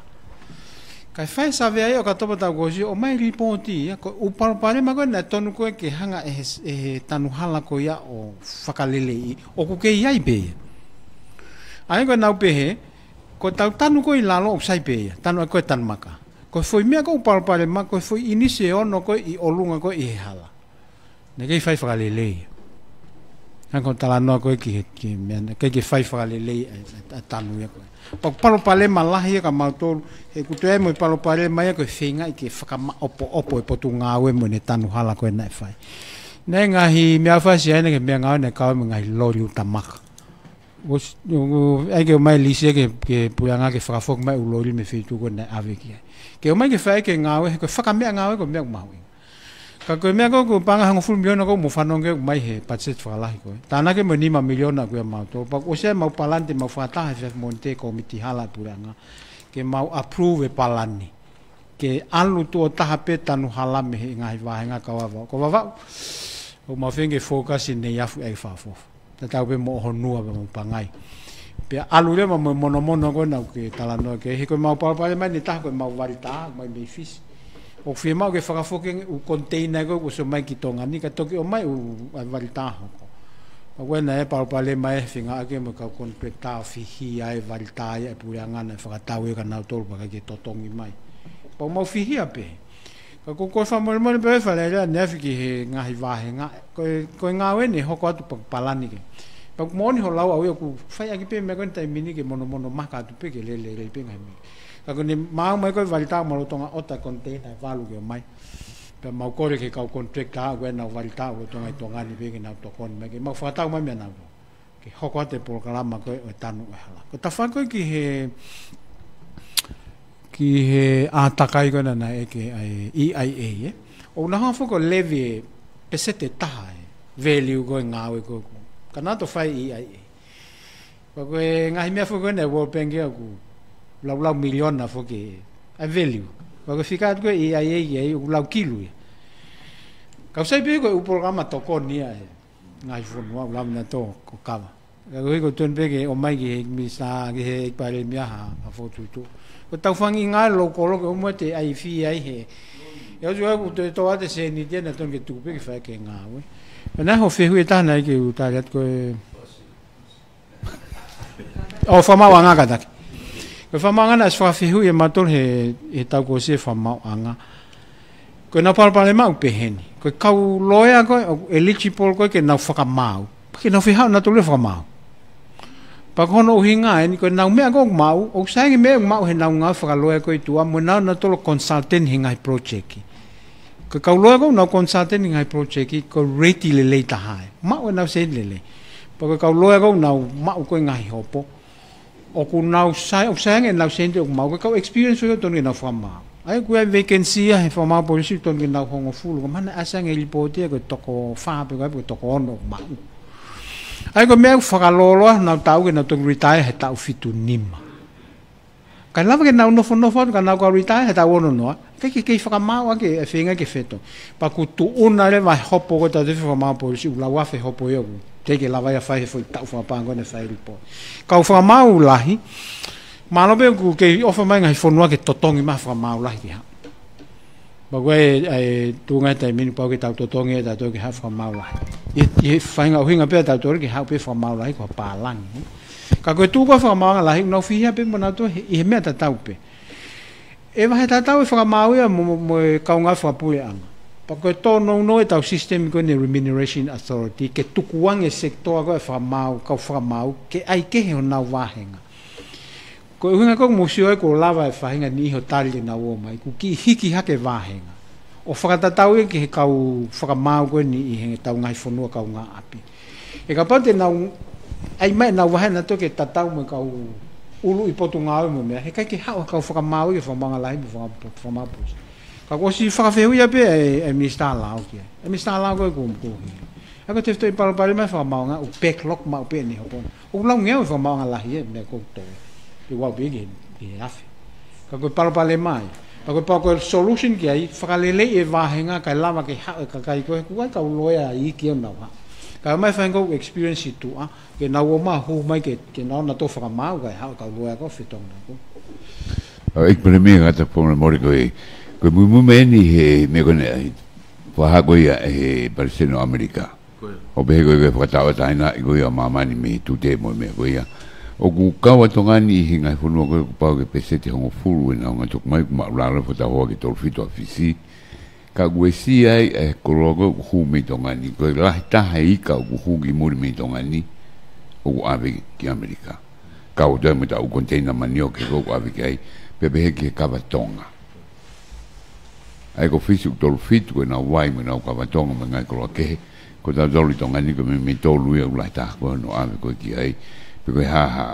Kae fai e savea ia ʻo ka topa tau ko si ʻo mai lipooti ia, ko e ʻū palopalema ko ē naʻe tonu ko ē ke hanga ʻe he, ʻe he tanu hala ko ia ʻo fakaleleiʻi, ʻoku kei ʻi ai pē ia. ʻA ia ko ʻenau pehē, ko ʻetau tanu ko ē ʻi lalo ʻoku sai pē ia, tanu ʻa ia ko e tanu maka. Ko e foʻi meʻa ko ē ʻū palopalema, ko e foʻi ʻinisi ʻe ono ko ē ʻi ʻolunga ko ē ʻi he hala. Naʻe kei fai fakalelei. Hangē ko e talanoa ko ē ki he, ki he meʻa, naʻe kei fai fakalelei ʻa e, ʻa e, ʻa e tanu ia ko ē. Pea ko e palopalema lahi ia kia mautolu, he ʻoku toe ʻi ai mo e palopalema ia ko e feingaʻi ke fakamaʻopoʻopo e potungāue mo ʻene tanu hala ko ē naʻe fai. Naʻe ngaahi meʻa fasi ai naʻe ke meʻangāue naʻe kau mo e ngaahi loli utamaka. ʻOsi, ʻo, ʻo, ʻai ke ʻomai lisi ia ke, ke puleʻanga ke fakafoki mai ʻū loli mei he feituʻu ko ē naʻe ʻave ki ai. Ke ʻomai ke fai ke ngāue, he ko e fakameʻangāue ko e meʻa ʻoku mahuʻinga. Ka ko e meʻa ko ē ʻoku paʻanga hongofulu miliona ko ē ʻoku mou fanongo ki ai ʻoku ʻomai he patiseti fakalahi ko ē. Tānaki mo e nima miliona ko ia mautolu. Pea ʻosi ʻai ʻemau palani te mau fakataha he efiafi Mōnite he kōmiti hala ʻa e puleʻanga. Ke mau approve e palani. Ke ʻalu tuʻo taha pē tanu hala mei he ngaahi vāhenga kau Vavaʻu. Ko Vavaʻu, ʻoku mau feinga ke focus ʻi Neiafu ʻai fafo. Tatau pē mo Honua pea mo Pangai. Pea ʻalu leva mo e monomono ko ē naʻa ke talanoa ki ai. He ko ʻemau palopalema ʻe taha ko ʻemau vali tā, mai mei Fisi. ʻOku fiemaʻu ke fakafoki ange ʻū container ko ē kuo ʻosi ʻomai ki Tonga ni, kae toki ʻomai ʻū, ʻa e vali tā hoko. Pea ko ē naʻe palopalema e feinga ʻaki mo e kau contractor ʻo fihia e vali tā ia ʻa e puleʻanga naʻe fakatau ia kia nautolu pea ʻikai ke totongi mai. Pea ʻoku mau fihia pē. Ka ko, ko e fakamolemole pē Fale Alea ʻaneafi ki he ngaahi vāhenga. Ko e, ko e ngāue eni ʻe hoko atu pea ʻoku palani ke. Pea ʻoku moʻoni hoʻo lau ʻaʻau ia ʻoku fai ʻaki pē meʻa ko eni taimi ni ke monomono maka atu pē ke lele, lele pē ngaahi meʻa. Ka ko ʻene maʻu mai ko ē vali tā ʻoku mau lolotonga ʻota e container ʻe valu ke ʻomai. Pea mau kole ki he kau contractor ko ē ʻenau vali tā ʻoku lolotonga ʻi Tonga ni pē ke nau tokoni mai ke mau fakatau mai meia nautolu. Ke hoko atu e polokalama ko ē ʻo e tanu ʻo e hala. Ko e tafa ko ē ki he, ki he ʻātakai ko ē naʻe ʻeke ʻa e E I A, ē. ʻOku nau hanga foki ʻo levy e peseti ʻe taha e value ko ē ngāue ko ē. Ka naʻa tau fai E I A. Pea ko e ngaahi meʻa foki ko ē naʻe World Bank ia ʻoku laulau miliona foki ʻa e value. Pea ko e fika atu ko ē E I A ki ai ʻoku lau kilu ia. Ka ʻoku sai pē ko e ʻū polokalama tokoni ia ʻa e ngaahi fonua ʻoku lava nautolu ʻo kava. Ka ko e hiko tonu pē ke ʻomai ki he minisitā, ki he ʻEiki Palēmia ha, ha fokotuʻutuʻu. Ko ʻetau fanga ngāue local ko ē ʻoku ʻomai ʻe he ʻAifi ai he. ʻE ʻosi ʻoku toe tō atu e sēniti ia naʻa tonu ke tuku pē ke fai ʻaki e ngāue. Pea naʻe ʻi ai hoʻo fehuʻi ʻe taha naʻe ʻikai ke u tali atu ko e ʻo fakamaauʻanga kātaki. Ko e fakamaauʻanga naʻe ʻosi fakafehuʻi ʻe mautolu he, he taʻu kuo ʻosi e fakamaauʻanga. Ko ʻenau palopalema ʻoku pehē ni. Ko e kau loea ko ē ʻoku eligible ko ē ke nau fakamaau. Ke nau fie haʻu nautolu ʻo fakamaau. Pea ko hono ʻuhinga eni ko ʻenau meʻa ko ē ʻoku maʻu, ʻoku sai ange meʻa ʻoku maʻu heʻenau ngāue fakaloea ko ē ʻi tuʻa mo ʻenau nautolu consultant he ngaahi project. Ko e kau loea ko ē ʻoku nau consultant he ngaahi project, ko e rate lelei taha ē. Maʻu ʻenau sēniti lelei. Pea ko e kau loea ko ē ʻoku nau maʻu ko ē ngaahi hopo. ʻOku nau sai, ʻoku sai ange ʻenau sēniti ʻoku maʻu, ko e kau experience ʻoku tonu ke nau fakamaau. ʻA ia ʻoku ʻi ai e vacancy ia he fakamaau polisi ʻoku tonu ke nau hongofulu, ka mahalo naʻe ʻasi ange he lipooti ia ko e toko fā pē ko ē pe ko e toko ono ʻoku maʻu. ʻA ia ko e meʻa ʻoku fakalōloa, nau tau ke nau toki retire he taʻu fitu nima. Kae lava ke nau nofonofo atu, ka nau kau retire he taʻu ono noa. Ke, ke, ke fakamaau ʻaki e feinga ke fetongi. Pea ʻoku tuʻuna leva e hopo ko ē ʻa e fakamaau polisi, ʻoku lau afe hopo ia ʻoku teʻeki ke lava ia ʻo fai he foʻi taʻu fakapālangi ko ē naʻe fai e lipooti. Kau fakamaau lahi, mālō pē ʻoku kei ʻofa mai ngaahi fonua ke totongi mai fakamaau lahi ke haʻu. Pea ko e, ʻa e tuʻunga he taimi ni pau ke tau totongi ʻe tautolu ke haʻu fakamaau lahi. ʻI, ʻi he faʻahinga ʻuhinga pē ʻa tautolu ke haʻu pē fakamaau lahi ko ha pālangi. Ka ko e tuʻu ko ē fakamaauʻanga lahi, ʻoku nau fihia pē mo nautolu he, ʻi he meʻa tatau pē. ʻE vahe tatau e fakamaau ia mo, mo, mo e kaungā fakapuleʻanga. Pea ko e tōnounou ʻetau system ko eni remuneration authority, ke tukuange e sekitoa ko ē fakamaau, kau fakamaau, ke ʻai kehe honau vāhenga. Ko e ʻuhinga ko ē ʻoku mou sio ai kuo lava e faʻahinga niʻihi ʻo tali ʻenau ō mai, ʻoku kiʻi hiki hake e vāhenga. ʻO fakatatau ia ki he kau fakamaau ko eni ʻi heʻetau ngaahi fonua kaungāʻapi. He kapau te nau ʻai mai ʻenau vāhenga nautolu ke tatau mo e kau ʻuluʻi potungāue mo e meʻa, heʻikai ke haʻu ha kau fakamaau ia ke fakamaauʻanga lahi mo e faka-, fakamaau polisi. Ka kuo ʻosi fakafehuʻia pē ʻe, ʻe Minisitā Lao ki ai. ʻE Minisitā Lao ko ē kuo, kuo hili. ʻA ia ko e tefitoʻi palopalema e fakamaauʻanga ʻoku backlog maʻu pē ʻene hopo. ʻOku lau ngeau e fakamaauʻanga lahi e meʻa ko ē ʻoku tō. Ke ʻoua pē ke, ke afe. Ka ko e palopalema ia. Ka ko e pau ko e solution ki ai, fakaleleiʻi e vāhenga kae lava ke haʻu e kakai ko ē, ʻoku ʻi ai e kau loea iiki ʻoku nau haʻu. Kae ʻomai e faʻahinga ko ē ʻoku experience ʻi tuʻa, ke nau ō mai ʻo hū mai ke, ke nau, nautolu fakamaau kae haʻu e kau loea ko ē fetongi nautolu. ʻEiki Palēmia, ngata pō mo le mole ko e, ko e muimui mai eni he meʻa ko eni, fakahā ko ia ʻe he Palesiteni ʻo ʻAmelika. ʻO pehē ko e fakatauʻatāinaʻi ko ia ʻa māmani mei he tute mo e meʻa ko ia. ʻOku kau ʻa Tonga ni ʻi he ngaahi fonua ko ē kuo pau ke peseti hongofulu ʻenau ngaahi tuku mai, kuo māʻulalo fakatauhoa ki he tolu fitu ʻa Fisi. Ka ʻoku uesia ai ʻa e koloa ko ē ʻoku hū mei Tonga ni, ko e lahi taha e ika ʻoku hū ki muli mei Tonga ni ʻoku ʻave ki ʻAmelika. Kau atu ai mo ʻetau koniteina manioke ko ē ʻoku ʻave ki ai, pea pehē ki he kava Tonga. ʻA ia ko Fisi ʻoku tolu fitu ko ʻenau vai mo ʻenau kava Tonga mo e ngaahi koloa kehe, ko tautolu ʻi Tonga ni ko e meimei tolu ia ʻoku lahi taha ko ē hono ʻave ko ē ki ai, pe ko e hā ha,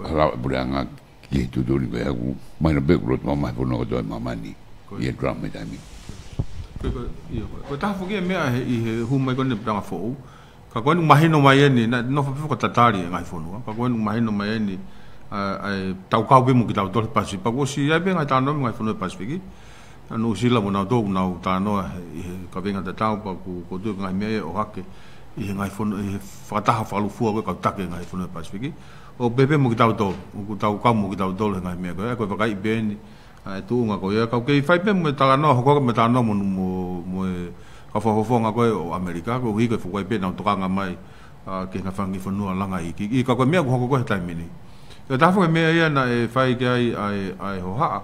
ha lava puleʻanga ki he tuʻutuʻuni ko ē. ʻOku mahino pē ʻoku loto mamahi e fonua kotoa ʻi māmani ʻi he drama e taimi. Ko e, ko e, ʻio, ko e, ko e taha foki e meʻa he, ʻi he hū mai ko eni e puleʻanga foʻou. Ka ko eni ʻoku mahino mai eni, naʻe nofo pē fakatatali e ngaahi fonua. Ka ko eni ʻoku mahino mai eni, ʻa, ʻa e tau kau pē mo kitautolu he Pasifiki. Pea kuo ʻosi ʻi ai pē ngaahi talanoa mo e ngaahi fonua he Pasifiki. ʻA Nuʻusila mo nautolu ʻoku nau talanoa he, ʻi he kaveinga tatau, pea ʻoku, ʻoku ou tui ko e ngaahi meʻa ia ʻe ʻohake ʻi he ngaahi fonua, ʻi he fakataha fakalūkufua ko ē kau taki e ngaahi fonua he Pasifiki. ʻO pehē pē mo kitautolu, ʻoku tau kau mo kitautolu he ngaahi meʻa ko ē, ko e vakaiʻi pē eni ʻa e tuʻunga ko ia. Ka ʻoku kei fai pē mo e talanoa, hoko hake mo e talanoa mo, mo, mo e kau fakafofonga ko ē ʻo ʻAmelika, koeʻuhi ko e fakaʻai pē ʻenau tokanga mai, ʻa, ki he ngaahi fanga kiʻi fonua langa iiki. ʻI, ka ko e meʻa ʻoku hoko ko ē he taimi ni. Ko e taha foki e meʻa ia naʻe fai ki ai ʻa e, ʻa e hohaʻa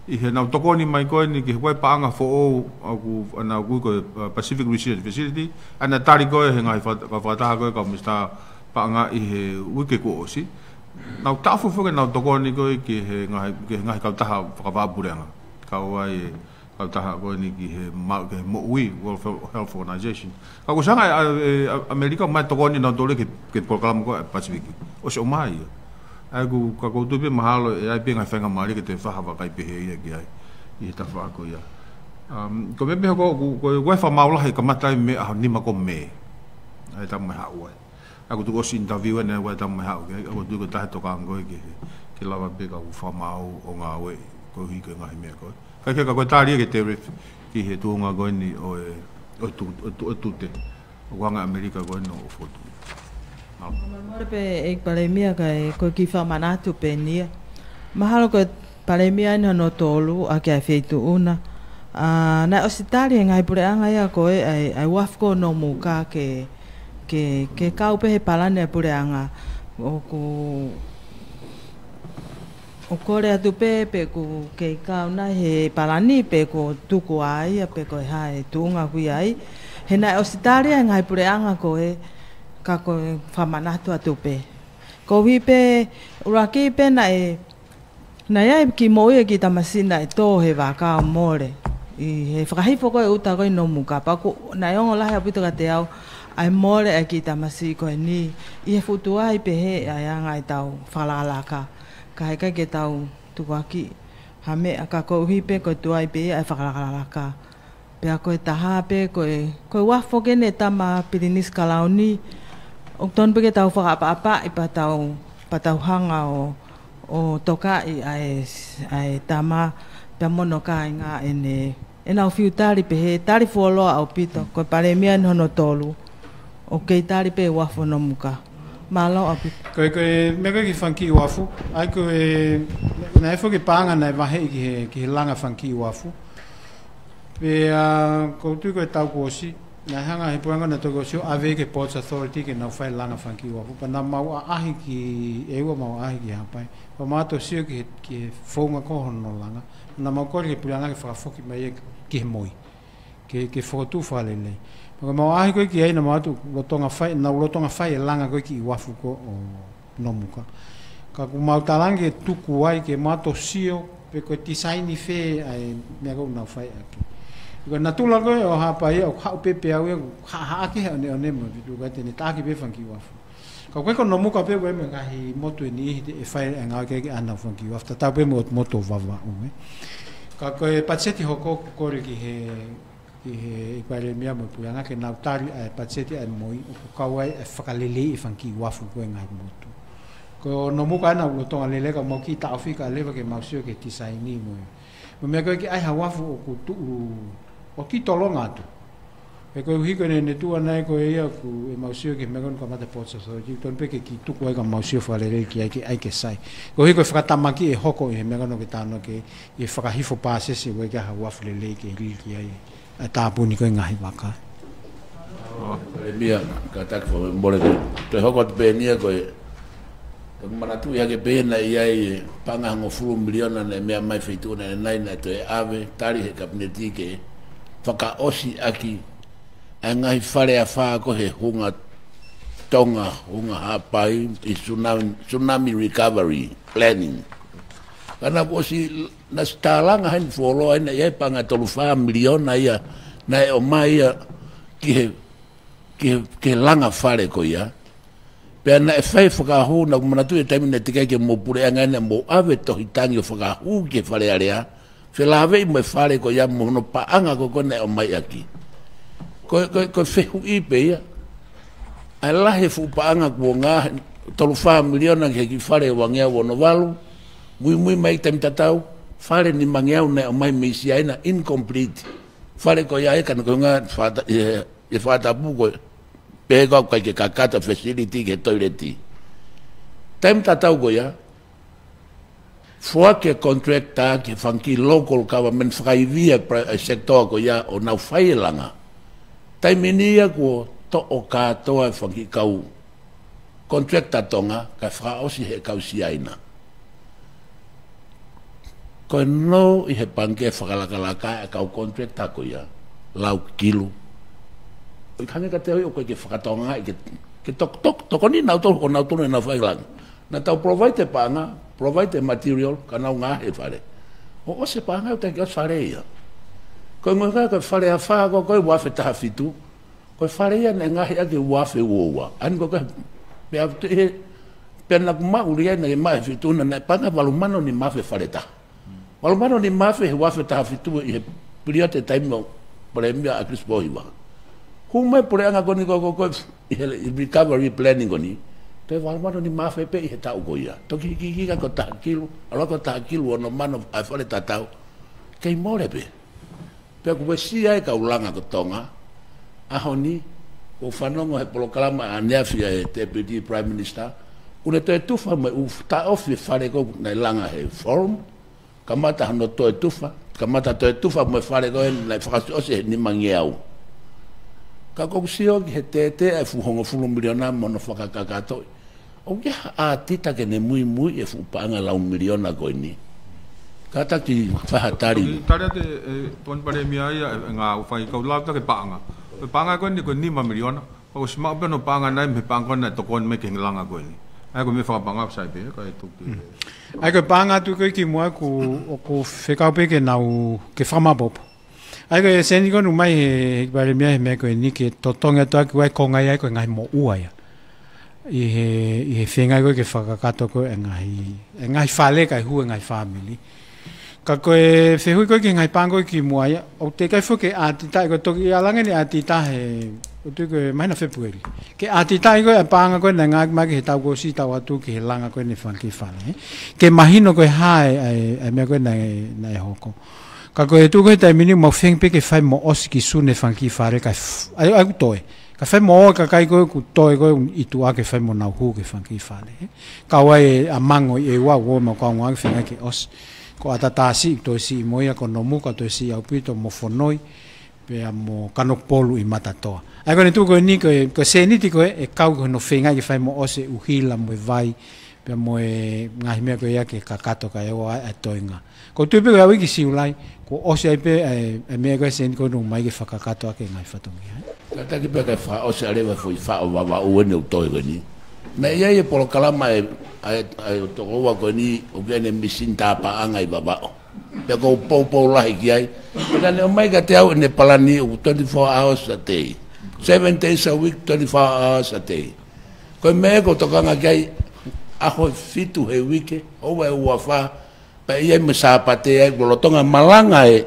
ʻi heʻenau tokoni mai ko eni ki he ko ē paʻanga foʻou ʻoku, ʻa, naʻa nau ui ko e, ʻa, Pacific Research Facility, ʻa ia naʻe tali ko ē he ngaahi faka-, kau fakataha ko ē kau minisitā paʻanga ʻi he uike kuo ʻosi. Nau taʻofi foki ʻenau tokoni ko ē ki he ngaahi, ki he ngaahi kautaha fakavahaʻapuleʻanga. Kau ai e kautaha ko eni ki he ma-, ki he moʻui, World Health Organization. Ka ʻoku ʻosi hanga ʻe, ʻe, ʻe ʻAmelika ʻo ʻomai e tokoni ʻanautolu ki he, ki he polokalama ko ē Pasifiki. ʻOsi ʻomai ia. ʻA ia ʻoku, ka ʻoku ou tui pē mahalo ʻe ʻi ai pē ngaahi faingamālie ke toe fai ha vakai pehē ia ki ai ʻi he tafaʻaki ko ia. Um, ko e meʻa pē ko ē, ko e, ko e fakamaau lahi ʻe kamata ai mei he ʻaho nima ko Mē. ʻA ia ʻe taʻu mai haʻu ai. ʻA ia ʻoku tuku ʻosi interview ʻanenai ʻa e taʻu mai haʻu ki ai, ʻa ia ʻoku ou tui ko e taha e tokanga ko ē ki he, ke lava pē kau fakamaau ʻo ngāueʻi, koeʻuhi ko e ngaahi meʻa ko ē. Kae kehe ka ko e tali ia ki he tariff ki he tuʻunga ko eni ʻo e, ʻo e tu-, ʻo e tu-, ʻo e tute. ʻOku hanga ʻe ʻAmelika ko eni ʻo fokotuʻu. Mālō. Mole pē ʻEiki Palēmia kae ko e kiʻi fakamanatu pē eni ia. Mahalo ko e Palēmia eni hono tolu ʻaki ʻa e feituʻu na. ʻA, naʻe ʻosi tali ʻe he ngaahi puleʻanga ia ko ē ʻa e, ʻa e uafu ko ē ʻo Nomuka ke, ke, ke kau pē he palani ʻa e puleʻanga. ʻOku, ʻoku kole atu pē, pe ʻoku kei kau nai he palani, pe kuo tuku ʻa ia, pe ko e hā e tuʻunga ʻoku ʻi ai. He naʻe ʻosi tali ʻe he ngaahi puleʻanga ko ē, ka ko e fakamanatu atu pē. Koeʻuhi pē, ʻuluaki pē naʻe, naʻe ʻi ai e kiʻi moʻui e kiʻi tamasiʻi naʻe tō he vaka ʻo mole. ʻI he fakahifo ko ē ʻuta ko ē ʻi Nomuka, pea ʻoku, naʻe ongo lahi ʻaupito kiate au ʻa e mole ʻa e kiʻi tamasiʻi ko eni. ʻI he fuʻu tuai pē he ʻa e anga ʻetau fakalakalaka. Ka heʻikai ke tau tukuakiʻi ha meʻa ka koeʻuhi pē ko e tuai pē ia ʻa e fakalakalaka. Pea ko e taha pē, ko e, ko e uafu foki eni e tama Pilinisi Kalauni, ʻoku tonu pē ke tau fakaʻapaʻapaʻi pea tau, pea tau hanga ʻo, ʻo tokaʻi ʻa e, ʻa e tama, pea mo hono kāinga ʻene, ʻenau fiu tali pē he tali fuoloa ʻaupito, ko e Palēmia eni hono tolu, ʻoku kei tali pē uafu ʻo Nomuka. Mālō ʻaupito. Ko e, ko e, meʻa ko ē ki he fanga kiʻi uafu, ʻa ia ko e, naʻe foki e paʻanga naʻe vaheʻi ki he, ki he langa fanga kiʻi uafu. Pea, ʻoku ou tui ko e taʻu kuo ʻosi, naʻe hanga ʻe he puleʻanga naʻe toki ʻosi ʻo ʻave ki he Ports Authority ke nau fai e langa fanga kiʻi uafu. Pea naʻa mau ʻaʻahi ki, ʻEua mau ʻaʻahi ki Haʻapai. Pea mau ō ʻo sio ki he, ki he founga ko ē hono langa. Naʻa mau kole ki he puleʻanga ke fakafoki mai ia ki he moi. Ke, ke fokotuʻu fakalelei. Pea ko ʻemau ʻaʻahi ko ē ki ai naʻa mau ō atu lolotonga fai, naʻa nau lolotonga fai e langa ko ē kiʻi uafu ko ē ʻo Nomuka. Ka ʻoku mau talaange ke tuku ai ke mau ō atu ʻo sio pe ko e tisaini fē ʻa e meʻa ko ē ʻoku nau fai ʻaki. Ko e natula ko ē ʻo Haʻapai ia ʻoku haʻu pē pē au ia ʻoku haʻahaʻaki he ʻoneʻone mo e fitu ka te ne taʻaki pē fanga kiʻi uafu. Ka ko e ko Nomuka pē ko e meʻa ngaahi motu ʻe niʻihi te ʻe fai e ngāue ki ai ke ʻave ʻenau fanga kiʻi uafu tatau pē mo e motu ʻo Vavaʻu, ē. Ka ko e patiseti hoko ʻoku kole ki he ki he ʻEiki Palēmia mo e puleʻanga ke nau tali ʻa e patiseti ʻa e moi ʻoku kau ai e fakaleleiʻi e fanga kiʻi uafu ko ē ngaahi motu. Ko Nomuka ʻa ia naʻa nau lolotonga lele ka mau kiʻi taʻofi kae leva ke mau sio ki he tisaini mo e. Mo e meʻa ko ē ke ʻai ha uafu ʻoku tuʻu, ʻoku kiʻi tolonga atu. He koeʻuhi ko ʻene tuʻu ʻana ia ko ia ʻoku mau sio ki he meʻa ko eni kamata Ports Authority, tonu pē ke kiʻi tuku ai ka mau sio fakalelei ki ai ke ʻai ke sai. Koeʻuhi ko e fakatamaki ʻe hoko ʻi he meʻa ko eni ke tānaki ʻi he fakahifo pāsese ʻoku ʻikai ke ʻi ai ha uafu lelei ke lili ki ai ʻa e tāpuni ko e ngaahi vaka. Palēmia, kātaki fakamolemole ke toe hoko atu pē eni ia ko e, ʻoku ou manatuʻi hake pē naʻe ʻi ai e paʻanga hongofulu miliona naʻe meʻa mai Feituʻu ʻanenai naʻe toe ʻave, tali he Kapineti ke fakaʻosi ʻaki ʻa e ngaahi fale afā ko ē he Hunga Tonga, Hunga Haʻapai, ʻi tsunami, tsunami recovery planning. Ka naʻe ʻosi, naʻe ʻosi tālanga heni fuoloa ʻi he, ʻi he paʻanga tolu fā miliona ia naʻe ʻomai ia ki he, ki he, ki he langa fale ko ia. Pea naʻe fai fakahū, naʻa ku manatuʻi e taimi naʻe teʻeki ai ke mou puleʻanga naʻa mou ʻave tohi tangi ʻo fakahū ki he Fale Alea, felāveʻi mo e fale ko ia mo hono paʻanga ko ē naʻe ʻomai ʻaki. Ko, ko, ko e fehuʻi pē ia. ʻA e lahi e fuʻu paʻanga kuo ngāue, tolu fā miliona ki he kiʻi fale ʻe uangeau ono valu, muimui mai taimi tatau, fale nimangeau naʻe ʻomai mei Siaina incomplete. Fale ko ia ʻe kano ko e ngaahi fata-, ʻi he, ʻi he fakatapu ko ē, pehē ko ē ʻoku ʻikai ke kakato facility ki he toileti. Taimi tatau ko ia, foaki e contractor ki he fanga kiʻi local government, fakaivia e pra-, e sector ko ia ʻo nau fai e langa. Taimi ni ia kuo toʻo kātoa e fanga kiʻi kau contractor Tonga, kae fakaʻosi he kau Siaina. Ko e nō ʻi he pangikē fakalakalaka e kau contractor ko ia, lau kilu. ʻOku ʻikai ke te ui ʻoku ʻikai ke fakatonga, ke, ke tok-, tok-, tokoni nautolu, ʻo nautolu ʻenau fai langa. Naʻa tau provide e paʻanga, provide e material, ka nau ngāue he fale. ʻO ʻosi e paʻanga ʻoku teʻeki ʻosi fale ia. Ko e ngaahi ko e fale afā ko ē ua afe taha fitu, ko e fale ia naʻe ngāueʻaki ua afe ua ua. ʻA eni ko ē, pea te he, pea naʻa ku maʻu leva naʻe maʻu he Feituʻu na naʻe paʻanga valu mano nima afe fale taha. Valu mano nima afe he ua afe taha fitu ʻi he piliate taimi ʻo Palēmia ʻAkilisi Pōhiva. Hū mai puleʻanga ko eni ko ē, ko ē, ʻi he recovery planning ko eni. Toe valu mano nima afe pē ʻi he taʻu ko ia. Toki hiki hiki ka ko e taha kilu, ʻalu ko e taha kilu ono mano ʻa e fale tatau. Kei mole pē. Pea kuo uesia e kau langa ko Tonga. ʻAho ni, ʻoku ou fanongo he polokalama ʻaneafi ʻa e Deputy Prime Minister, ʻoku ne toe tufa mo e ʻū taʻofi e fale ko ē naʻe langa he Forum, kamata hono toe tufa, kamata toe tufa mo e fale ko ē naʻe fakaʻosiʻosi he nimangeau. Ka ʻoku ou sio ki he tētē ʻa e fuʻu hongofulu miliona mo hono fakakakatoʻi. ʻOku ʻi ai ha ʻātita ke ne muimui e fuʻu paʻanga lau miliona ko eni? Kātaki fai ha tali. Tali atu e, e, Tokoni Palēmia ia, e, e ngā ʻū fai kau lau ta ke paʻanga. Ko e paʻanga ko eni ko e nima miliona. Ka ʻosi maʻu pē hono paʻanga nai mei he paʻanga ko ē naʻe tokoni mai ki he langa ko eni. ʻA ia ko e meʻa fakapaʻanga sai pē, ka e tuki. ʻA ia ko e paʻanga atu ko ē ki muʻa ʻoku, ʻoku fekau pē ke nau, ke fakamaopoopo. ʻA ia ko e sēniti ko ē naʻe ʻomai he, he Palēmia he meʻa ko eni ke totongi atu ʻaki ʻa e konga ia ko e ngaahi moʻua ia. ʻI he, ʻi he feinga ko ē ke fakakakato ko ē e ngaahi, e ngaahi fale kae hū e ngaahi fāmili. Ka ko e fehuʻi ko ē ki he ngaahi paʻanga ko ē ki muʻa ia, ʻoku teʻeki ai foki ke ʻātita, ko e toki ʻalu ange ʻene ʻātita he, ʻoku tui ko e māhina Fēpueli. Ke ʻātita ko ē e paʻanga ko ē naʻe ngāueʻaki he taʻu kuo ʻosi, taʻu atu ki he langa ko ē ʻene fanga kiʻi fale, ē. Ke mahino ko e hā e, e, e meʻa ko ē naʻe, naʻe hoko. Ka ko e tuʻu ko ē he taimi ni ʻoku mau feinga pē ke fai mo ʻosi ki Sune fanga kiʻi fale kae f-, ʻa ia, ʻa ia ʻoku toe. Kae fai mo e kakai ko ē ʻoku toe ko ē ʻi tuʻa ke fai mo nau hū ki he fanga kiʻi fale, ē. Kau ai ʻa Mango ʻi ʻEua ʻoku mau kau ngā ke feinga ke ʻosi. Ko ʻAtatasi ʻoku toe siʻi mo ia, ko Nomuka toe siʻi ʻaupito mo Fonoi, pea mo Kanokupolu ʻi Matatoa. ʻA ia ko ʻene tuʻu ko eni ko e, ko e sēniti ko ē, ʻe kau ko hono feinga ke fai mo ʻosi e ʻuhila mo e vai, pea mo e ngaahi meʻa ko ia ke kakato kae ʻoua ʻe toenga. ʻOku ou tui pē ko e uike Siulai, kuo ʻosi ai pē e, e meʻa ko ē sēniti ko ē naʻe ʻomai ke fakakakato ʻaki e ngaahi fatongia. Kātaki pē kae fakaʻosi ʻa e leva foʻi faʻo Vavaʻu ʻoku ne u toe ko eni. Naʻe ʻi ai e polokalama e, ʻa e, ʻa e tokoua ko eni ʻoku ʻi ai ʻene misini tā paʻanga ʻi Vavaʻu. Pea ʻoku ou poupou lahi ki ai. Pea naʻa ne ʻomai kiate au ʻene palani ʻoku twenty-four hours a day. Seven days a week, twenty-four hours a day. Ko e meʻa ʻoku ou tokanga ki ai, ʻaho ʻe fitu he uike, ʻoua ʻe ua fā, pea ʻi ai mo e Sāpate ai, lolotonga malanga e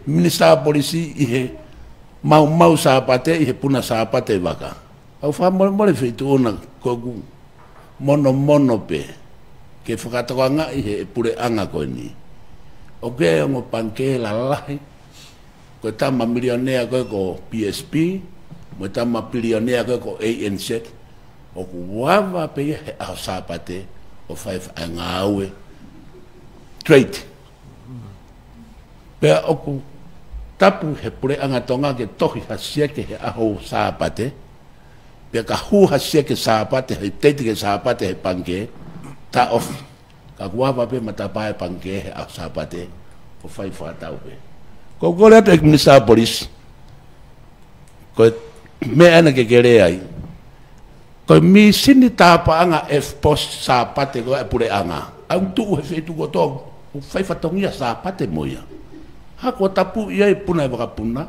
Minisitā Polisi ʻi he maumau Sāpate, ʻi he puna Sāpate vaka. ʻOku ou fakamolemole Feituʻu na, ko ʻeku monomono pē ke fakatokangaʻi ʻe he puleʻanga ko eni. ʻOku ʻi ai e ongo pangikē lalahi, Ko e tama milionea ko ē ko P S P, mo e tama pilionea ko ē ko A N Z, ʻoku ava pē ia he ʻaho Sāpate ʻo fai e ngāue trade. Pea ʻoku tapu he puleʻanga Tonga ke tohi ha sieke he ʻaho Sāpate, pea ka hū ha sieke Sāpate, he teiti ke Sāpate he pangikē, taʻofi. Ka ʻoku ava pē matapā e pangikē he ʻaho Sāpate, ʻo fai fakatau pē. Ko e kole atu ʻEiki Minisitā Polisi, ko e meʻa ena ke ke lea ai. Ko e mīsini tāpaʻanga e posi Sāpate ko e puleʻanga. ʻOku tuʻu he feituʻu kotoa, ʻoku fai fatongia Sāpate mo ia. Hā ko e tapu ia e puna e vakapuna,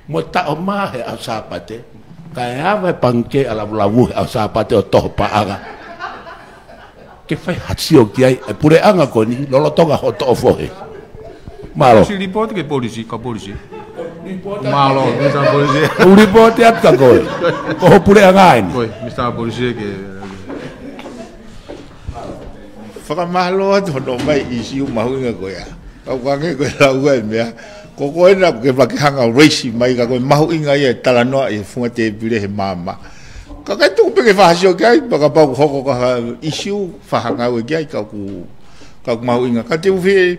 mo e taʻo mā he ʻaho Sāpate, kae ava e pangikē ʻa Lavulavu he ʻaho Sāpate ʻo toho paʻanga. Ke fai ha sio ki ai e puleʻanga ko eni, lolotonga hoʻo toʻo fohe. Mālō. Si lipooti ke polisi, ka polisi. Mālō, Mister Polisi. ʻOku lipooti atu ka koe. Ko ho puleʻanga eni. Koe, Mister Polisi ke. Fakamālō atu hono mai ʻīsiu mahuʻinga ko ia. Kau kange ko e lau e meʻa. Ko koe na ke fakahanga raise mai ka ko e mahuʻinga ia e talanoa ʻi he funga tēpile he maama. Ka kai tuku pē ke fai ha sio ki ai, pea kapau ʻoku hoko ko ha ʻīsiu fai ha ngāue ki ai, ka ʻoku, ka ʻoku mahuʻinga. Ka te u fie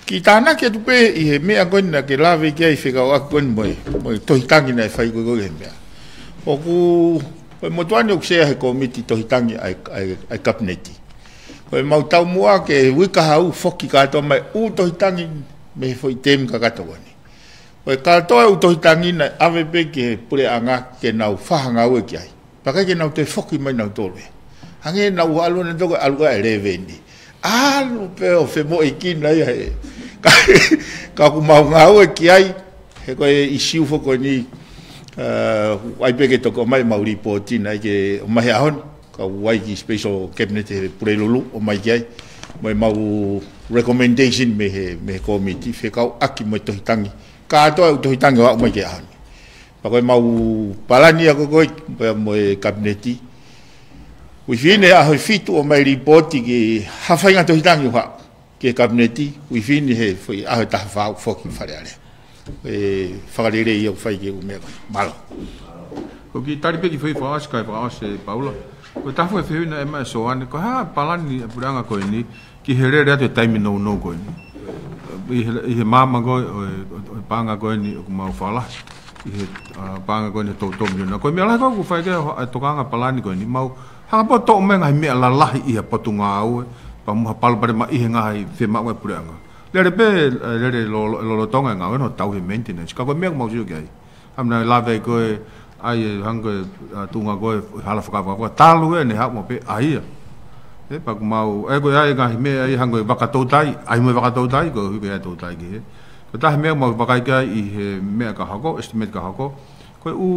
kiʻi tānaki atu pē ʻi he meʻa ko ena ke lave ki ai fekauʻaki ko eni mo e, mo e tohi tangi naʻe fai ko ē ko ē he meʻa. ʻOku, ko e motuʻa ni ʻoku sea he kōmiti tohi tangi ʻa e, ʻa e, ʻa e Kapineti. Ko e mau taumuʻa ke uike kahaʻu foki kātoa mai ʻū tohi tangi mei he foʻi temi kakato ko eni. Ko e kātoa e ʻū tohi tangi naʻe ʻave pē ki he puleʻanga ke nau fai ha ngāue ki ai. Pea ʻikai ke nau toe foki mai nautolu ia. Hangē naʻa nau ʻalu nautolu ʻalu ʻa e leveni. ʻAlu pē ʻo femoʻuekina ia he. Ka, ka ʻoku mau ngāue ki ai, he ko e ʻīsiu foki ko eni, ʻa, ʻai pē ke toki ʻomai mau lipooti naʻe ʻikai ke ʻomai he ʻaho ni. Ka ʻoku ʻai ki he special cabinet he Pulelulu ʻomai ki ai. Mo e mau recommendation mei he, mei he kōmiti, fekauʻaki mo e tohi tangi. Kātoa e ʻū tohi tangi ʻo aʻu mai ki he ʻaho ni. Pea ko e mau palani ia ko ē ko ē, pea mo e Kapineti. Uifini he ʻaho ʻe fitu ʻomai lipooti ki ha faʻahinga tohi tangi ʻoku haʻu ki he Kapineti, uifini he foʻi ʻaho ʻe taha fā ʻoku foki ki Fale Alea. ʻE fakalelei ia ʻoku fai ki he ʻū meʻa ko ē. Mālō. Ko e kiʻi tali pē ki he foʻi fakaʻosi, kae fakaʻosi ʻe Paula. Ko e taha e fehuʻi naʻe ʻomai ʻe Soane, ko e hā e palani e puleʻanga ko eni, ki he lele atu e taimi nounou ko eni. ʻI he, ʻi he maama ko ē, ʻo e, ʻo e paʻanga ko eni, ʻoku mau fakalahi. ʻI he, ʻa, paʻanga ko eni ʻe tolu tolu miliona. Ko e meʻa lahi ko ē ʻoku fai ki ai e tokanga palani ko eni. Mau, hanga pē ʻo toʻo mai e ngaahi meʻa lalahi ʻi he potungāue. Pea mo ha palopalema ʻi he ngaahi fiemaʻu ʻa e puleʻanga. Lele pē, ʻe, lele lolo-, lolotonga e ngāue ʻo tau he maintenance. Ka ko e meʻa ʻoku mau sio ki ai. Hangē naʻe lave ai ko ē, ʻai e hangē ko e, ʻa, tuʻunga ko ē, hala fakafaka, talu ē, ne haʻu mo pē, ʻa ia. ʻE, pea ʻoku mau, ʻe ko e ʻai e ngaahi meʻa, ʻai hangē ko e vaka toutai, ʻai mo e vaka toutai, ko e hiko ia toutai ki he. Ko e taha e meʻa mau vakai ki ai ʻi he meʻa ka hoko, estimate ka hoko. Ko e ʻū,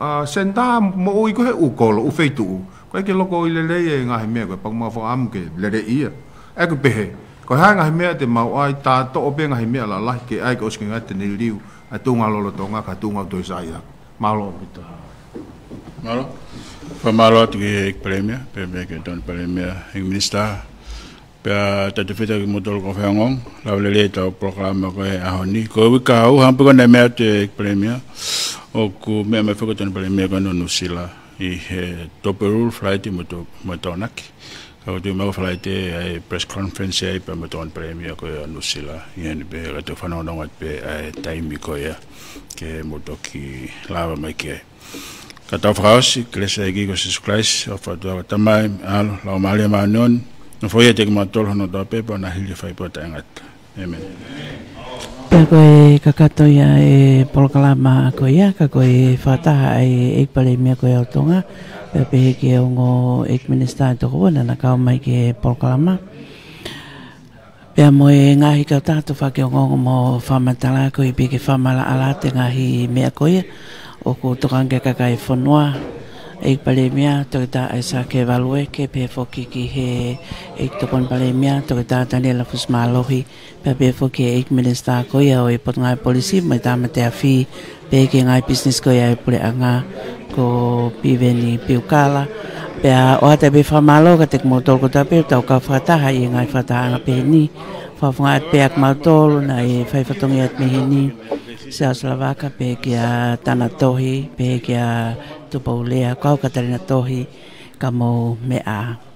ʻa, senitā moʻui ko ē he ʻū kolo, ʻū feituʻu. Ko e ke loko ʻi lelei e ngaahi meʻa, ko e pea ʻoku mau fakaʻamu ke lelei ia. ʻE ko e pehē. Ko e hā e ngaahi meʻa te mau ʻai, tā toʻo pē ngaahi meʻa lalahi, ke ʻai ke ʻosi ke ngaahi te ne liliu. ʻA e tuʻunga lolotonga, ka tuʻunga ʻoku toe sai ia. Mālō ʻaupito. Mālō. Fakamālō atu ki he ʻEiki Palēmia, pea mo e ʻEiki Tokoni Palēmia, ʻEiki Minisitā. Pea tau tefito kimoutolu kau faiongoongo, lau lelei ʻetau polokalama ko ē he ʻaho ni. Ko e uike kahaʻu, hangē pē ko e naʻe meʻa atu e ʻEiki Palēmia, ʻoku meʻa mai foki e Tokoni Palēmia ko eni ʻo Nuʻusila, ʻi he Tupou Falaite mo Tō-, mo Tokonaki. Ka ʻoku tuʻu mai ko Falaite ʻa e press conference ai pea mo e Tokoni Palēmia ko ē ʻo Nuʻusila. ʻI heni pē ka tau fanongonongo atu pē ʻa e taimi ko ia ke mou toki lava mai ki ai. Ka tau fakaʻosi, kelesi ʻa e ʻEiki ko Sīsū Kalaisi, ʻofa ʻa e ʻOtua ko e Tamai, ʻAlo, Laumālie Māʻoniʻoni, nofoʻia ʻiate kimautolu hono ʻofa pē, pea ʻo na hili fai pē ʻo taʻengata. ʻĒmeni. Pea ko e kakato ia e polokalama ko ia, ka ko e fakataha ʻa e ʻEiki Palēmia ko ia ʻo Tonga, pea pehē ki he ongo ʻEiki Minisitā ʻe toko ua naʻa na kau mai ki he polokalama. Pea mo e ngaahi kautaha tufaki ongoongo mo fakamatala ko e pē ke fakamaʻalaʻala atu e ngaahi meʻa ko ia, ʻoku tokanga ki ai e kakai e fonua, ʻEiki Palēmia, Toketā ʻAisake Valueke, pehē foki ki he ʻEiki Tokoni Palēmia, Toketā Taniela Fusimālohi, pea pehē foki ki he ʻEiki Minisitā ko ia ʻo e Potungāue Polisi mo e Tāmate Afi, pehē ki he ngaahi pisinisi ko ia ʻa e puleʻanga ko Piveni Piukala. Pea ʻoatu pē e fakamālō kiate kimoutolu kotoa pē ʻoku tau kau fakataha ʻi he ngaahi fakatahaʻanga pehē ni. Fakafofonga atu pē ʻa kimautolu naʻe fai fatongia atu mei heni. Siaosi Lavaka, pehē kia Tana Tohi, pehē kia Tupoulea, kau Katalina Tohi, ka mou meʻa.